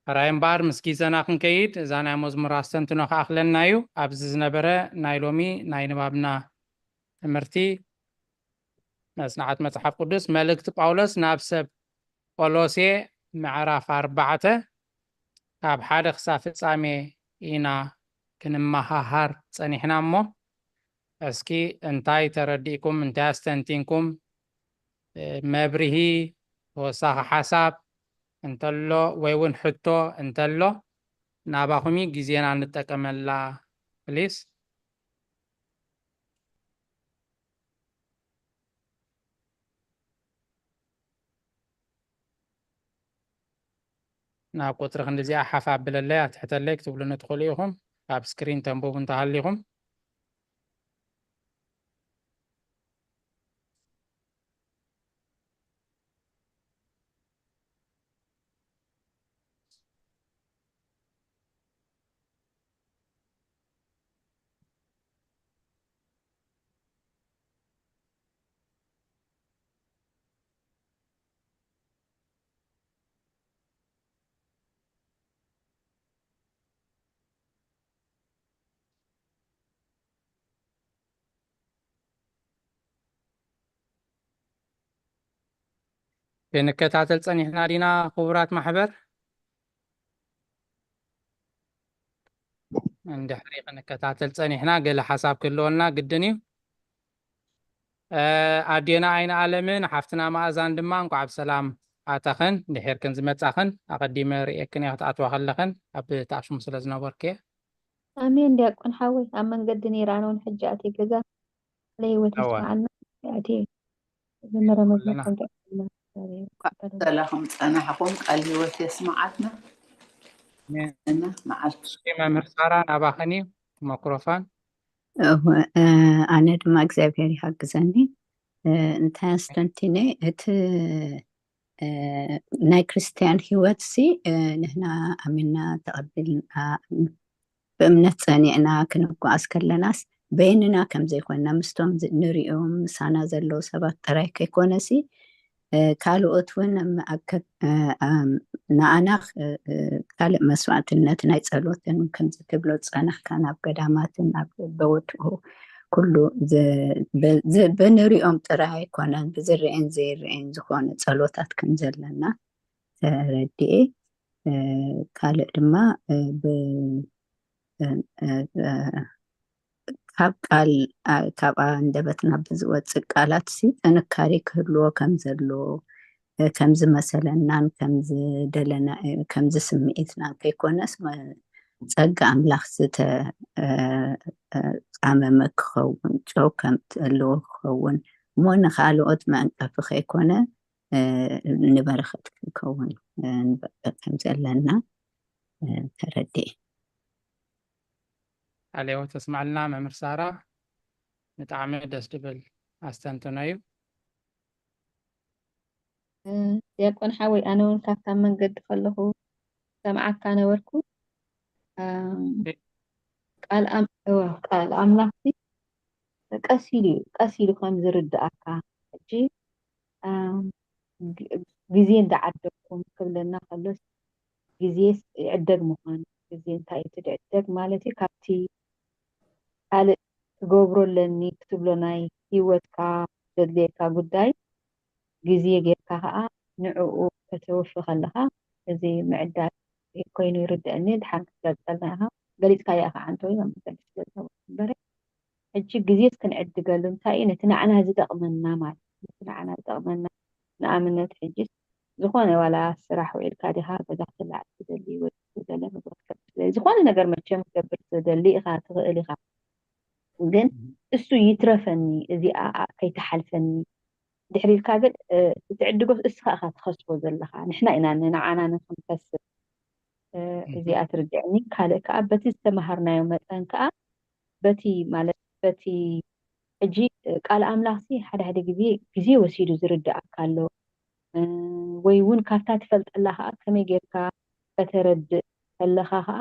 ሕራይ እምበኣር ምስ ግዜና ክንከይድ እዛ ናይ መዝሙር ኣስተንትኖ ክኣኽለና እዩ። ኣብዚ ዝነበረ ናይ ሎሚ ናይ ንባብና ትምህርቲ መጽናዕት መጽሓፍ ቅዱስ መልእክቲ ጳውሎስ ናብ ሰብ ቆሎሴ ምዕራፍ ኣርባዕተ ካብ ሓደ ክሳብ ፍጻሜ ኢና ክንመሃሃር ጸኒሕና እሞ እስኪ እንታይ ተረዲእኩም እንታይ ኣስተንቲንኩም እ፣ መብርሂ፣ ተወሳኺ ሓሳብ እንተሎ ወይ እውን ሕቶ እንተሎ ናባኹም እዩ፣ ግዜና ንጠቀመላ ፕሊስ። ናብ ቁፅሪ ክንዲዚኣ ሓፍ ኣብለለይ፣ ኣትሕተለይ ክትብሉኒ ትኽእሉ ኢኹም። ኣብ ስክሪን ተንብቡ እንተሃሊኹም። ክንከታተል ጸኒሕና ዲና ክቡራት ማሕበር? እንድሕሪ ክንከታተል ጸኒሕና ገለ ሓሳብ ክህልወና ግድን እዩ። እ፣ ኣዴና ኣይንኣለምን ሓፍትና መኣዛን ድማ እንኳዕ ብሰላም ኣተኽን ድሒርክን ዝመጻኽን። ኣቐዲመ ርእየክን እየ ክትኣትዋ ከለኽን ኣብ ተኣሽሙ ስለ ዝነበርክየ። ኣሜን ዲያቆን ሓወይ፣ ኣብ መንገዲ ነይረ ኣነ እውን ሕጂ ኣትየ ገዛ። ለህይወት እወ። ይስምዓልና። ኣትየ ዝመረ መዝሙር ኩልና። ከምዚ ዕድልና እግዚኣብሔር እንኳዕ ይባርክ። ሰላም ጸናሕኹም፣ ቃል ህይወት የስምዓትና። ኣሜን። እና መዓልቲ እሺ፣ መምህር ሳራ ናባኽን እዩ ማይክሮፎን። እወ፣ እ፣ ኣነ ድማ እግዚኣብሔር ይሃግዘኒ። እ፣ እንታይ ኣስተንቲነ፣ እቲ፣ እ፣ ናይ ክርስትያን ህይወት ሲ፣ እ፣ ንሕና ኣሚንና ተቐቢልና፣ ብእምነት ጸኒዕና ክንጓዓዝ ከለናስ፣ በይንና ከም ዘይኮንና፣ ምስቶም ዝ-፣ ንሪኦም ምሳና ዘለዉ ሰባት ጥራይ ከይኮነሲ፣ እ፣ ካልኦት እውን ኣብ ከ-፣ እ፣ ኣም፣ ንኣና፣ እ፣ እ፣ ካልእ መስዋዕትነት ናይ ጸሎትን ከምዚ ትብሎ ዝጸናሕካ ናብ ገዳማትን ኣብ በቦትኡ ኩሉ ዝ-፣ ብ-፣ ዝ-፣ ብንሪኦም ጥራይ ኣይኮነን፣ ብዝርኤን ዘይርኤን ዝኾነ ጸሎታት ከም ዘለና ተረዲኤ። እ፣ ካልእ ድማ፣ እ፣ ብ-፣ እ፣ እ፣ እ፣ ካብ ቃል፣ ኣ፣ ካብ ኣንደበትና ብዝወጽእ ቃላት ሲ ጥንካሬ ክህልዎ ከም ዘለዎ፣ እ፣ ከም ዝመሰለናን ከም ዝደለና፣ እ፣ ከምዚ ስምዒትናን ከይኮነስ፣ መ-፣ ጸጋ ኣምላኽ ዝተ-፣ እ፣ እ፣ ጻመመ ክኸውን፣ ጨው ከም ዘለዎ ክኸውን፣ እሞ ንኻልኦት መዕንቀፊ ከይኮነ፣ እ፣ ንበረኸት ክንከውን፣ እ፣ ንበቅዕ ከም ዘለና፣ እ፣ ተረዲኤ። ኣሌዎ ተስማዕልና መምህር ሳራ፣ ብጣዕሚ ደስ ድብል ኣስተንትኖ እዩ። እ፣ ዲያቆን ሓወይ፣ ኣነ እውን ካብታ መንገዲ ከለኹ ሰምዓካ ነበርኩ። እ፣ እ። ቃል ኣም-፣ እወ፣ ቃል ኣምላኽሲ ቀስ ኢሉ እዩ፣ ቀስ ኢሉ ከም ዝርድኣካ። ሕጂ፣ እ፣ ግ-፣ ግዜ እንዳዓደግኩም ክብለና ከሎስ፣ ግዜስ ይዕደግ ምዃኑ፣ ግዜ እንታይ እዩ እቲ ዝዕደግ ማለት እዩ? ካብቲ ካልእ ክገብሮ ኣለኒ ክትብሎ ናይ ህይወትካ ዘድልየካ ጉዳይ ግዜ ጌርካ ከኣ ንዕኡ ከተወፊ ከለኻ፣ እዚ ምዕዳግ ኮይኑ ይርድኣኒ። ድሓን ክትገልጸልና ኢኻ። ገሊጽካያ ኢኻ፣ ዓንተወይ፣ ኣብ መገዲ ስለ ዝነበርኩ እምበረ። ሕጂ ግዜስ ክንዕድገሉ እንታይ እዩ? ነቲ ንዓና ዝጠቕመና ማለት እዩ። ነቲ ንዓና ዝጠቕመና፣ ንኣብነት፣ ሕጂ ዝኾነ ዋላ ስራሕ ውዒልካ ዲኻ፣ ገዛ ክትለዓል ትደሊ ወይ ገለ ምግቢ ክትከፍት ትደሊ፣ ዝኾነ ነገር መቸም ክትገብር ትደሊ ኢኻ፣ ትኽእል ኢኻ። ግን እሱ ይትረፈኒ፣ እዚኣ ከይትሓልፈኒ፣ ድሕሪ ኢልካ ግን፣ እ፣ እቲ ዕድጎስ እስኻ ኢኻ ትኸስቦ ዘለኻ። ንሕና ኢና ንዓና ንኽንከስብ፣ እ፣ እዚኣ ትርድዐኒ። ካልእ ከኣ በቲ ዝተመሃርናዮ መጠን ከኣ በቲ ማለት በቲ ሕጂ፣ እ፣ ቃል ኣምላኽሲ ሓደ ሓደ ግዜ፣ ግዜ ወሲዱ ዝርድኣካ ኣሎ። እ፣ ወይ እውን ካብታ ትፈልጠላ ከኣ ከመይ ጌርካ ከተረድእ ከለኻ ከኣ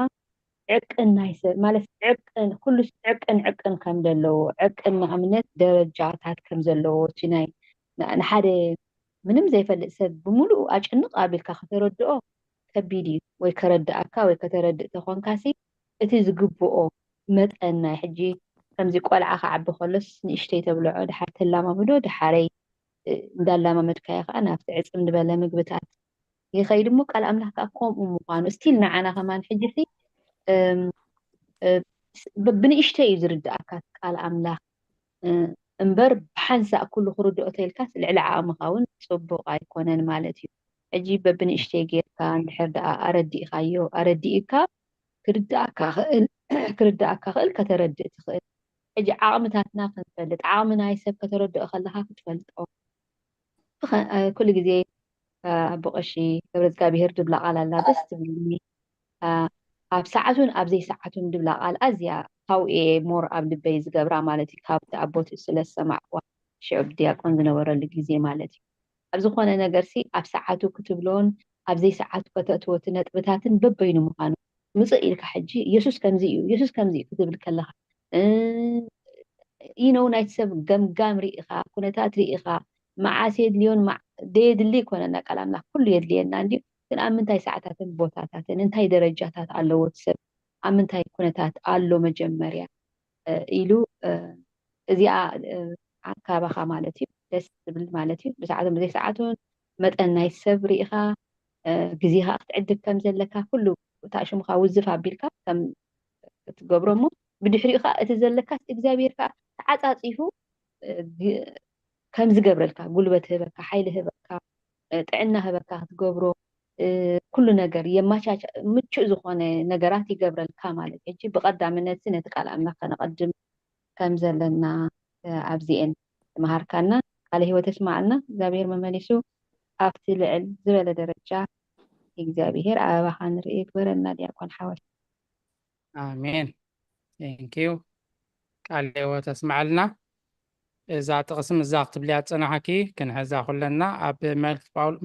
ዕቅን ናይ ሰብ ማለት ዕቅን፣ ኩሉስ ዕቅን ዕቅን ከም ዘለዎ፣ ዕቅን ንኣብነት ደረጃታት ከም ዘለዎ፣ እቲ ናይ ን-፣ ንሓደ ምንም ዘይፈልጥ ሰብ ብምሉኡ ኣጭንቕ ኣቢልካ ከተረድኦ ከቢድ እዩ። ወይ ከረድኣካ ወይ ከተረድእ ተኾንካሲ፣ እቲ ዝግብኦ መጠን ናይ ሕጂ ከምዚ ቆልዓ ክዓቢ ከሎስ ንእሽተይ ተብልዖ፣ ድሓር ተላማምዶ፣ ድሓረይ፣ እ፣ እንዳላማመድካዮ ከኣ ናብቲ ዕጽም ዝበለ ምግብታት ይኸይድ እሞ፣ ቃል ኣምላኽ ከኣ ከምኡ ምዃኑ፣ ስቲል ንዓና ከማን ሕጂሲ፣ እም፣ እ፣ ስ-፣ ብ-፣ ብንእሽተይ እዩ ዝርድኣካ ቃል ኣምላኽ። እ፣ እምበር ብሓንሳእ ኩሉ ክርድኦ ተልካስ ልዕሊ ዓቕምኻ እውን ጽቡቕ ኣይኮነን ማለት እዩ። ሕጂ በብንእሽተይ ጌርካ እንድሕር ደኣ ኣረዲእካዮ ኣረዲእካ ክርድኣካ ክእል ክርድኣካ ክእል ከተረድእ ትኽእል። ሕጂ ዓቕምታትና ክንፈልጥ ዓቕሚ ናይ ሰብ ከተረድኦ ከለኻ ክትፈልጦ ኩሉ ግዜ ኣቦ ቀሺ ገብረ እግዚኣብሄር ድብላ ቃል ኣላ ደስ ትብልኒ። ኣብ ሰዓቱን ኣብ ዘይሰዓቱን ድብላ ቃል ኣዝያ ካብኡ እየ ሞር ኣብ ልበይ ዝገብራ ማለት እዩ። ካብቲ ኣቦት ስለ ዝሰማዕዋ ሽዑ ብዲያቆን ዝነበረሉ ግዜ ማለት እዩ። ኣብ ዝኾነ ነገር ሲ ኣብ ሰዓቱ ክትብሎን ኣብ ዘይሰዓቱ ከተእትዎ እቲ ነጥብታትን በበይኑ ምዃኑ ምፅእ ኢልካ ሕጂ የሱስ ከምዚ እዩ የሱስ ከምዚ እዩ ክትብል ከለኻ you know ናይቲ ሰብ ገምጋም ርኢኻ ኩነታት ርኢኻ መዓስ የድልዮን ደየድሊ ይኮነና ቃል ኣምላኽ ኩሉ የድልየና እንዲ ግን ኣብ ምንታይ ሰዓታትን ቦታታትን እንታይ ደረጃታት ኣለዎ እቲ ሰብ ኣብ ምንታይ ኩነታት ኣሎ መጀመርያ ኢሉ እዚኣ ካባኻ ማለት እዩ ደስ ዝብል ማለት እዩ ብሰዓቱን ብዘይ ሰዓቱን መጠን ናይ ሰብ ርኢኻ ግዜኻ ክትዕድግ ከም ዘለካ ኩሉ እታ ሽሙኻ ውዝፍ ኣቢልካ ከም ክትገብሮ እሞ ብድሕሪኡ ከዓ እቲ ዘለካ እግዚኣብሔር ከዓ ተዓፃፂፉ ከም ዝገብረልካ ጉልበት ህበካ ሓይሊ ህበካ ጥዕና ህበካ ክትገብሮ ኩሉ ነገር የማቻቻ ምቹእ ዝኾነ ነገራት ይገብረልካ ማለት ሕጂ ብቀዳምነት ነቲ ቃል ኣምላኽ ከነቀድም ከም ዘለና ኣብዚኤን ተመሃርካና ቃለ ህይወት ተስማዓልና እግዚኣብሔር መመሊሱ ኣብቲ ልዕል ዝበለ ደረጃ እግዚኣብሔር ኣበባኻ ንርኢ ግበረና ዲያቆን ሓወት ኣሜን ቴንኪዩ ቃለ ህይወት ተስማዓልና እዛ ጥቕሲ ምዛ ክትብልያ ዝጸናሓኪ ክንሕዛ ኩለና ኣብ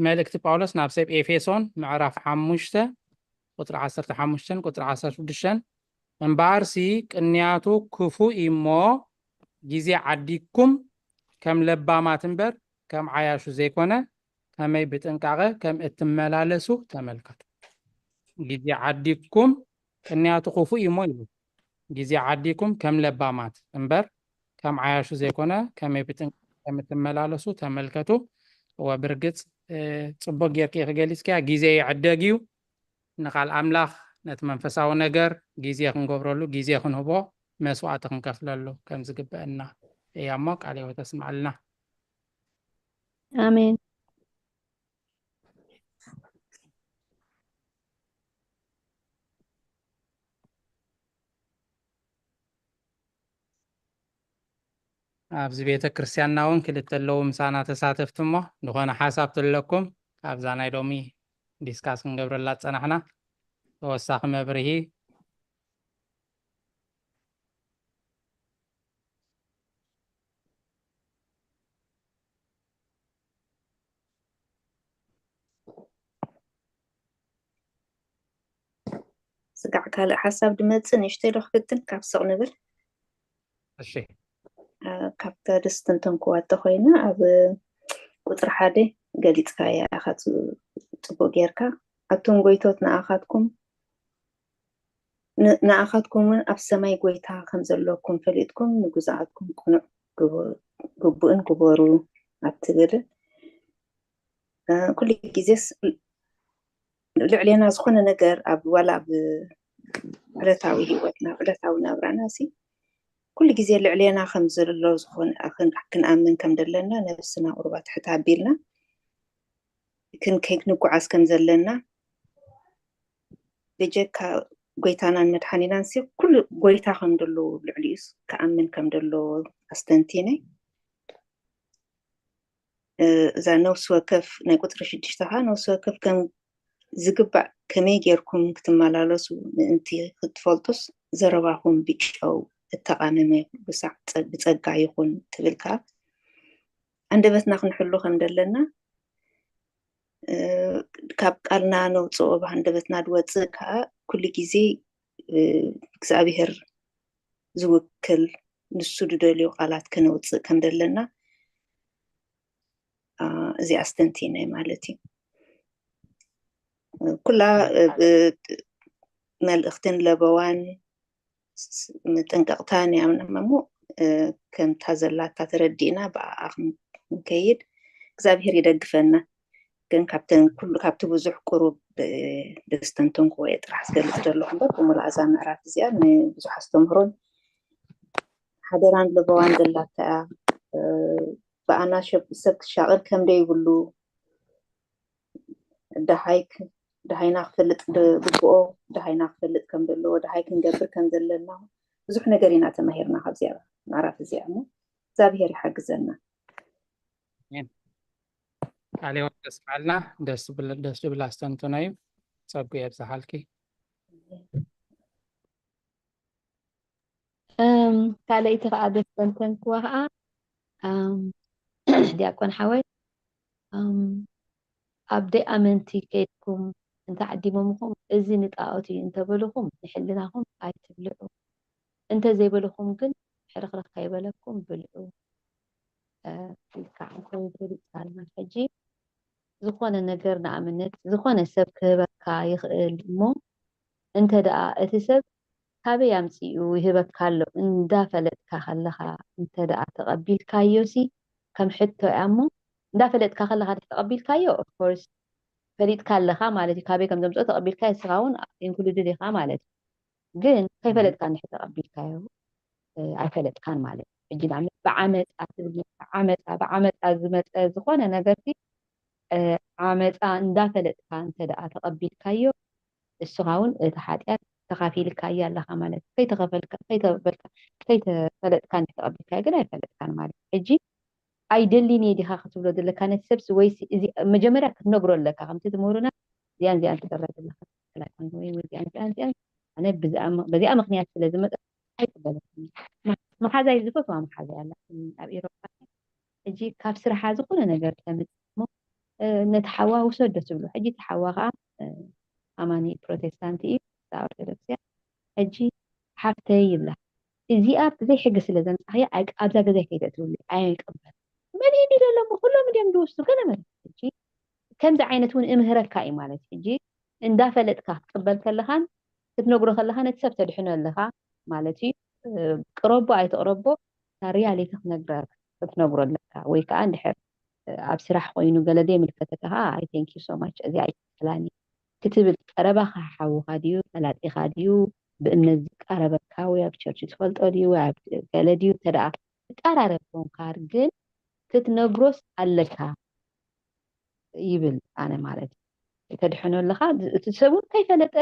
መልእክቲ ጳውሎስ ናብ ሰብ ኤፌሶን ምዕራፍ ሓሙሽተ ቁፅሪ ዓሰርተ ሓሙሽተን ቁፅሪ ዓሰርተ ሽዱሽተን እምበኣርሲ ቅንያቱ ክፉእ እሞ ግዜ ዓዲግኩም ከም ለባማት እምበር ከም ዓያሹ ዘይኮነ ከመይ ብጥንቃቐ ከም እትመላለሱ ተመልከቱ። ግዜ ዓዲግኩም ቅንያቱ ክፉእ እሞ ኢሉ ግዜ ዓዲኩም ከም ለባማት እምበር ከም ዓያሹ ዘይኮነ ከመይ ብጥንቃቐ ከም እትመላለሱ ተመልከቱ። እወ ብርግፅ ፅቡቅ ጌርኪ ክገሊፅኪያ ግዜ ይዕደግ እዩ። ንቃል ኣምላኽ ነቲ መንፈሳዊ ነገር ግዜ ክንገብረሉ ግዜ ክንህቦ መስዋእቲ ክንከፍለሉ ከም ዝግበአና እያ እሞ ቃል ህይወት ተስምዓልና። ኣሜን። ኣብዚ ቤተ ክርስቲያንና እውን ክልተ ኣለዉ ምሳና ተሳተፍቲ እሞ ዝኾነ ሓሳብ ተለኩም ካብዛ ናይ ሎሚ ዲስካስ ክንገብረላ ዝፀናሕና ተወሳኺ መብርሂ ስጋዕ ካልእ ሓሳብ ድመፅእ ንእሽተይ ዶ ክፍትን ካብ ስቕ ንብል እሺ ካብታ ደስ ተንተንክዋ ተኮይና ኣብ ቁፅሪ ሓደ ገሊፅካያ ኢኻ ፅቡቅ ጌርካ ኣብቶም ጎይቶት ንኣኻትኩም ንኣኻትኩም እውን ኣብ ሰማይ ጎይታ ከም ዘለኩም ፈሊጥኩም ንግዛኣትኩም ቅኑዕ ግቡእን ግበሩ ኣብ ትብል ኩሉ ግዜስ ልዕሌና ዝኾነ ነገር ኣብ ዋላ ኣብ ዕለታዊ ሂወትና ዕለታዊ ናብራና ሲ ኩሉ ግዜ ልዕሌና ከም ዘሎ ዝኾነ ክንኣምን ከም ዘለና ነብስና ቁርባ ትሕት ኣቢልና ክንከይድ ንጓዓዝ ከም ዘለና ብጀካ ጎይታናን መድሓኒናን ሲ ኩሉ ጎይታ ከም ደሎ ልዕሊኡስ ክኣምን ከም ደሎ ኣስተንቲነ እዛ ነፍሲ ወከፍ ናይ ቁፅሪ ሽዱሽተ ከዓ ነፍሲ ወከፍ ከም ዝግባእ ከመይ ጌርኩም ክትመላለሱ ምእንቲ ክትፈልጡስ ዘረባኹም ብጨው እተቓመመ ይኹን ብሳዕ ብጸጋ ይኹን ትብል ከዓ ኣንደበትና ክንሕሉ ከም ዘለና ካብ ቃልና ነውፅኦ ብሃንደበትና ዝወፅእ ከዓ ኩሉ ግዜ እግዚኣብሔር ዝውክል ንሱ ዝደልዮ ቃላት ከነውፅእ ከም ዘለና እዚ ኣስተንቲነ ማለት እዩ ኩላ መልእክትን ለበዋን ምጥንቀቕታን እያ እሞ ከምታ ዘላታ ተረዲእና ብኣኣ ክንከይድ እግዚኣብሄር ይደግፈና ግን ካብተን ኩሉ ካብቲ ብዙሕ ቁሩብ ደስተንተንክዎ እየ ጥራሕ ዝገልፅ ዘለኹ እምበር ብምሉእ እዛ ምዕራፍ እዚኣ ንብዙሕ ኣስተምህሮን ሓደራን ለበዋን ዘላታ እያ ብኣና ሰብ ክሻቐል ከም ደይብሉ፣ ደሃይ ደሃይና ክፈልጥ ግብኦ፣ ደሃይና ክፈልጥ ከም ዘለዎ፣ ደሃይ ክንገብር ከም ዘለና ብዙሕ ነገር ኢና ተማሂርና ካብዚኣ ምዕራፍ እዚኣ። እሞ እግዚኣብሔር ይሓግዘና። ቃለ ሕይወት የስምዓልና። ደስ ዝብል ኣስተንትኖ እዩ። ጸጉ የብዝሓልኪ። ካልኣይቲ ከዓ ዘስተንተንክዋ ከዓ ዲያቆን ሓወይ፣ ኣብ ደይ ኣመንቲ ከይድኩም እንተዓዲሞምኹም፣ እዚ ንጣዖት እዩ እንተበሉኹም፣ ንሕልናኹም ኣይትብልዑ፣ እንተዘይበሉኹም ግን ሕርኽርኽ ከይበለኩም ብልዑ ኢልካ ዓንኮ ይፈልጥ ኣልና። ሕጂ ዝኾነ ነገር ንኣብነት ዝኾነ ሰብ ክህበካ ይኽእል እሞ፣ እንተ ደኣ እቲ ሰብ ካበይ ኣምጺኡ ይህበካ ኣሎ እንዳፈለጥካ ከለኻ እንተ ደኣ ተቐቢልካዮሲ፣ ከም ሕቶ እያ እሞ፣ እንዳፈለጥካ ከለኻ ድሕሪ ተቐቢልካዮ፣ of course ፈሊጥካ ኣለኻ ማለት እዩ። ካበይ ከም ዘምጽኦ ተቐቢልካ፣ ንስኻ እውን included ኢኻ ማለት እዩ። ግን ከይፈለጥካ እንድሕር ተቐቢልካዮ፣ ኣይፈለጥካን ማለት እዩ። ሕጂ ንኣብነት ብዓመፃ ትብል፣ ብዓመፃ ብዓመፃ ዝመፀ ዝኾነ ነገርሲ ዓመፃ እንዳፈለጥካ እንተ ደኣ ተቐቢልካዮ፣ እስኻ እውን እቲ ሓጢኣት ተኻፊልካዮ ኣለኻ ማለት እዩ። ከይተኸፈልካ ከይተበልካ ከይተፈለጥካ እንድሕር ተቐቢልካዮ ግን ኣይፈለጥካን ማለት እዩ። ሕጂ ኣይደሊን እየ ዲኻ ክትብሎ ዘለካ ነቲ ሰብሲ? ወይሲ እዚ መጀመርያ ክትነግሮ ኣለካ፣ ከምቲ ትምህሩና እዚኣን እዚኣን ትገብራ ዘለካ ትኽክል ኣይኮነን፣ ወይ ወይ እዚኣን እዚኣን እዚኣን ኣነ ብዚኣ- በዚኣ ምክንያት ስለ ዝመፀ ኣይቅበለትን። ማ- መሓዛይ ዝፈትዋ መሓዛይ ኣላ ኣብ ኤሮፓ። ሕጂ ካብ ስራሓ ዝኾነ ነገር ተምፅእ እሞ ነቲ ሓዋ ውሰዶ ትብሎ። ሕጂ እቲ ሓዋ ከዓ ኣማኒ ፕሮቴስታንት እዩ፣ እዛ ኦርቶዶክስ እያ። ሕጂ ሓፍተይ ይብላ፣ እዚኣ ብዘይ ሕጊ ስለ ዘምፃኽያ ኣብዛ ገዛይ ከይተእትውለይ ኣይቅበል። መን እዩ ኢሉ ኣሎ እሞ ኩሎም እንድዮም ዝወስዱ ገለ መለ። ሕጂ ከምዚ ዓይነት እውን እምህረካ እዩ ማለት እዩ። ሕጂ እንዳፈለጥካ ክትቅበል ከለኻን ክትነግሮ ከለኻ ነቲ ሰብ ተድሕኖ ኣለኻ ማለት እዩ። ቅረቦ ኣይትቕረቦ እታ ሪያሊቲ ክትነግረ- ክትነግሮ ኣለካ። ወይ ከዓ እንድሕር ኣብ ስራሕ ኮይኑ ገለ ዘይምልከተካ ከዓ I thank you so much እዚኣ ኣይትክፈላኒ ክትብል ቀረባኻ ሓውኻ ድዩ ፈላጢኻ ድዩ ብእምነት ዝቃረበካ ወይ ኣብ ቸርች ትፈልጦ ድዩ ወይ ኣብ ገለ ድዩ እንተ ደኣ ትቀራረብ ኮንካ ግን ክትነግሮስ ኣለካ ይብል ኣነ ማለት እዩ። ተድሕኖ ኣለኻ እቲ ሰብ እውን ከይፈለጠ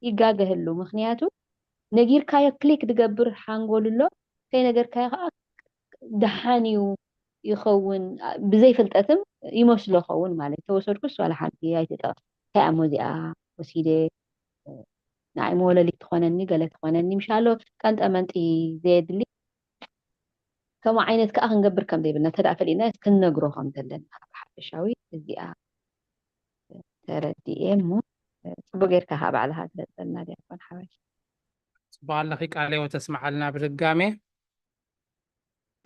ይጋገህሉ ምክንያቱ ነጊርካዮ ክሊክ ድገብር ሓንጎል ኣሎ ከይነገርካዮ ከዓ ደሓን እዩ ይኸውን ብዘይ ፍልጠትም ይመስሎ ኸውን ማለት ተወሰድኩስ ዋላ ሓንቲ ኣይትጠቕ እንታይ ኣሞ እዚኣ ወሲደ ንዓይ መወለሊት ትኾነኒ ገለ ትኾነኒ ምሻሎ ቀንጠ መንጢ ዘየድሊ ከምኡ ዓይነት ከዓ ክንገብር ከም ዘይብልና እንተ ፈሊጥና ክንነግሮ ከም ዘለና ብሓፈሻዊ እዚኣ ተረዲኤ እሞ ፅቡቅ ጌርካ ከዓ ባዕልካ ግለፀልና ዲያቆን ሓወይ። ፅቡቅ ኣለኺ ቃለ ሕይወት ተስምዓልና ብድጋሜ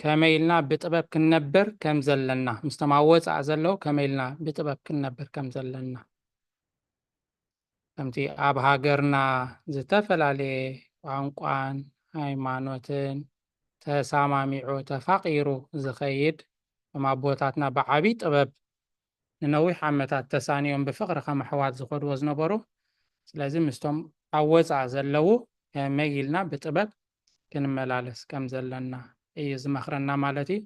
ከመይ ኢልና ብጥበብ ክንነብር ከም ዘለና ምስቶም ኣብ ወፃእ ዘለዉ ከመይ ኢልና ብጥበብ ክንነብር ከም ዘለና ከምቲ ኣብ ሃገርና ዝተፈላለየ ቋንቋን ሃይማኖትን ተሳማሚዑ ተፋቂሩ ዝኸይድ እቶም ኣቦታትና ብዓብይ ጥበብ ንነዊሕ ዓመታት ተሳኒዮም ብፍቕሪ ከም ኣሕዋት ዝኸድዎ ዝነበሩ ስለዚ ምስቶም ኣብ ወፃእ ዘለዉ ከመይ ኢልና ብጥበብ ክንመላለስ ከም ዘለና እዩ ዝመኽረና ማለት እዩ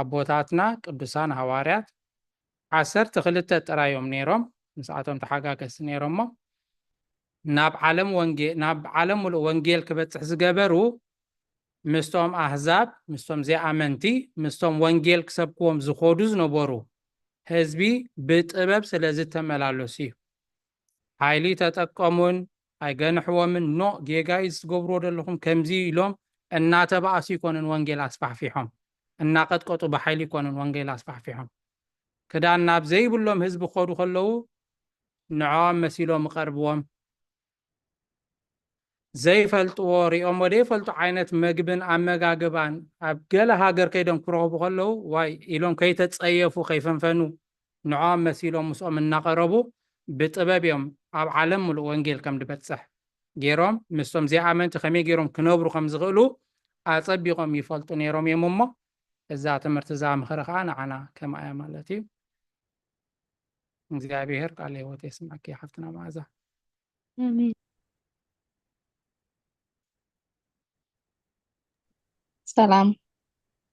ኣቦታትና ቅዱሳን ሃዋርያት ዓሰርተ ክልተ ጥራይ እዮም ነይሮም ምስኣቶም ተሓጋገዝቲ ነይሮሞ ናብ ዓለም ወንጌ ናብ ዓለም ሙሉእ ወንጌል ክበፅሕ ዝገበሩ ምስቶም ኣህዛብ ምስቶም ዘይኣመንቲ ምስቶም ወንጌል ክሰብክዎም ዝኸዱ ዝነበሩ ህዝቢ ብጥበብ ስለ ዝተመላለሱ እዩ ሓይሊ ተጠቀሙን ኣይገንሕዎምን ኖእ ጌጋ እዩ ዝገብርዎ ዘለኹም ከምዚ ኢሎም እናተባእሱ ይኮኑን ወንጌል ኣስፋሕፊሖም እናቀጥቀጡ ብሓይሊ ይኮኑን ወንጌል ኣስፋሕፊሖም ክዳን ናብ ዘይብሎም ህዝቢ ክኸዱ ከለዉ ንዕኦም መሲሎም ይቐርብዎም ዘይፈልጥዎ ሪኦሞ ዘይፈልጡ ዓይነት መግብን ኣመጋግባን ኣብ ገለ ሃገር ከይዶም ክረኽቡ ከለዉ ዋይ ኢሎም ከይተፀየፉ ከይፈንፈኑ ንዕኦም መሲሎም ምስኦም እናቐረቡ ብጥበብ እዮም ኣብ ዓለም ሙሉእ ወንጌል ከም ዝበፅሕ ገይሮም ምስቶም ዘይኣመንቲ ከመይ ገይሮም ክነብሩ ከም ዝኽእሉ ኣፀቢቖም ይፈልጡ ነይሮም እዮም እሞ እዛ ትምህርቲ እዛ ምኽሪ ከዓ ንዓና ከምኣ እያ ማለት እዩ እግዚኣብሔር ቃለ ህይወት የስምዐኪ ሓፍትና መዓዛ ኣሜን ሰላም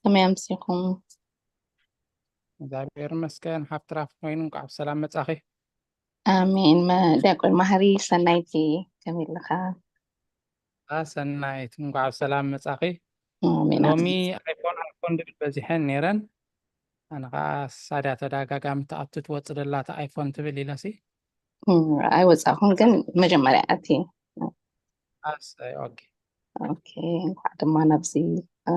ከመይ ኣምሲኹም? እግዚኣብሔር ይመስገን። ሓፍቲ ራፍ ኮይኑ እንኳዕ ብሰላም መጻኺ። ኣሜን። መ- ዲያቆን ማህሪ ሰናይቲ ከመይ ኣለኻ? ኣ ሰናይት እንኳዕ ብሰላም መጻኺ። ኣሜን። ሎሚ ኣይፎን ኣይፎን ድብል በዚሐን ነይረን። ኣነ ከዓ ሳዳ ተደጋጋሚ ትኣቱ ትወፅ ደላታ ኣይፎን ትብል ኢለሲ እም፣ ኣይወጻኹን ግን መጀመርያ ኣቲ ኣሰይ ኦኬ። ኦኬ። እንኳዕ ድማ ናብዚ እ፣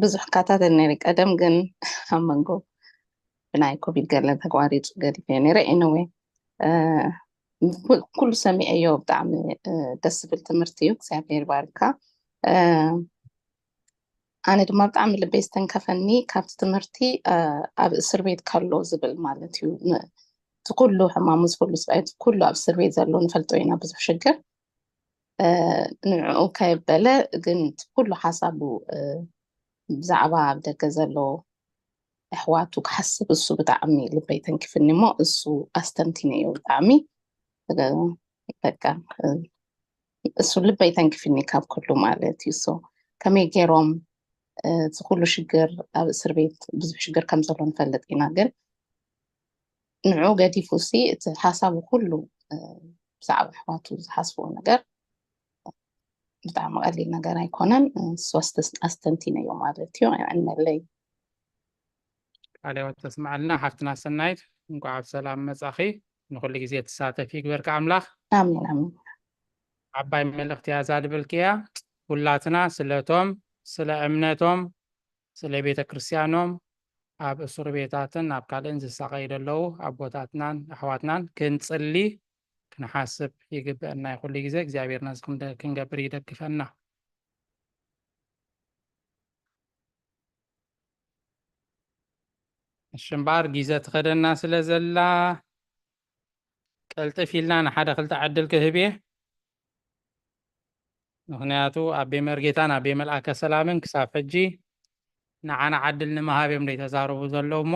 ብዙሕ ካታተል ነይረ ቀደም ግን ኣብ መንጎ ብናይ ኮቪድ ገለ ተቋሪጹ ገዲፈ ነይረ። ኤኒወይ ኩሉ ሰሚዐዮ ብጣዕሚ እ፣ ደስ ዝብል ትምህርቲ እዩ። እግዚኣብሔር ይባርካ። እ፣ ኣነ ድማ ብጣዕሚ ልበይ ዝተንከፈኒ ካብቲ ትምህርቲ እ፣ ኣብ እስር ቤት ከሎ ዝብል ማለት እዩ። ን- እቲ ኩሉ ሕማሙ ዝፍሉ ስብኣይ ኩሉ ኣብ እስር ቤት ዘሎ ንፈልጦ ኢና ብዙሕ ሽግር እ፣ ንዕኡ ከየበለ ግን እቲ ኩሉ ሓሳቡ እ፣ ብዛዕባ ኣብ ደገ ዘሎ ኣሕዋቱ ክሓስብ እሱ ብጣዕሚ ልበይ ተንኪፍኒ እሞ እሱ ኣስተንቲነዮ ብጣዕሚ እ፣ በቃ እ፣ እሱ ልበይ ተንኪፍኒ ካብ ኩሉ ማለት እዩ። ሶ ከመይ ገይሮም እ፣ እቲ ኩሉ ሽግር ኣብ እስር ቤት ብዙሕ ሽግር ከም ዘሎ ንፈልጥ ኢና ግን ንዑ ገዲፉ ሲ እቲ ሓሳቡ ኩሉ እ፣ ብዛዕባ ኣሕዋቱ ዝሓስብዎ ነገር ብጣዕሚ ቀሊል ነገር ኣይኮነን። እ፣ ንሱ ኣስተስ- ኣስተንቲነዮ ማለት እዩ። የቐንየለይ። ቃለ ሕይወት ተስምዓልና ሓፍትና ሰናይት፣ እንኳዕ ኣብ ሰላም መጻኺ። ንኹሉ ግዜ ትሳተፊ ይግበርካ ኣምላኽ። ኣሜን ኣሜን። ዓባይ መልእኽቲ እያ እዛ ድብልክያ። ሁላትና ስለቶም ስለ እምነቶም ስለ ቤተ ክርስቲያኖም ኣብ እስር ቤታትን ኣብ ካልእን ዝሳቐዩ ዘለዉ ኣቦታትናን ኣሕዋትናን ክንጽሊ ክንሓስብ ይግበአና እዩ። ኩሉ ግዜ እግዚኣብሔር ነዚ ክንደ- ክንገብር ይደግፈና። እሺ እምበኣር ግዜ ትኸደና ስለ ዘላ ቀልጥፍ ኢልና ንሓደ ክልተ ዕድል ክህብ እየ። ምኽንያቱ ኣቤ መርጌታን ኣቤ መልኣከ ሰላምን ክሳብ ሕጂ ንዓና ዕድል ንምሃብ እዮም ዘይተዛረቡ ዘለዉ እሞ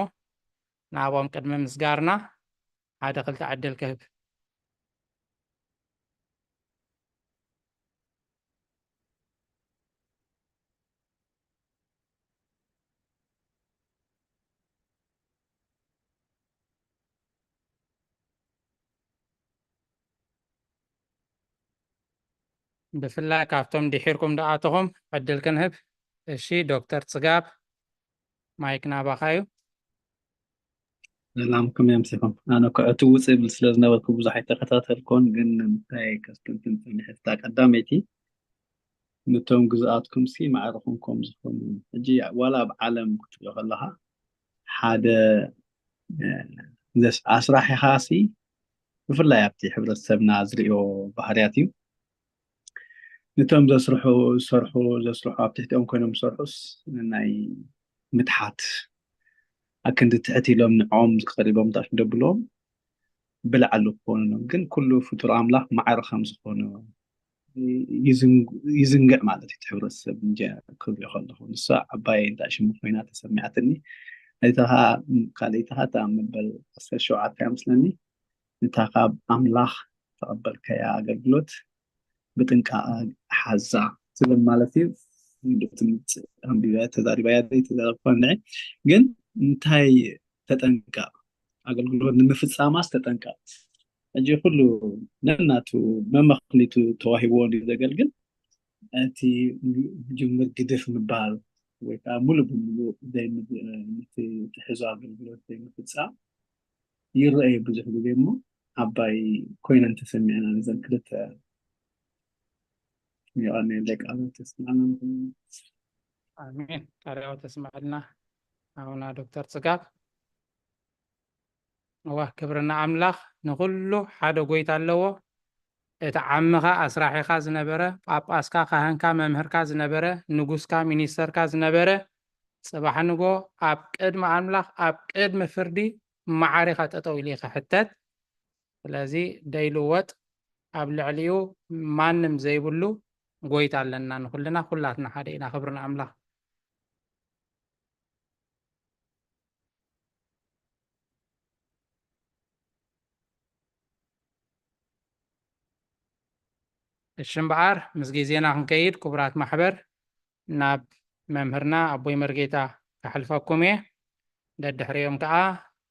ንኣብኦም ቅድሚ ምስጋርና ሓደ ክልተ ዕድል ክህብ። ብፍላይ ካብቶም ድሒርኩም ደኣተኹም ዕድል ክንህብ። እሺ ዶክተር ጽጋብ ማይክ ናባኻ እዩ። ሰላም ከመይ ኣምሲኹም? ኣነ እኮ ዕቱብ ውፅእ ብል ስለ ዝነበርኩ ብዙሕ ኣይተኸታተልኩን፣ ግን እንታይ ከስተንትን ፀኒሐ እታ ቀዳመይቲ ነቶም ግዝኣትኩም ሲ ማዕርኹም ከም ዝኾኑ ሕጂ ዋላ ኣብ ዓለም ክትሪኦ ከለኻ ሓደ እ፣ ዘስ- ኣስራሒኻ ሲ ብፍላይ ኣብቲ ሕብረተሰብና ዝርእዮ ባህርያት እዩ። ነቶም ዘስርሑ ዝሰርሑ ዘስርሑ ኣብ ትሕቲኦም ኮይኖም ዝሰርሑስ ናይ ምትሓት ኣክንዲ ትሕት ኢሎም ንዕኦም ክቐሪቦም ታሽ ደብልዎም ብላዕሊ ክኾኑ ግን ኩሉ ፍጡር ኣምላኽ ማዕረ ከም ዝኾነ ይዝንግ- ይዝንግዕ ማለት እዩ። እቲ ሕብረተሰብ እንጂ ክብሎ ከለኹ ንሳ ዓባይ እንዳ ሽሙ ኮይና ተሰሚዓትኒ። እታ ኸዓ ካልኣይቲ ኸዓ እታ መበል ዓሰርተ ሸውዓተ እያ መስለኒ። እታ ካብ ኣምላኽ ተቐበልካያ ኣገልግሎት ብጥንቃቐ ሓዛ ትብል ማለት እዩ። ትምፅእ ኣንቢባ ተዛሪባያ ተዛረብኳ ንዒ ግን እንታይ ተጠንቀቕ ኣገልግሎት ንምፍፃማስ ተጠንቀቕ። ሕጂ ኩሉ ነናቱ መመኽሊቱ ተዋሂብዎ እንዲ ዘገልግል እቲ ጅምር ግድፍ ምባል ወይ ከዓ ሙሉ ብሙሉ ዘይምትሕዞ ኣገልግሎት ዘይምፍፃም ይረአዩ ብዙሕ ግዜ እሞ ዓባይ ኮይነን ተሰሚዕና ነዘን ክልተ የቐንየለይ ቃላት ተስማዕና ንኹሉ። ኣሜን። ቃለ ሕይወት ተስምዐልና ኣቡና ዶክተር ጽጋብ። እዋ ክብሪ ንኣምላኽ። ንኹሉ ሓደ ጎይታ ኣለዎ። እቲ ዓምኻ ኣስራሒኻ ዝነበረ፣ ጳጳስካ፣ ካህንካ፣ መምህርካ ዝነበረ፣ ንጉስካ፣ ሚኒስተርካ ዝነበረ፣ ጽባሕ ንጎ ኣብ ቅድሚ ኣምላኽ ኣብ ቅድሚ ፍርዲ መዓሪኻ ጠጠው ኢሉ እዩ ክሕተት። ስለዚ ደይልወጥ ኣብ ልዕሊኡ ማንም ዘይብሉ ጎይታ ኣለና። ንኹልና ኩላትና ሓደ ኢና። ክብሪ ንኣምላኽ። እሺ እምበኣር ምስ ግዜና ክንከይድ ክቡራት ማሕበር ናብ መምህርና ኣቦይ መርጌታ ከሕልፈኩም እየ። ደድሕሪኦም ከዓ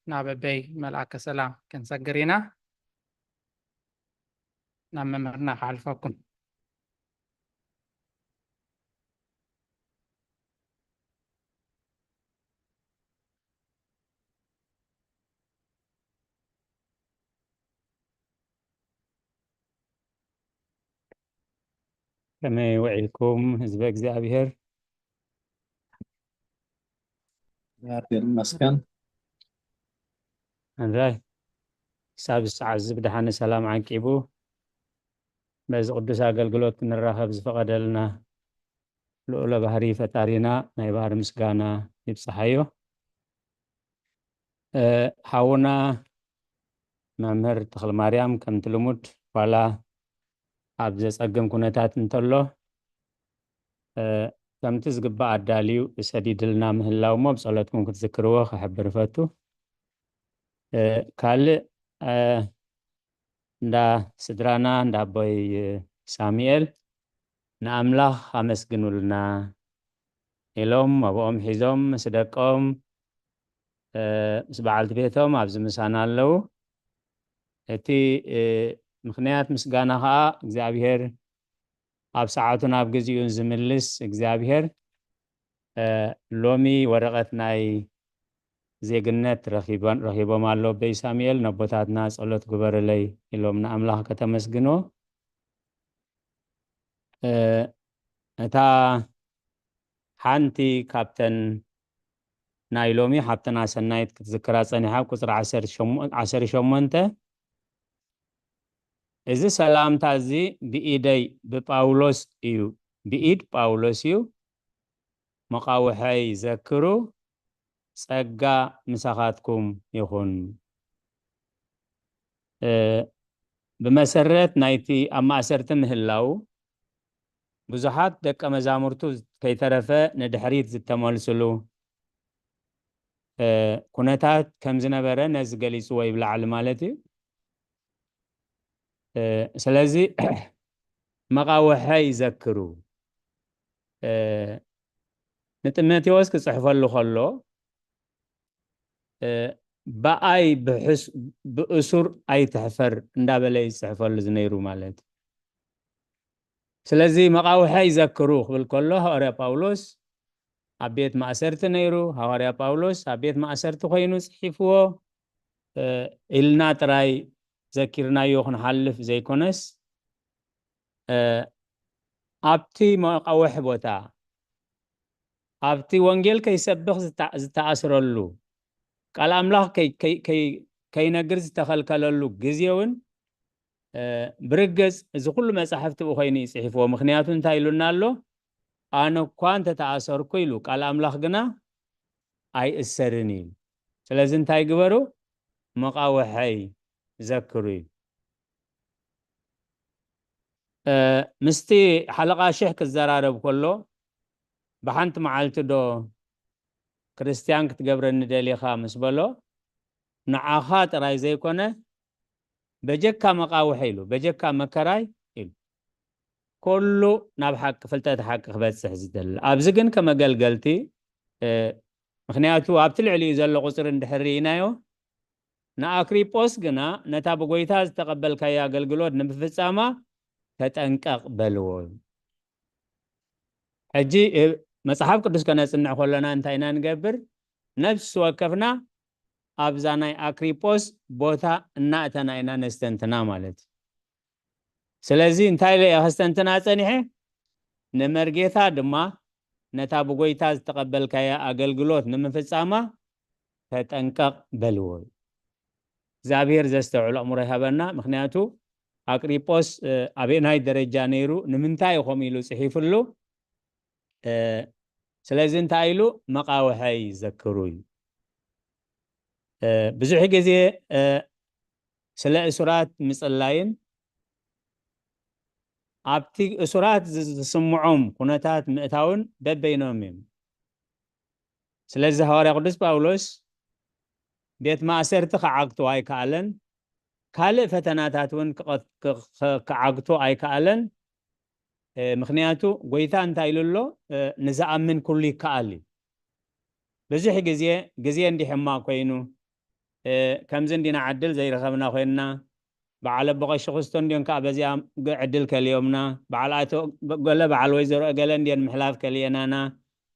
ናብ ኣቦይ መልኣከ ሰላም ክንሰግር ኢና። ናብ መምህርና ከሕልፈኩም። ከመይ ውዒልኩም ህዝበ እግዚኣብሔር? እግዚኣብሔር ይመስገን። እንራይ ክሳብ ሰዓት እዚ ብደሓነ ሰላም ዓቂቡ በዚ ቅዱስ ኣገልግሎት ክንራኸብ ዝፈቐደልና ልዑለ ባህሪ ፈጣሪና ናይ ባህሪ ምስጋና ይብጽሓዮ። እ፣ ሓውና መምህር ተኽለማርያም ከምቲ ልሙድ ዋላ ኣብ ዘጸግም ኩነታት እንተሎ፣ እ፣ ከምቲ ዝግባእ ኣዳልዩ ሰዲድልና ምህላው እሞ ብጸሎትኩም ክትዝክርዎ ክሕብር እፈቱ። እ፣ ካልእ፣ እ፣ እንዳ ስድራና እንዳ ኣቦይ ሳሙኤል ንኣምላኽ ኣመስግኑልና ኢሎም ኣብኦም ሒዞም ምስ ደቆም፣ እ፣ ምስ በዓልቲ ቤቶም ኣብዚ ምሳና ኣለዉ። እቲ፣ እ፣ ምኽንያት ምስጋና ኸኣ እግዚኣብሔር ኣብ ሰዓቱ ናብ ግዚኡ ዝምልስ እግዚኣብሔር፣ እ፣ ሎሚ ወረቐት ናይ ዜግነት ረኺቦን-፣ ረኺቦም ኣሎ። ኣቦይ ሳሙኤል ነቦታትና ጸሎት ግበርለይ ኢሎም ንኣምላኽ ከተመስግኖ። እ፣ እታ ሓንቲ ካብተን ናይ ሎሚ ሓብትና ሰናይት ክትዝክራ ጸኒሓ ኣብ ቁጽሪ ዓሰርተ ሸሞንተ፣ ዓሰርተ ሸሞንተ፣ "እዚ ሰላምታ እዚ ብኢደይ ብጳውሎስ እዩ፣ ብኢድ ጳውሎስ እዩ፣ መቓውሐይ ዘክሩ፣ ጸጋ ምሳኻትኩም ይኹን።" እ፣ ብመሰረት ናይቲ ኣብ ማእሰርቲ ምህላው ብዙሓት ደቀ መዛሙርቱ ከይተረፈ ንድሕሪት ዝተመልስሉ፣ እ፣ ኩነታት ከም ዝነበረ ነዚ ገሊጽዎ እዩ ብላዕሊ ማለት እዩ። እ፣ ስለዚ መቓውሐይ ዘክሩ፣ እ፣ ንጢሞቴዎስ ክጽሕፈሉ ከሎ፣ እ፣ "ብኣይ ብሕስ-፣ ብእሱር ኣይትሕፈር" እንዳበለ እዩ ዝጽሕፈሉ ዝነይሩ ማለት እዩ። ስለዚ መቓውሐይ ዘክሩ ክብል ከሎ ሃዋርያ ጳውሎስ ኣብ ቤት ማእሰርቲ ነይሩ። ሃዋርያ ጳውሎስ ኣብ ቤት ማእሰርቲ ኮይኑ ጽሒፍዎ፣ እ፣ ኢልና ጥራይ ዘኪርናዮ ክንሓልፍ ዘይኮነስ፣ እ፣ ኣብቲ መቓውሕ ቦታ፣ ኣብቲ ወንጌል ከይሰብኽ ዝታ-፣ ዝተኣስረሉ፣ ቃል ኣምላኽ ከይ-፣ ከይ-፣ ከይ-፣ ከይነግር ዝተኸልከለሉ ግዜ እውን፣ እ፣ ብርግጽ እዚ ኩሉ መጻሕፍቲ ብኡ ኮይኑ እዩ ጽሒፍዎ። ምኽንያቱ እንታይ ኢሉና ኣሎ? "ኣነ እኳ እንተተኣሰርኩ" ኢሉ፣ "ቃል ኣምላኽ ግና ኣይእሰርን" እዩ። ስለዚ እንታይ ግበሩ? መቓውሐይ ዘክሩ እዩ። እ፣ ምስቲ ሓለቓ ሽሕ ክዘራረብ ከሎ፣ "ብሓንቲ መዓልቲ ዶ ክርስትያን ክትገብረኒ ደሊኻ?" ምስ በሎ፣ "ንዓኻ ጥራይ ዘይኮነ፣ በጀካ መቓውሐ" ኢሉ፣ "በጀካ መከራይ" ኢሉ፣ "ኩሉ ናብ ሓቂ፣ ፍልጠት ሓቂ ክበጽሕ ዝደሊ። ኣብዚ ግን ከመገልገልቲ፣ እ፣ ምኽንያቱ ኣብቲ ልዕሊኡ ዘሎ ቁጽሪ እንድሕር ርኢናዮ፣ ንኣክሪጶስ ግና ነታ ብጎይታ ዝተቐበልካያ ኣገልግሎት ንምፍጻማ ተጠንቀቕ" በልዎ። ሕጂ፣ እ፣ መጽሓፍ ቅዱስ ከነጽንዕ ከሎና እንታይ ኢና ንገብር? ነፍሲ ወከፍና ኣብዛ ናይ ኣክሪጶስ ቦታ እናእተና ኢና ነስተንትና ማለት እዩ። ስለዚ እንታይ ኢለ እየ ከስተንትና ጸኒሐ? ንመርጌታ ድማ ነታ ብጎይታ ዝተቐበልካያ ኣገልግሎት ንምፍጻማ ተጠንቀቕ በልዎ። እግዚኣብሔር ዘስተውዕል ኣእምሮ ይሃበና። ምኽንያቱ ኣቅሪጶስ፣ እ፣ ኣበየናይ ደረጃ ነይሩ፣ ንምንታይ እዩ ከምኡ ኢሉ ጽሒፍሉ? እ፣ ስለዚ እንታይ ኢሉ? "መቃውሐይ ዘክሩ" እዩ። እ፣ ብዙሕ ግዜ፣ እ፣ ስለ እሱራት ምጽላይን ኣብቲ እሱራት ዝ-፣ ዝስምዖም ኩነታት ምእታውን በበይኖም እዮም። ስለዚ ሃዋርያ ቅዱስ ጳውሎስ ቤት ማእሰርቲ ክዓግቶ ኣይከኣለን፣ ካልእ ፈተናታት እውን ክቐ-፣ ክ-፣ ክ-፣ ክዓግቶ ኣይከኣለን። ምኽንያቱ ጎይታ እንታይ ኢሉ ኣሎ? ንዝኣምን ኩሉ ይከኣል እዩ። ብዙሕ ግዜ ግዜ እንዲሕማ ኮይኑ ከምዚ እንዲና ዕድል ዘይረኸብና ኮይንና፣ በዓል ኣቦ ቀሺ ክስቶ እንዲዮን ከዓ በዚኣ ዕድል ከልዮምና፣ በዓል ኣቶ ገለ በዓል ወይዘሮ እገለ እንዲዮን ምሕላፍ ከልየናና።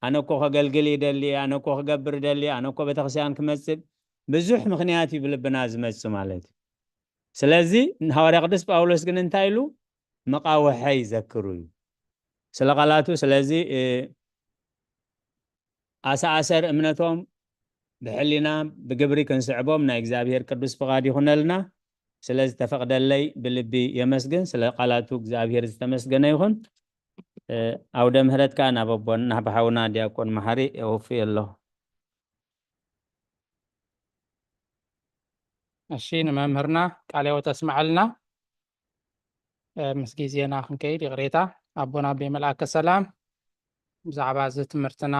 ኣነ እኮ ከገልግል ይደሊ፣ ኣነ እኮ ክገብር ደሊ፣ ኣነ እኮ ቤተክርስትያን ክመፅእ፣ ብዙሕ ምኽንያት እዩ ብልብና ዝመፅእ ማለት እዩ። ስለዚ ንሃዋርያ ቅዱስ ጳውሎስ ግን እንታይ ኢሉ? መቃውሐይ ዘክሩ እዩ ስለ ቃላቱ። ስለዚ ኣሰኣሰር እምነቶም ብሕሊና ብግብሪ ክንስዕቦም ናይ እግዚኣብሔር ቅዱስ ፍቓድ ይኹነልና። ስለ ዝተፈቕደለይ ብልቢ የመስግን። ስለ ቃላቱ እግዚኣብሔር ዝተመስገነ ይኹን። ኣውደ ምህረት ከዓ ናብ ኣቦና ናብ ሓውና ዲያቆን መሓሪ የወፍዮ ኣለኹ። እሺ፣ ንመምህርና ቃለ ሕይወት ኣስምዓልና። ምስ ግዜና ክንከይድ ይቕሬታ። ኣቦና ኣቤ መልኣከ ሰላም ብዛዕባ እዚ ትምህርትና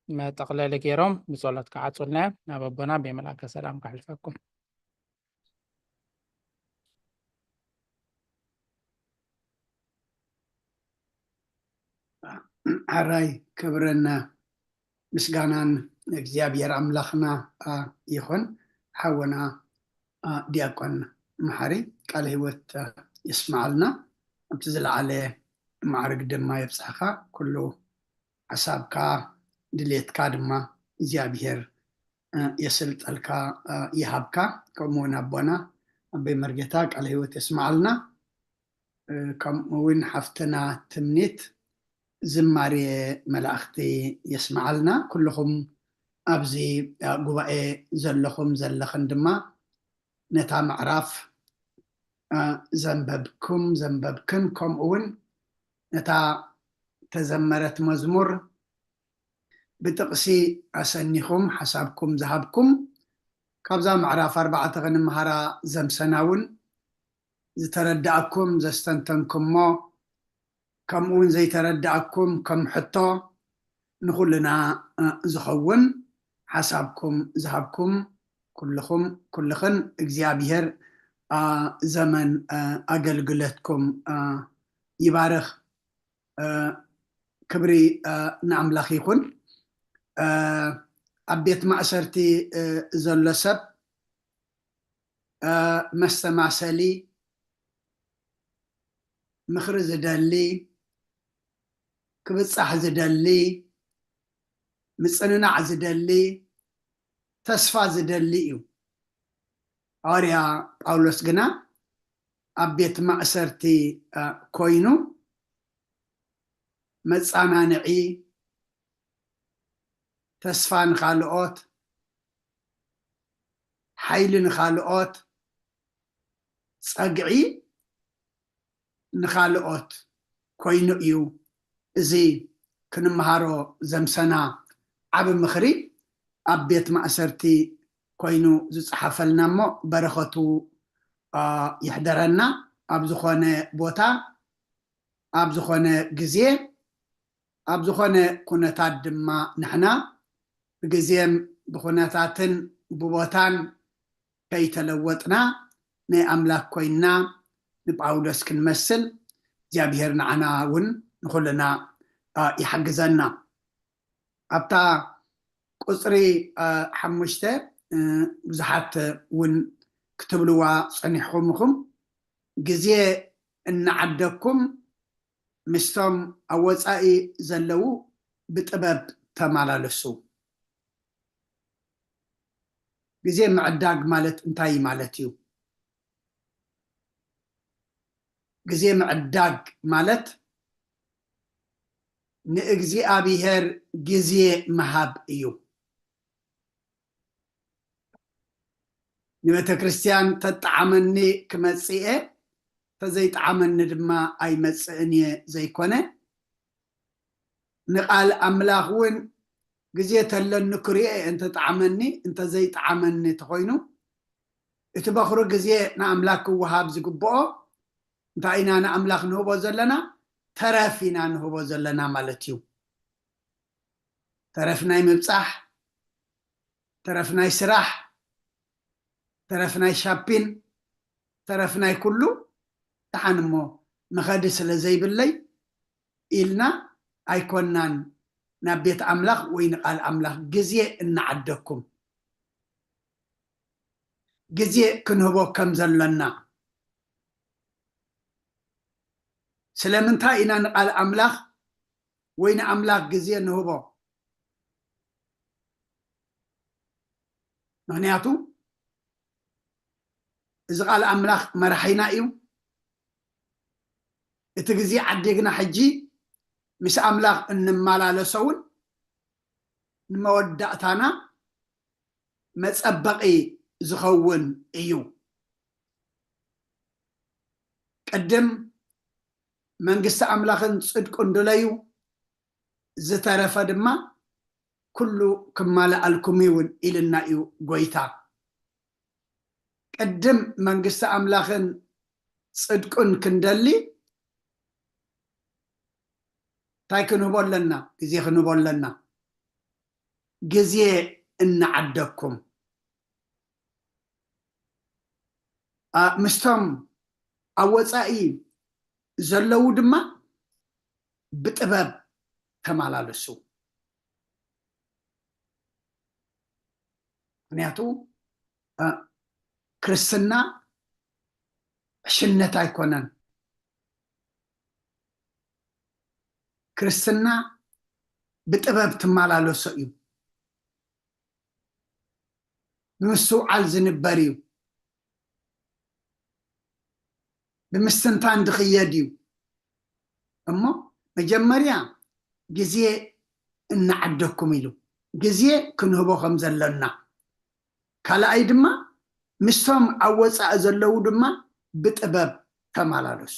መጠቕለሊ ገይሮም ብጸሎት ክዓጹልና እዮም። ናብ ኣቦና ኣቤ መልኣከ ሰላም ከሕልፈኩም። ሕራይ ክብርን ምስጋናን እግዚኣብሔር ኣምላኽና ይኹን። ሓወና ዲያቆን መሓሪ ቃለ ሕይወት የስምዓልና። ኣብቲ ዝለዓለ ማዕርግ ድማ የብፅሕኻ። ኩሉ ሓሳብካ ድሌትካ ድማ እግዚኣብሔር የስልጠልካ ይሃብካ። ከምኡ እውን ኣቦና ኣበይ መርጌታ ቃለ ሕይወት የስምዓልና። ከምኡ እውን ሓፍትና ትምኒት ዝማሬ መላእኽቲ የስምዓልና። ኩልኹም ኣብዚ ጉባኤ ዘለኹም ዘለኽን ድማ ነታ ምዕራፍ ዘንበብኩም ዘንበብክን ከምኡ እውን ነታ ተዘመረት መዝሙር ብጥቕሲ ኣሰኒኹም ሓሳብኩም ዝሃብኩም ካብዛ ምዕራፍ ኣርባዕተ ክንምሃራ ዘምሰና እውን ዝተረዳእኩም ዘስተንተንኩሞ ከምኡ እውን ዘይተረዳእኩም ከም ሕቶ ንኹልና ዝኸውን ሓሳብኩም ዝሃብኩም ኩልኹም ኩልኽን እግዚኣብሔር ዘመን ኣገልግለትኩም ይባርኽ። ክብሪ ንኣምላኽ ይኹን። ኣብ ቤት ማእሰርቲ ዘሎ ሰብ መስተማሰሊ፣ ምኽሪ ዝደሊ፣ ክብጻሕ ዝደሊ፣ ምጽንናዕ ዝደሊ፣ ተስፋ ዝደሊ እዩ። ሃዋርያ ጳውሎስ ግና ኣብ ቤት ማእሰርቲ ኮይኑ መጻናንዒ፣ ተስፋ ንኻልኦት፣ ሓይሊ ንኻልኦት፣ ጸግዒ ንኻልኦት ኮይኑ እዩ። እዚ ክንምሃሮ ዘምሰና ዓቢ ምኽሪ ኣብ ቤት ማእሰርቲ ኮይኑ ዝጸሓፈልና እሞ በረኸቱ ይሕደረና። ኣብ ዝኾነ ቦታ ኣብ ዝኾነ ግዜ ኣብ ዝኾነ ኩነታት ድማ ንሕና ብግዜን ብኹነታትን ብቦታን ከይተለወጥና ናይ ኣምላክ ኮይንና ንጳውሎስ ክንመስል እግዚኣብሔር ንዓና እውን ንኹልና ይሓግዘና። ኣብታ ቁፅሪ ሓሙሽተ ብዙሓት እውን ክትብልዋ ፀኒሕኹም ኢኹም። ግዜ እናዓደግኩም ምስቶም ኣብ ወፃኢ ዘለዉ ብጥበብ ተመላለሱ። ግዜ ምዕዳግ ማለት እንታይ ማለት እዩ? ግዜ ምዕዳግ ማለት ንእግዚኣብሔር ግዜ ምሃብ እዩ። ንቤተ ክርስቲያን ተጠዓመኒ ክመጽእ እየ፣ ተዘይጠዓመኒ ድማ ኣይመጽእን እየ ዘይኮነ፣ ንቓል ኣምላኽ እውን ግዜ ተለኒ ክሪኦ እየ፣ እንተጠዓመኒ እንተዘይጠዓመኒ ተኾይኑ፣ እቲ በኹሪ ግዜ ንኣምላኽ ክወሃብ ዝግብኦ እንታይ ኢና ንኣምላኽ ንህቦ ዘለና? ተረፍ ኢና ንህቦ ዘለና ማለት እዩ። ተረፍ ናይ ምብጻሕ፣ ተረፍ ናይ ስራሕ፣ ተረፍ ናይ ሻፒን፣ ተረፍ ናይ ኩሉ። ደሓን እሞ መኸዲ ስለ ዘይብለይ ኢልና ኣይኮናን ናብ ቤት ኣምላኽ ወይ ንቓል ኣምላኽ ግዜ እናዓደኩም ግዜ ክንህቦ ከም ዘለና። ስለምንታይ ኢና ንቓል ኣምላኽ ወይ ንኣምላኽ ግዜ ንህቦ? ምኽንያቱ እዚ ቓል ኣምላኽ መራሒና እዩ። እቲ ግዜ ዓዲግና ሕጂ ምስ ኣምላኽ እንመላለሶ እውን ንመወዳእታና መጸበቒ ዝኸውን እዩ። ቅድም መንግስቲ ኣምላኽን ጽድቁን ድለዩ፣ ዝተረፈ ድማ ኩሉ ክማልኣልኩም እውን ኢልና እዩ ጎይታ። ቅድም መንግስቲ ኣምላኽን ጽድቁን ክንደሊ እንታይ ክንህቦ ኣለና? ግዜ ክንህቦ ኣለና። ግዜ እናዓደኩም ምስቶም ኣብ ወፃኢ ዘለዉ ድማ ብጥበብ ተመላለሱ። ምክንያቱ ክርስትና ዕሽነት ኣይኮነን። ክርስትና ብጥበብ ትመላለሶ እዩ። ብምስትውዓል ዝንበር እዩ። ብምስትንታን ዝኽየድ እዩ። እሞ መጀመርያ ግዜ እናዓደኩም ኢሉ ግዜ ክንህቦ ከም ዘለና፣ ካልኣይ ድማ ምስቶም ኣብ ወፃኢ ዘለዉ ድማ ብጥበብ ተመላለሱ።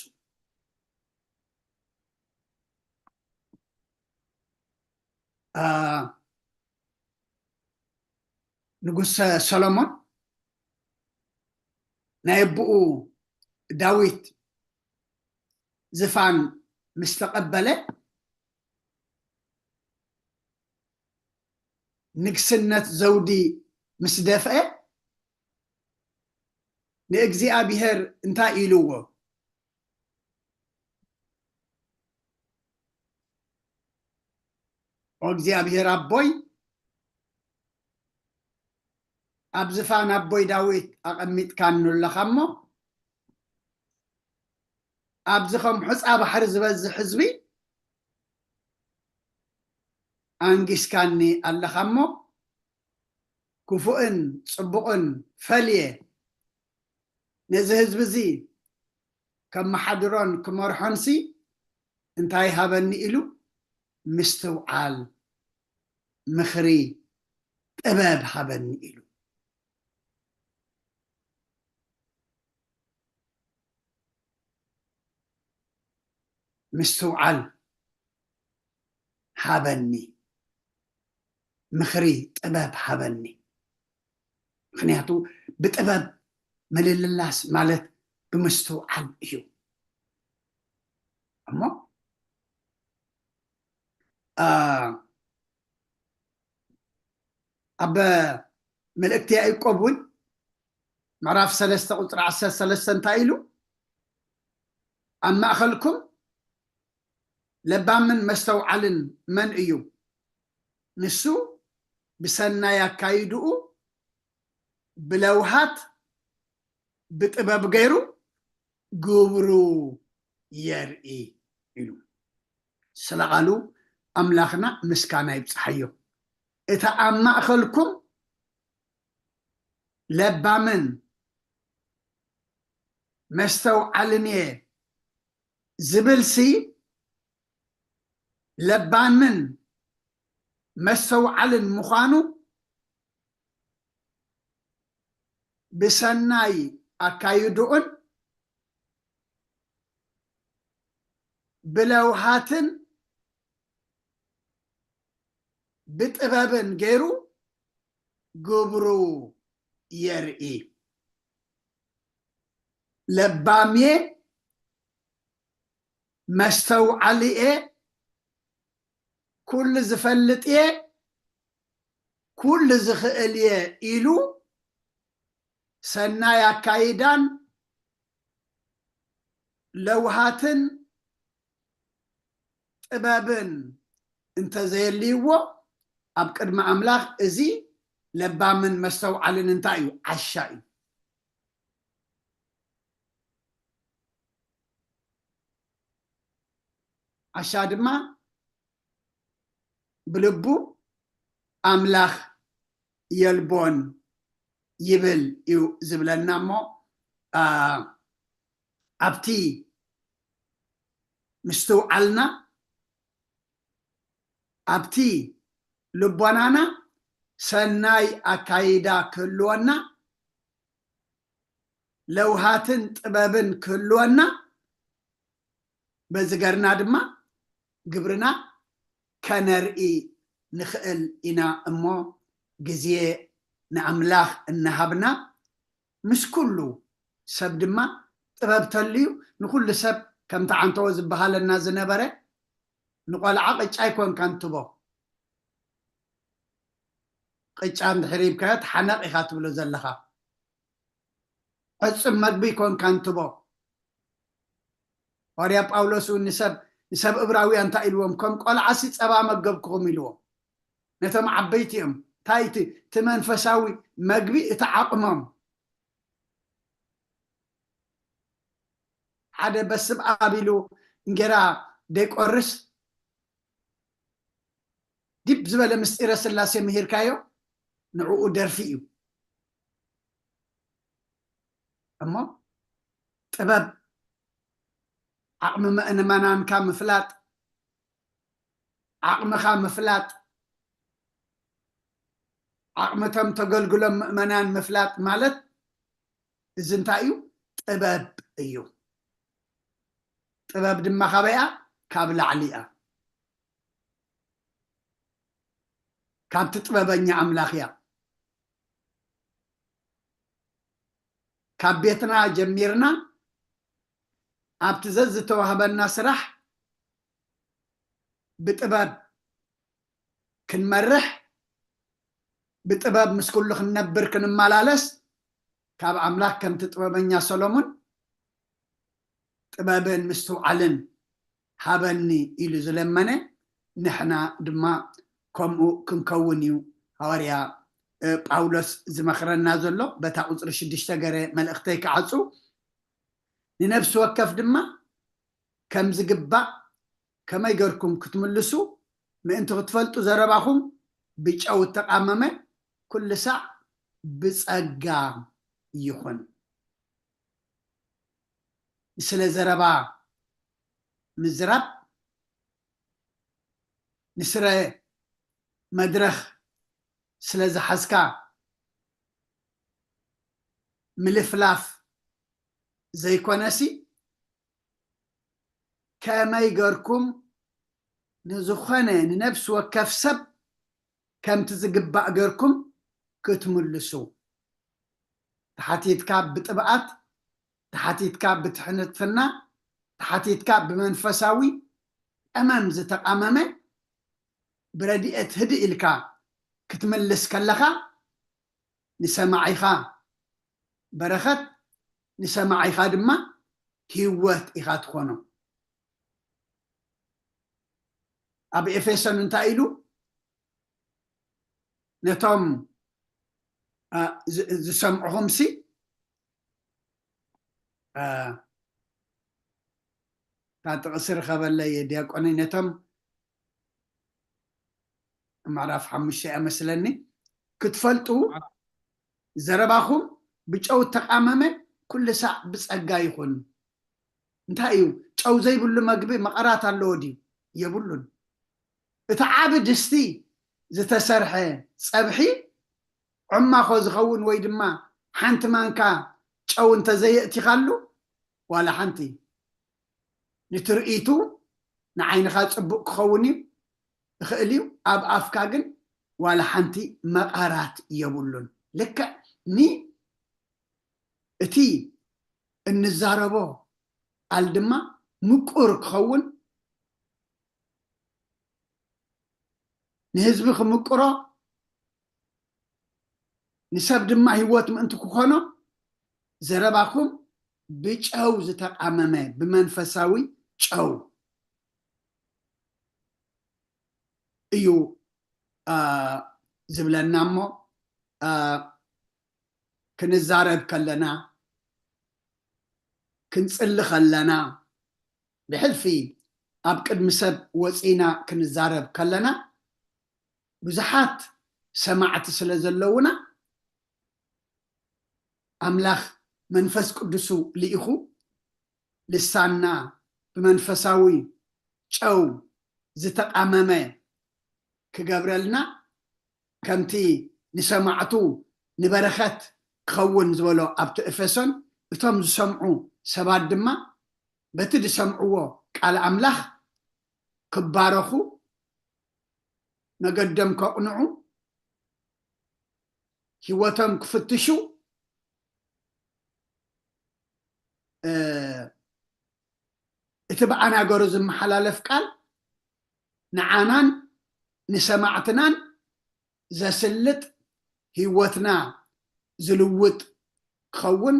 ንጉስ ሰሎሞን ናይ ኣቦኡ ዳዊት ዝፋን ምስ ተቐበለ፣ ንግስነት ዘውዲ ምስ ደፍአ፣ ንእግዚኣብሔር እንታይ ኢልዎ? ኦ እግዚኣብሔር ኣቦይ፣ ኣብ ዝፋን ኣቦይ ዳዊት ኣቐሚጥካኒ ኣለኻ እሞ፣ ኣብዚ ከም ሑፃ ባሕሪ ዝበዝሕ ህዝቢ ኣንጊስካኒ ኣለኻ እሞ፣ ክፉእን ጽቡቕን ፈልየ ነዚ ህዝቢ እዚ ከመሓድሮን ክመርሖንሲ እንታይ ሃበኒ ኢሉ? ምስትውዓል፣ ምኽሪ፣ ጥበብ ሃበኒ ኢሉ። ምስትውዓል ሃበኒ፣ ምኽሪ፣ ጥበብ ሃበኒ። ምኽንያቱ ብጥበብ ምልልላስ ማለት ብምስትውዓል እዩ። እሞ ኣብ መልእክቲ ያዕቆብ እውን ምዕራፍ ሰለስተ ቁፅሪ ዓሰርተ ሰለስተ እንታይ ኢሉ? ኣብ ማእኸልኩም ለባምን መስተውዓልን መን እዩ? ንሱ ብሰናይ ኣካይድኡ ብለውሃት ብጥበብ ገይሩ ግብሩ የርኢ ኢሉ። ስለ ቃሉ ኣምላኽና ምስጋና ይብጽሓዮ። እታ ኣብ ማእኸልኩም ለባምን መስተውዓልን እየ ዝብልሲ፣ ለባምን መስተውዓልን ምዃኑ ብሰናይ ኣካይድኡን ብለውሃትን ብጥበብን ገይሩ ግብሩ የርኢ። ለባምየ፣ መስተውዓልየ፣ ኩሉ ዝፈልጥየ፣ ኩሉ ዝኽእልየ ኢሉ ሰናይ ኣካይዳን ለውሃትን ጥበብን እንተዘየልይዎ፣ ኣብ ቅድሚ ኣምላኽ እዚ ለባምን መስተውዓልን እንታይ እዩ? ዓሻ እዩ። ዓሻ ድማ ብልቡ ኣምላኽ የልቦን ይብል እዩ ዝብለና። እሞ፣ ኣ፣ ኣብቲ ምስትውዓልና፣ ኣብቲ ልቦናና ሰናይ ኣካይዳ ክህልወና፣ ለውሃትን ጥበብን ክህልወና፣ በዚ ገርና ድማ ግብርና ከነርኢ ንኽእል ኢና። እሞ ግዜ ንኣምላኽ እናሃብና፣ ምስ ኩሉ ሰብ ድማ ጥበብ ተልዩ፣ ንኹሉ ሰብ ከምቲ ዓንተዎ ዝበሃለና ዝነበረ፣ ንቆልዓ ቅጫ ኣይኮንካን ትቦ። ቅጫ እንድሕር ሂብካዮ፣ ተሓነቕ ኢኻ ትብሎ ዘለኻ። ዕጹም መግቢ ኣይኮንካን ትቦ። ሃዋርያ ጳውሎስ እውን ንሰብ፣ ንሰብ እብራውያን እንታይ ኢልዎም? ከም ቆልዓሲ ጸባ መገብኩኹም ኢልዎም። ነቶም ዓበይቲ እዮም። እንታይ እቲ፣ እቲ መንፈሳዊ መግቢ፣ እቲ ዓቕሞም። ሓደ በስብ ኣብ ኢሉ እንጌራ ደይቆርስ፣ ዲብ ዝበለ ምስጢረ ስላሴ ምሂርካዮ፣ ንዕኡ ደርፊ እዩ። እሞ ጥበብ፣ ዓቕሚ ምእመናንካ ምፍላጥ፣ ዓቕምኻ ምፍላጥ፣ ዓቕሚ እቶም ተገልግሎም ምእመናን ምፍላጥ ማለት እዚ እንታይ እዩ? ጥበብ እዩ። ጥበብ ድማ ካበይ እያ? ካብ ላዕሊ እያ። ካብቲ ጥበበኛ ኣምላኽ እያ። ካብ ቤትና ጀሚርና ኣብቲ ዘዝተዋህበና ስራሕ ብጥበብ ክንመርሕ፣ ብጥበብ ምስ ኩሉ ክንነብር ክንመላለስ፣ ካብ ኣምላኽ ከምቲ ጥበበኛ ሰሎሞን ጥበብን ምስትውዓልን ሃበኒ ኢሉ ዝለመነ፣ ንሕና ድማ ከምኡ ክንከውን እዩ ሃዋርያ፣ እ፣ ጳውሎስ ዝመኽረና ዘሎ። በታ ቁጽሪ ሽዱሽተ ገረ መልእኽተይ ክዓጹ፣ ንነፍሲ ወከፍ ድማ ከም ዝግባእ ከመይ ገርኩም ክትምልሱ ምእንቲ ክትፈልጡ፣ ዘረባኹም ብጨው እተቓመመ ኩሉ ሳዕ ብጸጋ ይኹን። ስለ ዘረባ ምዝራብ፣ ንስረ መድረኽ ስለ ዝሓዝካ ምልፍላፍ ዘይኮነሲ፣ ከመይ ገርኩም ንዝኾነ ንነፍሲ ወከፍ ሰብ ከምቲ ዝግባእ ገርኩም ክትምልሱ፣ ተሓቲትካ ብጥብኣት፣ ተሓቲትካ ብትሕትፍትና፣ ተሓቲትካ ብመንፈሳዊ ጠመም ዝተቓመመ፣ ብረድኤት ህድእ ኢልካ ክትምልስ ከለኻ፣ ንሰማዒኻ በረኸት፣ ንሰማዒኻ ድማ ህይወት ኢኻ ትኾኖ። ኣብ ኤፌሶን እንታይ ኢሉ? ነቶም፣ አ፣ ዝ-፣ ዝሰምዕኹምሲ፣ አ፣ እታ ጥቕሲ ርኸበለይ ዲያቆነይ፣ ነቶም፣ ምዕራፍ ሓሙሽተ እያ መስለኒ፣ ክትፈልጡ፣ ዘረባኹም ብጨው እተቓመመ ኩሉ ሳዕ ብጸጋ ይኹን። እንታይ እዩ? ጨው ዘይብሉ መግቢ መቐራት ኣለዎ ድዩ? የብሉን። እቲ ዓቢ ድስቲ ዝተሰርሐ ጸብሒ ዕማኾ ዝኸውን ወይ ድማ ሓንቲ ማንካ ጨው እንተዘየእቲኻሉ፣ ዋላ ሓንቲ፣ ንትርኢቱ ንዓይንኻ ጽቡቕ ክኸውን እዩ፣ ይኽእል እዩ፣ ኣብ ኣፍካ ግን ዋላ ሓንቲ መቐራት የብሉን። ልክዕ ኒ-፣ እቲ እንዛረቦ ቃል ድማ ምቁር ክኸውን፣ ንህዝቢ ክምቅሮ፣ ንሰብ ድማ ህይወት ምእንቲ ክኾኖ፣ ዘረባኹም ብጨው ዝተቃመመ፣ ብመንፈሳዊ ጨው እዩ ዝብለና። እሞ ክንዛረብ ከለና፣ ክንፅሊ ከለና፣ ብሕልፊ ኣብ ቅድሚ ሰብ ወፂና ክንዛረብ ከለና፣ ብዙሓት ሰማዕቲ ስለ ዘለውና፣ ኣምላኽ መንፈስ ቅዱሱ ልኢኹ ልሳንና ብመንፈሳዊ ጨው ዝተቃመመ ክገብረልና፣ ከምቲ ንሰማዕቱ ንበረኸት ክኸውን ዝበሎ ኣብቲ ኤፌሶን፣ እቶም ዝሰምዑ ሰባት ድማ በቲ ዝሰምዕዎ ቃል ኣምላኽ ክባረኹ፣ መገዶም ከቕንዑ፣ ህይወቶም ክፍትሹ፣ እቲ ብኣናገሩ ዝመሓላለፍ ቃል ንዓናን ንሰማዕትናን ዘስልጥ፣ ህይወትና ዝልውጥ ክኸውን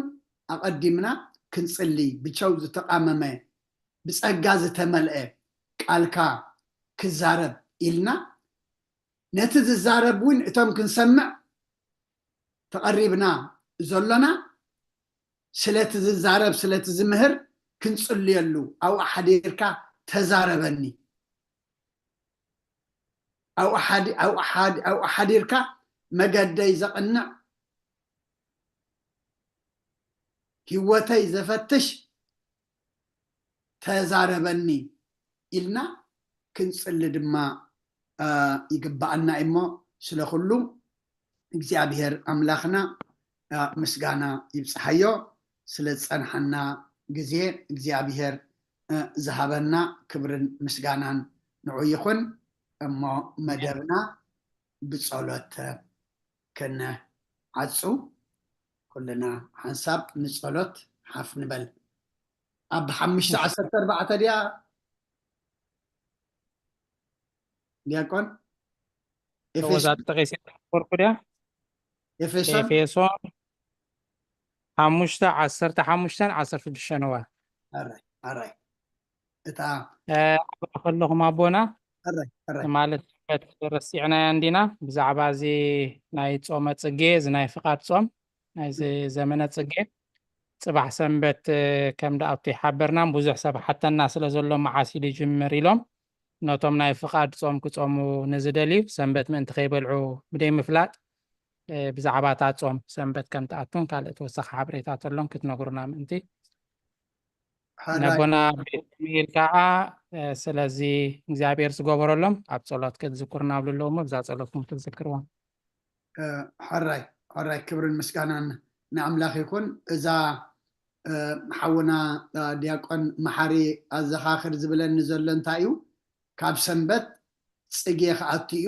ኣቐዲምና ክንጽሊ፣ ብጨው ዝተቓመመ፣ ብጸጋ ዝተመልአ ቃልካ ክዛረብ ኢልና፣ ነቲ ዝዛረብ እውን እቶም ክንሰምዕ ተቐሪብና ዘሎና፣ ስለቲ ዝዛረብ፣ ስለቲ ዝምህር ክንጽልየሉ፣ ኣብኡ ሓዲርካ ተዛረበኒ። ኣብኡ ሓዲ-፣ ኣብኡ ሓዲ-፣ ኣብኡ ሓዲርካ መገደይ ዘቕንዕ፣ ህይወተይ ዘፈትሽ ተዛረበኒ ኢልና ክንጽሊ ድማ፣ አ፣ ይግብኣና እሞ፣ ስለ ኩሉ እግዚኣብሔር ኣምላኽና፣ አ፣ ምስጋና ይብጽሓዮ፣ ስለ ዝጸንሓና ግዜ እግዚኣብሔር፣ እ፣ ዝሃበና ክብርን ምስጋናን ንዑ ይኹን። እሞ መደብና ብጸሎት ክንዓጹ፣ ኩልና ሓንሳብ ንጸሎት ሓፍ ንበል። ኣብ ሓሙሽተ ዓሰርተ ኣርባዕተ ድያ ዲያቆን? ኤፌሶን? እዛ ጠቒሰ ሓበርኩ ድያ? ኤፌሶን? ኤፌሶን ሓሙሽተ ዓሰርተ ሓሙሽተን ዓሰርተ ሽዱሽተን እዋ። ኣራይ፣ ኣራይ። እታ እ፣ ኣብኣ ከለኹም ኣቦና፣ ኣራይ፣ ኣራይ። ማለት ሰንበት ረሲዕናያ እንዲና፣ ብዛዕባ እዚ ናይ ጾመ ጽጌ፣ እዚ ናይ ፍቓድ ጾም፣ ናይዚ ዘመነ ጽጌ፣ ጽባሕ ሰንበት፣ እ፣ ከም ደኣቱ ይሓበርና፣ ብዙሕ ሰብ ሓተና ስለ ዘሎ መዓስ እዩ ዝጅምር ኢሎም፣ ነቶም ናይ ፍቓድ ጾም ክጾሙ ንዝደልዩ፣ ሰንበት ምእንቲ ከይበልዑ ብደይ ምፍላጥ፣ እ፣ ብዛዕባ እታ ጾም ሰንበት ከም ትኣቱን ካልእ ተወሳኺ ሓበሬታ ተሎም ክትነግሩና ምእንቲ። ሓራይ። ነቦና ቤት ሚል ከዓ፣ እ፣ ስለዚ እግዚኣብሔር ዝገበረሎም ኣብ ጸሎት ክትዝክሩና ብልለዎ እሞ፣ ብዛ ጸሎትኩም ክትዝክርዎም። እ፣ ሓራይ፣ ሓራይ፣ ክብርን ምስጋናን ንኣምላኽ ይኹን። እዛ፣ እ፣ ሓውና፣ እ፣ ዲያቆን መሓሪ ኣዘኻኽር ዝብለኒ ዘሎ እንታይ እዩ? ካብ ሰንበት ጽጌ ክኣቱ እዩ።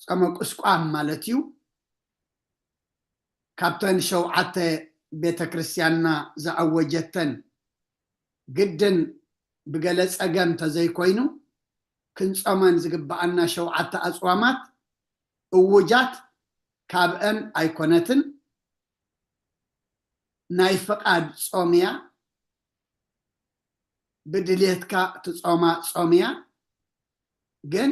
ጾመ ቁስቋም ማለት እዩ። ካብተን ሸውዓተ ቤተ ክርስቲያንና ዝኣወጀተን፣ ግድን ብገለ ጸገም ተዘይኮይኑ ክንጾመን ዝግብኣና ሸውዓተ ኣጽዋማት እውጃት ካብአን ኣይኮነትን። ናይ ፍቓድ ጾም እያ። ብድልየትካ ትጾማ ጾም እያ። ግን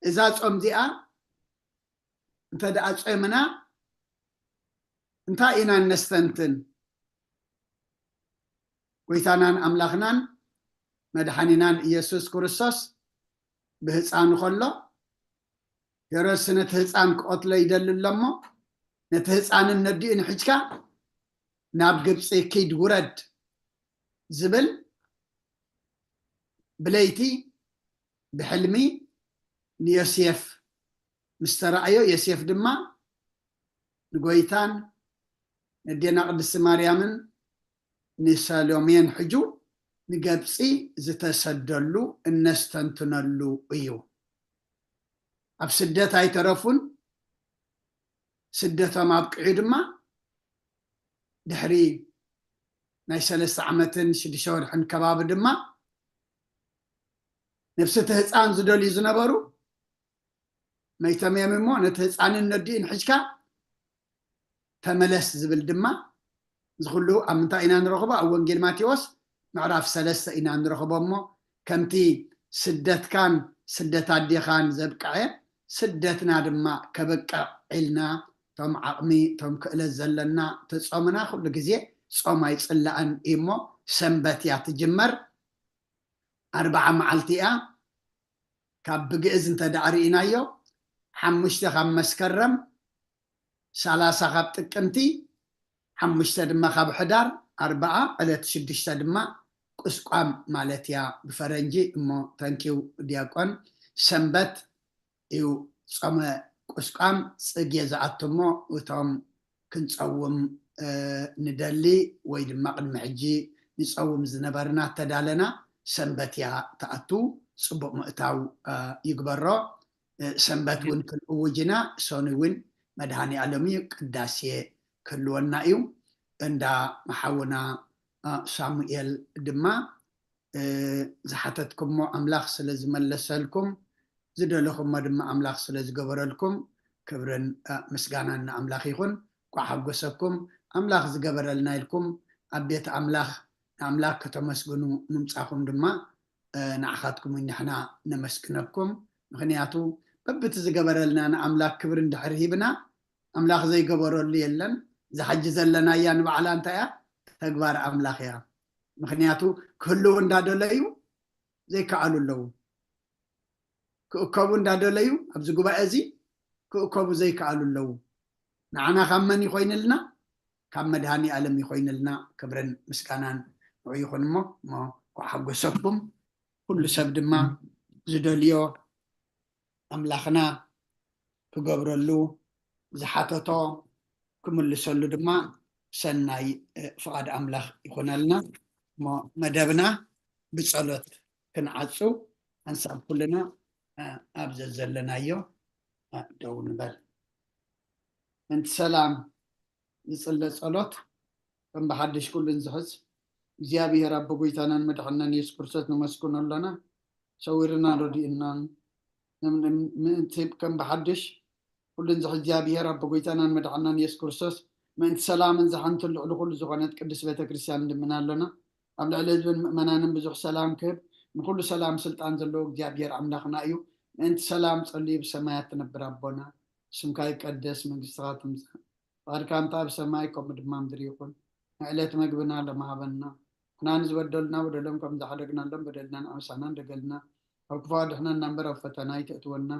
እዛ ጾም እዚኣ እንተ ደኣ ጾምና እንታይ ኢና እነስተንትን? ጎይታናን ኣምላኽናን መድሓኒናን ኢየሱስ ክርስቶስ ብህፃኑ ከሎ፣ ሄሮድስ ነቲ ህፃን ክቐትሎ ይደሊ ኣሎ እሞ፣ ነቲ ህፃንን ነዲኡን ሒዝካ ናብ ግብፂ ኪድ ውረድ ዝብል ብለይቲ ብሕልሚ ንዮሴፍ ምስ ተራእዮ፣ ዮሴፍ ድማ ንጎይታን ነዴና ቅድስቲ ማርያምን ንሰሎሜን ሕጁ ንገብፂ ዝተሰደሉ እነስተንትነሉ እዩ። ኣብ ስደት ኣይተረፉን። ስደቶም ኣብቂዑ ድማ ድሕሪ ናይ ሰለስተ ዓመትን ሽዱሽተ ወርሕን ከባቢ ድማ ነብሲ እቲ ህፃን ዝደልዩ ዝነበሩ መይቶም እዮም እሞ፣ ነቲ ህፃንን ነዲኡን ሒዝካ ተመለስ ዝብል ድማ፣ እዚ ኩሉ ኣብ ምንታይ ኢና ንረኽቦ? ኣብ ወንጌል ማቴዎስ ምዕራፍ ሰለስተ ኢና ንረኽቦ። እሞ ከምቲ ስደትካን ስደት ኣዴኻን ዘብቅዐ፣ ስደትና ድማ ከበቅዕ ኢልና፣ እቶም ዓቕሚ፣ እቶም ክእለት ዘለና፣ ተጾምና ኩሉ ግዜ ጾም ኣይጽላእን እዩ። እሞ ሰንበት እያ ትጅመር፣ ኣርባዓ መዓልቲ እያ። ካብ ብግእዝ እንተ ደኣ ርኢናዮ፣ ሓሙሽተ ካብ መስከረም፣ ሰላሳ ካብ ጥቅምቲ፣ ሓሙሽተ ድማ ካብ ሕዳር፣ ኣርባዓ፣ ዕለት ሽዱሽተ ድማ ቁስቋም ማለት እያ ብፈረንጂ። እሞ ተንኪው ዲያቆን፣ ሰንበት እዩ ጾመ ቁስቋም፣ ጽጌ ዝኣቱ። እሞ እቶም ክንጸውም ንደሊ ወይ ድማ ቅድሚ ሕጂ ንጸውም ዝነበርና እተዳለና፣ ሰንበት እያ ትኣቱ። ጽቡቕ ምእታው ይግበሮ። ሰንበት እውን ክንእውጅና፣ ሶኒ እውን መድሃኒ ኣለም እዩ፣ ቅዳሴ ክህልወና እዩ። እንዳ መሓውና ሳሙኤል ድማ ዝሓተትኩሞ ኣምላኽ ስለ ዝመለሰልኩም፣ ዝደለኹሞ ድማ ኣምላኽ ስለ ዝገበረልኩም፣ ክብርን ምስጋናን ንኣምላኽ ይኹን። ኳ ሓጎሰኩም። ኣምላኽ ዝገበረልና ኢልኩም ኣብ ቤት ኣምላኽ ንኣምላኽ ከተመስግኑ ምምጻኹም ድማ ንዓኻትኩም ንሕና ነመስግነኩም። ምኽንያቱ በብቲ ዝገበረልና ንኣምላኽ ክብሪ እንድሕር ሂብና፣ ኣምላኽ ዘይገበረሉ የለን። ዝሓጂ ዘለናያ ንባዕላ እንታይ እያ? ተግባር ኣምላኽ እያ። ምኽንያቱ ክህልው እንዳደለዩ ዘይከኣሉ ኣለዉ። ክእከቡ እንዳደለዩ ኣብዚ ጉባኤ እዚ ክእከቡ ዘይከኣሉ ኣለዉ። ንዓና ካብ መን ይኾይንልና? ካብ መድሃኒ ኣለም ይኾይንልና። ክብርን ምስጋናን ንዑ ይኹን። እሞ እሞ ኳ ሓጎሰኩም። ኩሉ ሰብ ድማ ዝደልዮ ኣምላኽና ክገብረሉ፣ ዝሓተቶ ክምልሰሉ ድማ ሰናይ ፍቓድ ኣምላኽ ይኾነልና። እሞ መደብና ብጸሎት ክንዓጹ፣ ሓንሳብ ኩልና ኣብ ዘዘለናዮ ደው ንበል። ምእንቲ ሰላም ዝጽለ ጸሎት ከም ብሓድሽ ኩሉ ንዝሕዝ እግዚኣብሔር ኣቦ ጎይታናን መድሓናን የሱስ ክርስቶስ ነመስግኖ ኣሎና። ሰዊርናን ረዲኡናን ምእንቲ ከም ብሓድሽ ኩሉ ንዝሕዝ እግዚኣብሔር ኣቦ ጎይታናን መድሓናን የሱስ ክርስቶስ ምእንቲ ሰላምን ዝሓንትን ልዕሊ ኩሉ ዝኾነት ቅድስት ቤተ ክርስቲያን ንልምን ኣሎና። ኣብ ልዕሊ ህዝብን ምእመናንን ብዙሕ ሰላም ክህብ ንኩሉ ሰላም ስልጣን ዘለዎ እግዚኣብሔር ኣምላኽና እዩ። ምእንቲ ሰላም ጸልዩ ብሰማያት ትነብር ኣቦና ስምካ ይቀደስ መንግስትኻ ትምጻእ ፍቓድካ እንተ ኣብ ሰማይ ከምኡ ድማ ምድሪ ይኹን። ንዕለት መግብና ሎም ሃበና። ንሕና ንዝበደሉና በደሎም ከም ዝሓደግናሎም በደልና ንኣምሳና እንደገልና ኣብ ክፉ ኣድሕነና እምበር ኣብ ፈተና ኣይተእትወና።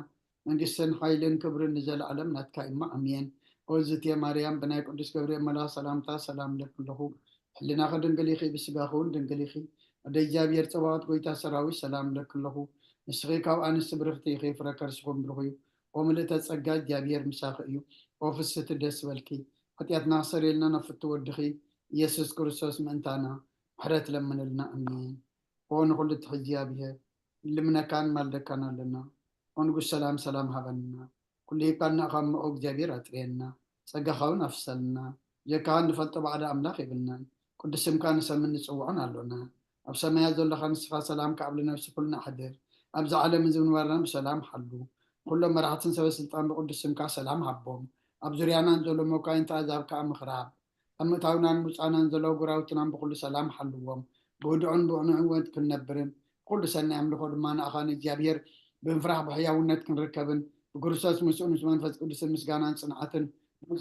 መንግስትን ሓይልን ክብርን ንዘለኣለም ናትካ እሞ ኣሜን። ኦዝትየ ማርያም ብናይ ቅዱስ ገብርኤል መልኣኽ ሰላምታ ሰላም እለኪ ኣለኹ። ሕልናኺ ድንግል ኢኺ ብስጋኺ እውን ድንግል ኢኺ። ኣደ እግዚኣብሔር ጸባኦት ጎይታ ሰራዊት ሰላም እለኪ ኣለኹ። ንስኺ ካብ ኣንስቲ ብርኽቲ ኢኺ ፍረ ከርስኹም ብሩኽ እዩ። ኦ ምልእተ ጸጋ እግዚኣብሔር ምሳኺ እዩ። ኦ ፍስህቲ ደስ በልኪ። ሓጢኣትና ክሰርየልና ናብ ፍቱ ወድኺ ኢየሱስ ክርስቶስ ምእንታና ምሕረት ለምንልና። ኣሜን። ኦ ንኹሉ እትሕዝ እግዚኣብሔር ንልምነካን ማልደካን ኣለና። ኦ ንጉስ ሰላም ሰላም ሃበና። ኩሉ ሂብካና እኻ እሞ ኦ እግዚኣብሔር ኣጥርየና። ጸጋኻ እውን ኣፍሰልና። ጀካኻ እንፈልጦ ባዕዳ ኣምላኽ የብልናን። ቅዱስ ስምካ ንሰምን ንጽውዖን ኣሎና። ኣብ ሰማያት ዘለኻ ንስኻ ሰላምካ ኣብ ልነብሲ ኩልና ኣሕድር። ኣብዚ ዓለም እዚ ምንባርና ብሰላም ሓሉ። ኩሎም መራሕትን ሰበ ስልጣን ብቅዱስ ስምካ ሰላም ሃቦም። ኣብ ዙርያና ንዘሎ መኳይንቲ ኣዛብ ከኣ ምኽራብ። ኣብ ምእታውናን ምውጻእናን ዘለዉ ጎራውትናን ብኹሉ ሰላም ሓልዎም። ብህድኦን ብቕንዕወት ክንነብርን ብኹሉ ሰናይ ኣምልኾ ድማ ንኣኻ ንእግዚኣብሔር ብምፍራሕ ብሕያውነት ክንርከብን ብክርስቶስ ምስኡ ምስ መንፈስ ቅዱስን ምስጋናን ጽንዓትን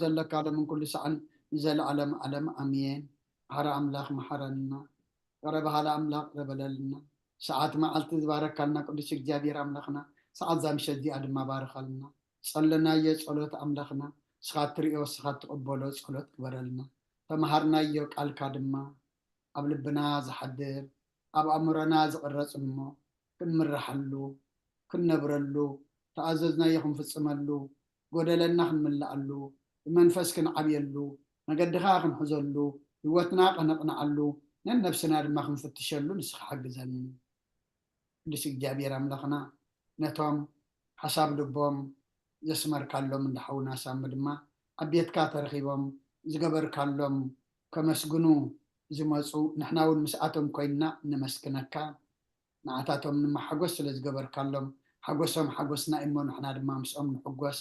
ዘለካ ሎምን ኩሉ ሰዓን ንዘለዓለም ዓለም ኣሜን። መሓሪ ኣምላኽ መሓረልና። ቅረ በሃሊ ኣምላኽ ቅረ በለልና። ሰዓት መዓልቲ ዝባረካልና ቅዱስ እግዚኣብሔር ኣምላኽና ሰዓት እዛ ምሸት እዚኣ ድማ ባርኻልና። ጸለናዮ ጸሎት ኣምላኽና ንስኻ እትርእዮ ንስኻ እትቕበሎ ጸሎት ግበረልና። ተምሃርናዮ ቃልካ ድማ ኣብ ልብና ዝሓድር ኣብ ኣእምሮና ዝቕረጽ እሞ ክንምርሓሉ ክንነብረሉ ተኣዘዝናዮ ክንፍጽመሉ ጎደለና ክንምልኣሉ ብመንፈስ ክንዓብየሉ መገድኻ ክንሕዘሉ ህይወትና ከነቕንዓሉ ነነብስና ድማ ክንፍትሸሉ ንስኻ ሓግዘኒ። ቅዱስ እግዚኣብሔር ኣምላኽና ነቶም ሓሳብ ልቦም ዘስመርካሎም እንዳ ሓውና ሳሚ ድማ ኣብ ቤትካ ተረኺቦም ዝገበርካሎም ከመስግኑ ዝመፁ ንሕና እውን ምስኣቶም ኮይንና ነመስግነካ። ንዓታቶም ንመሓጎስ ስለ ዝገበርካሎም ሓጎሶም ሓጎስና እሞ ንሕና ድማ ምስኦም ንሕጎስ።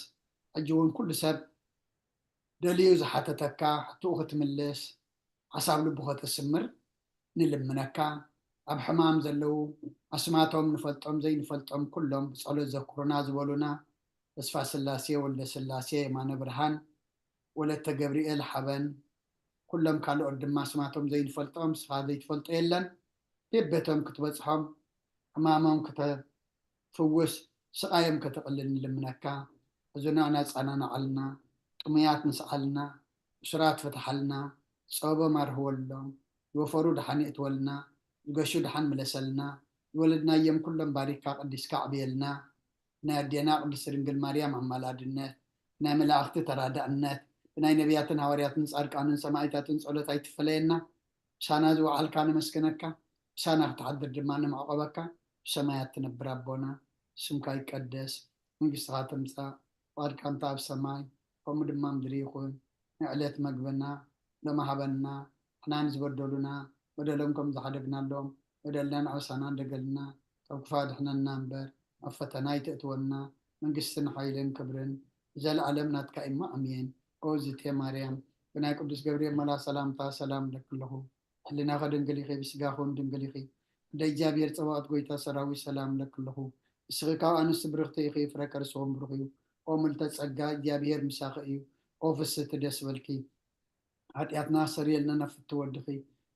ሕጂ እውን ኩሉ ሰብ ደልዩ ዝሓተተካ ሕትኡ ክትምልስ ሓሳብ ልቡ ከተስምር ንልምነካ። ኣብ ሕማም ዘለዉ ኣስማቶም ንፈልጦም ዘይንፈልጦም ኩሎም ብጸሎት ዘክሩና ዝበሉና ተስፋ ስላሴ፣ ወልደ ስላሴ፣ የማነ ብርሃን፣ ወለተ ገብርኤል ሓበን፣ ኩሎም ካልኦት ድማ ኣስማቶም ዘይንፈልጦም፣ ስኻ ዘይትፈልጦ የለን። ቤት ቤቶም ክትበጽሖም፣ ሕማሞም ክተ ፍውስ፣ ስቓዮም ከተቕልል ንልምነካ። ሕዙናት ኣጽናንዓልና፣ ጥሙያት ንስዓልና፣ እሱራት ፍትሓልና፣ ጸበቦም ኣርህወሎም፣ ዝወፈሩ ደሓን የእትወልና፣ ዝገሹ ደሓን ምለሰልና፣ ዝወለድናዮም ኩሎም ባሪካ ቀዲስካ ኣዕብየልና። ናይ ኣዴና ቅድስቲ ድንግል ማርያም ኣማላድነት፣ ናይ መላእኽቲ ተራዳእነት፣ ብናይ ነቢያትን ሃዋርያትን ጻድቃንን ሰማዕታትን ጸሎት ኣይትፈለየና። ምሳና ዝወዓልካ ነመስግነካ፣ ምሳና ክትሓድር ድማ ንምዕቆበካ። ብሰማያት ትነብር ኣቦና፣ ስምካ ይቀደስ፣ መንግስትኻ ትምጻእ፣ ፍቓድካ እንተ ኣብ ሰማይ ከምኡ ድማ ምድሪ ይኹን። ንዕለት መግብና ሎሚ ሃበና፣ ንሕና ንዝበደሉና በደሎም ከም ዝሓደግናሎም በደልናን ዓበሳናን ደገልና ካብ ክፋ ድሕነና እምበር ኣብ ፈተና ኣይተእትወና። መንግስትን ሓይልን ክብርን ንዘለኣለም ናትካ እሞ ኣሜን። ኦ ዝቴ ማርያም ብናይ ቅዱስ ገብርኤል መላ ሰላምታ ሰላም ለክለኹ። ሕሊናኸ ድንግል ኢኺ፣ ብስጋኹን ድንግል ኢኺ። ኣደ እግዚኣብሔር ጸባኦት ጎይታ ሰራዊት ሰላም ለክለኹ። እስኺ ካብ ኣንስቲ ብርኽቲ ኢኺ፣ ፍረ ከርስኹም ብሩኽ እዩ። ኦ ምልተ ጸጋ እግዚኣብሔር ምሳኺ እዩ። ኦ ፍስቲ ደስ በልኪ። ሓጢኣትና ኣሰርየልና ናብ ፍትው ወድኺ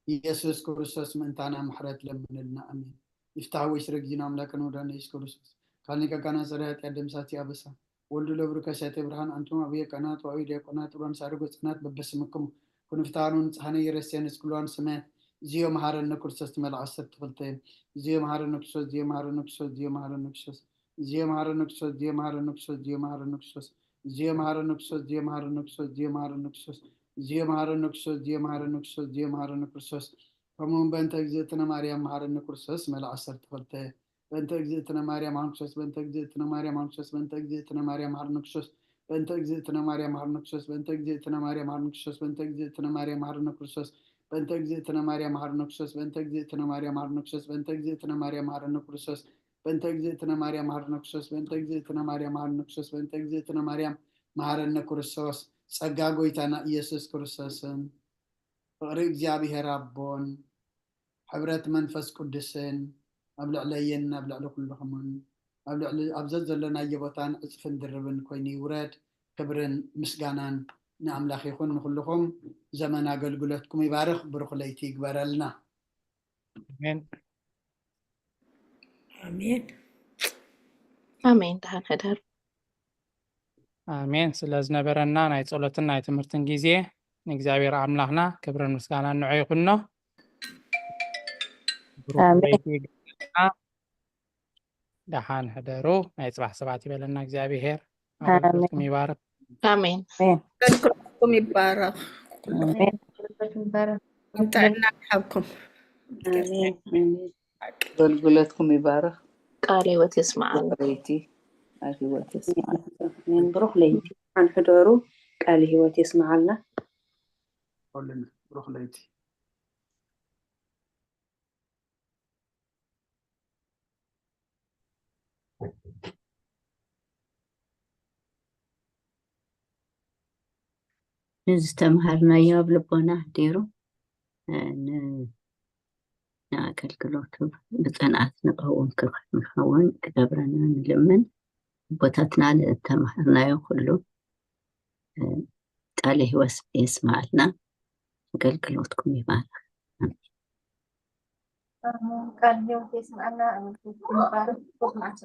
ኢየሱስ ክርስቶስ ምእንታና ምሕረት ለምንልና። ኣሜን። ይፍታህ ወይ ስረ ጊዜና ኣምላክን ወዳን ኢየሱስ ክርስቶስ ካልኒ ቀጋና ሰሪ ሓጢኣት ደምሳቲ ኣበሳ ወልዱ ለብሩ ከሰተ ብርሃን ኣንቱም ኣብየ ቀናት ዋዊ ዲያቆናት ጥሮን ሳርጎ ጽናት በበስምክሙ ኩንፍታኑ ንጽሓነ የረስየ ንስክሏን ስመ ዝዮ መሃረነ ክርስቶስ ትመልዓ ዓሰርተ ክልተ ዝዮ መሃረነ ክርስቶስ ዝዮ መሃረነ ክርስቶስ ዝዮ መሃረነ ክርስቶስ ዝዮ መሃረነ ክርስቶስ ዝዮ መሃረነ ክርስቶስ ዝዮ መሃረነ ክርስቶስ ዝዮ መሃረነ ክርስቶስ ዝዮ መሃረነ ክርስቶስ ዝዮ መሃረነ ክርስቶስ ዝዮ መሃረነ ክርስቶስ ዝዮ መሃረነ ክርስቶስ ዝዮ መሃረነ ክርስቶስ ከምኡ እውን በእንተ እግዝእትነ ማርያም መሃረነ ክርስቶስ መልዓ ዓሰርተ ክልተ በእንተ እግዝእትነ ማርያም ሓንክሶስ በእንተ እግዝእትነ ማርያም ሓንክሶስ በእንተ እግዝእትነ ማርያም መሃረነ ክርስቶስ በእንተ እግዝእትነ ማርያም መሃረነ ክርስቶስ በእንተ እግዝእትነ ማርያም መሃረነ ክርስቶስ በእንተ እግዝእትነ ማርያም መሃረነ ክርስቶስ በእንተ እግዝእትነ ማርያም መሃረነ ክርስቶስ በእንተ እግዝእትነ ማርያም መሃረነ ክርስቶስ በእንተ እግዝእትነ ማርያም መሃረነ ክርስቶስ በእንተ እግዝእትነ ማርያም መሃረነ ክርስቶስ በእንተ እግዝእትነ ማርያም መሃረነ ክርስቶስ በእንተ እግዝእትነ ማርያም መሃረነ ክርስቶስ ጸጋ ጎይታና ኢየሱስ ክርስቶስን ፍቕሪ እግዚኣብሔር ኣቦን ሕብረት መንፈስ ቅዱስን ኣብ ልዕለየን ኣብ ልዕሊ ኩልኹምን ኣብ ልዕሊ ኣብ ዘዘለናዮ ቦታን ዕፅፍን ድርብን ኮይኑ ይውረድ። ክብርን ምስጋናን ንኣምላኽ ይኹን። ንኹልኹም ዘመን ኣገልግሎትኩም ይባርኽ። ብሩኽ ለይቲ ይግበረልና። ኣሜን። ኣሜን። ኣሜን። ደሓን ሕደር። ኣሜን። ስለ ዝነበረና ናይ ጸሎትን ናይ ትምህርትን ግዜ ንእግዚኣብሔር ኣምላኽና ክብርን ምስጋናን ንዑ ይኹኖ። ብሩኽ ኣሜን። ለይቲ ይግበረልና። ደሓን ሕደሩ። ናይ ጽባሕ ሰባት ይበለና እግዚኣብሔር። ኣገልግሎትኩም ይባርክ። ኣሜን። ኣገልግሎትኩም ይባረኽ። ኣሜን። ጥዕና ይሃብኩም። ኣሜን። ኣሜን። ኣገልግሎትኩም ይባረኽ። ቃል ህይወት የስማዓና። ለይቲ ኣብ ህይወት የስማዓና። ኣሜን። ብሩኽ ለይቲ። ሓን ሕደሩ። ቃል ህይወት የስማዓልና። ኩልና ብሩኽ ለይቲ። ንዝተምሃርናዮ ኣብ ልቦና ኣሕዲሩ ን- ንኣገልግሎቱ ብጽንዓት ንቐውም ክኸውን ክገብረና ንልምን። ኣቦታትና ንእተምሃርናዮ ኩሉ ቃለ ህይወት የስማዓልና። ኣገልግሎትኩም ይባርኽ። ኣሜን። ኣሜን። ቃል ህይወት የስምዓና። ኣገልግሎትኩም ይባረክ። ብሩክ መዓልቲ።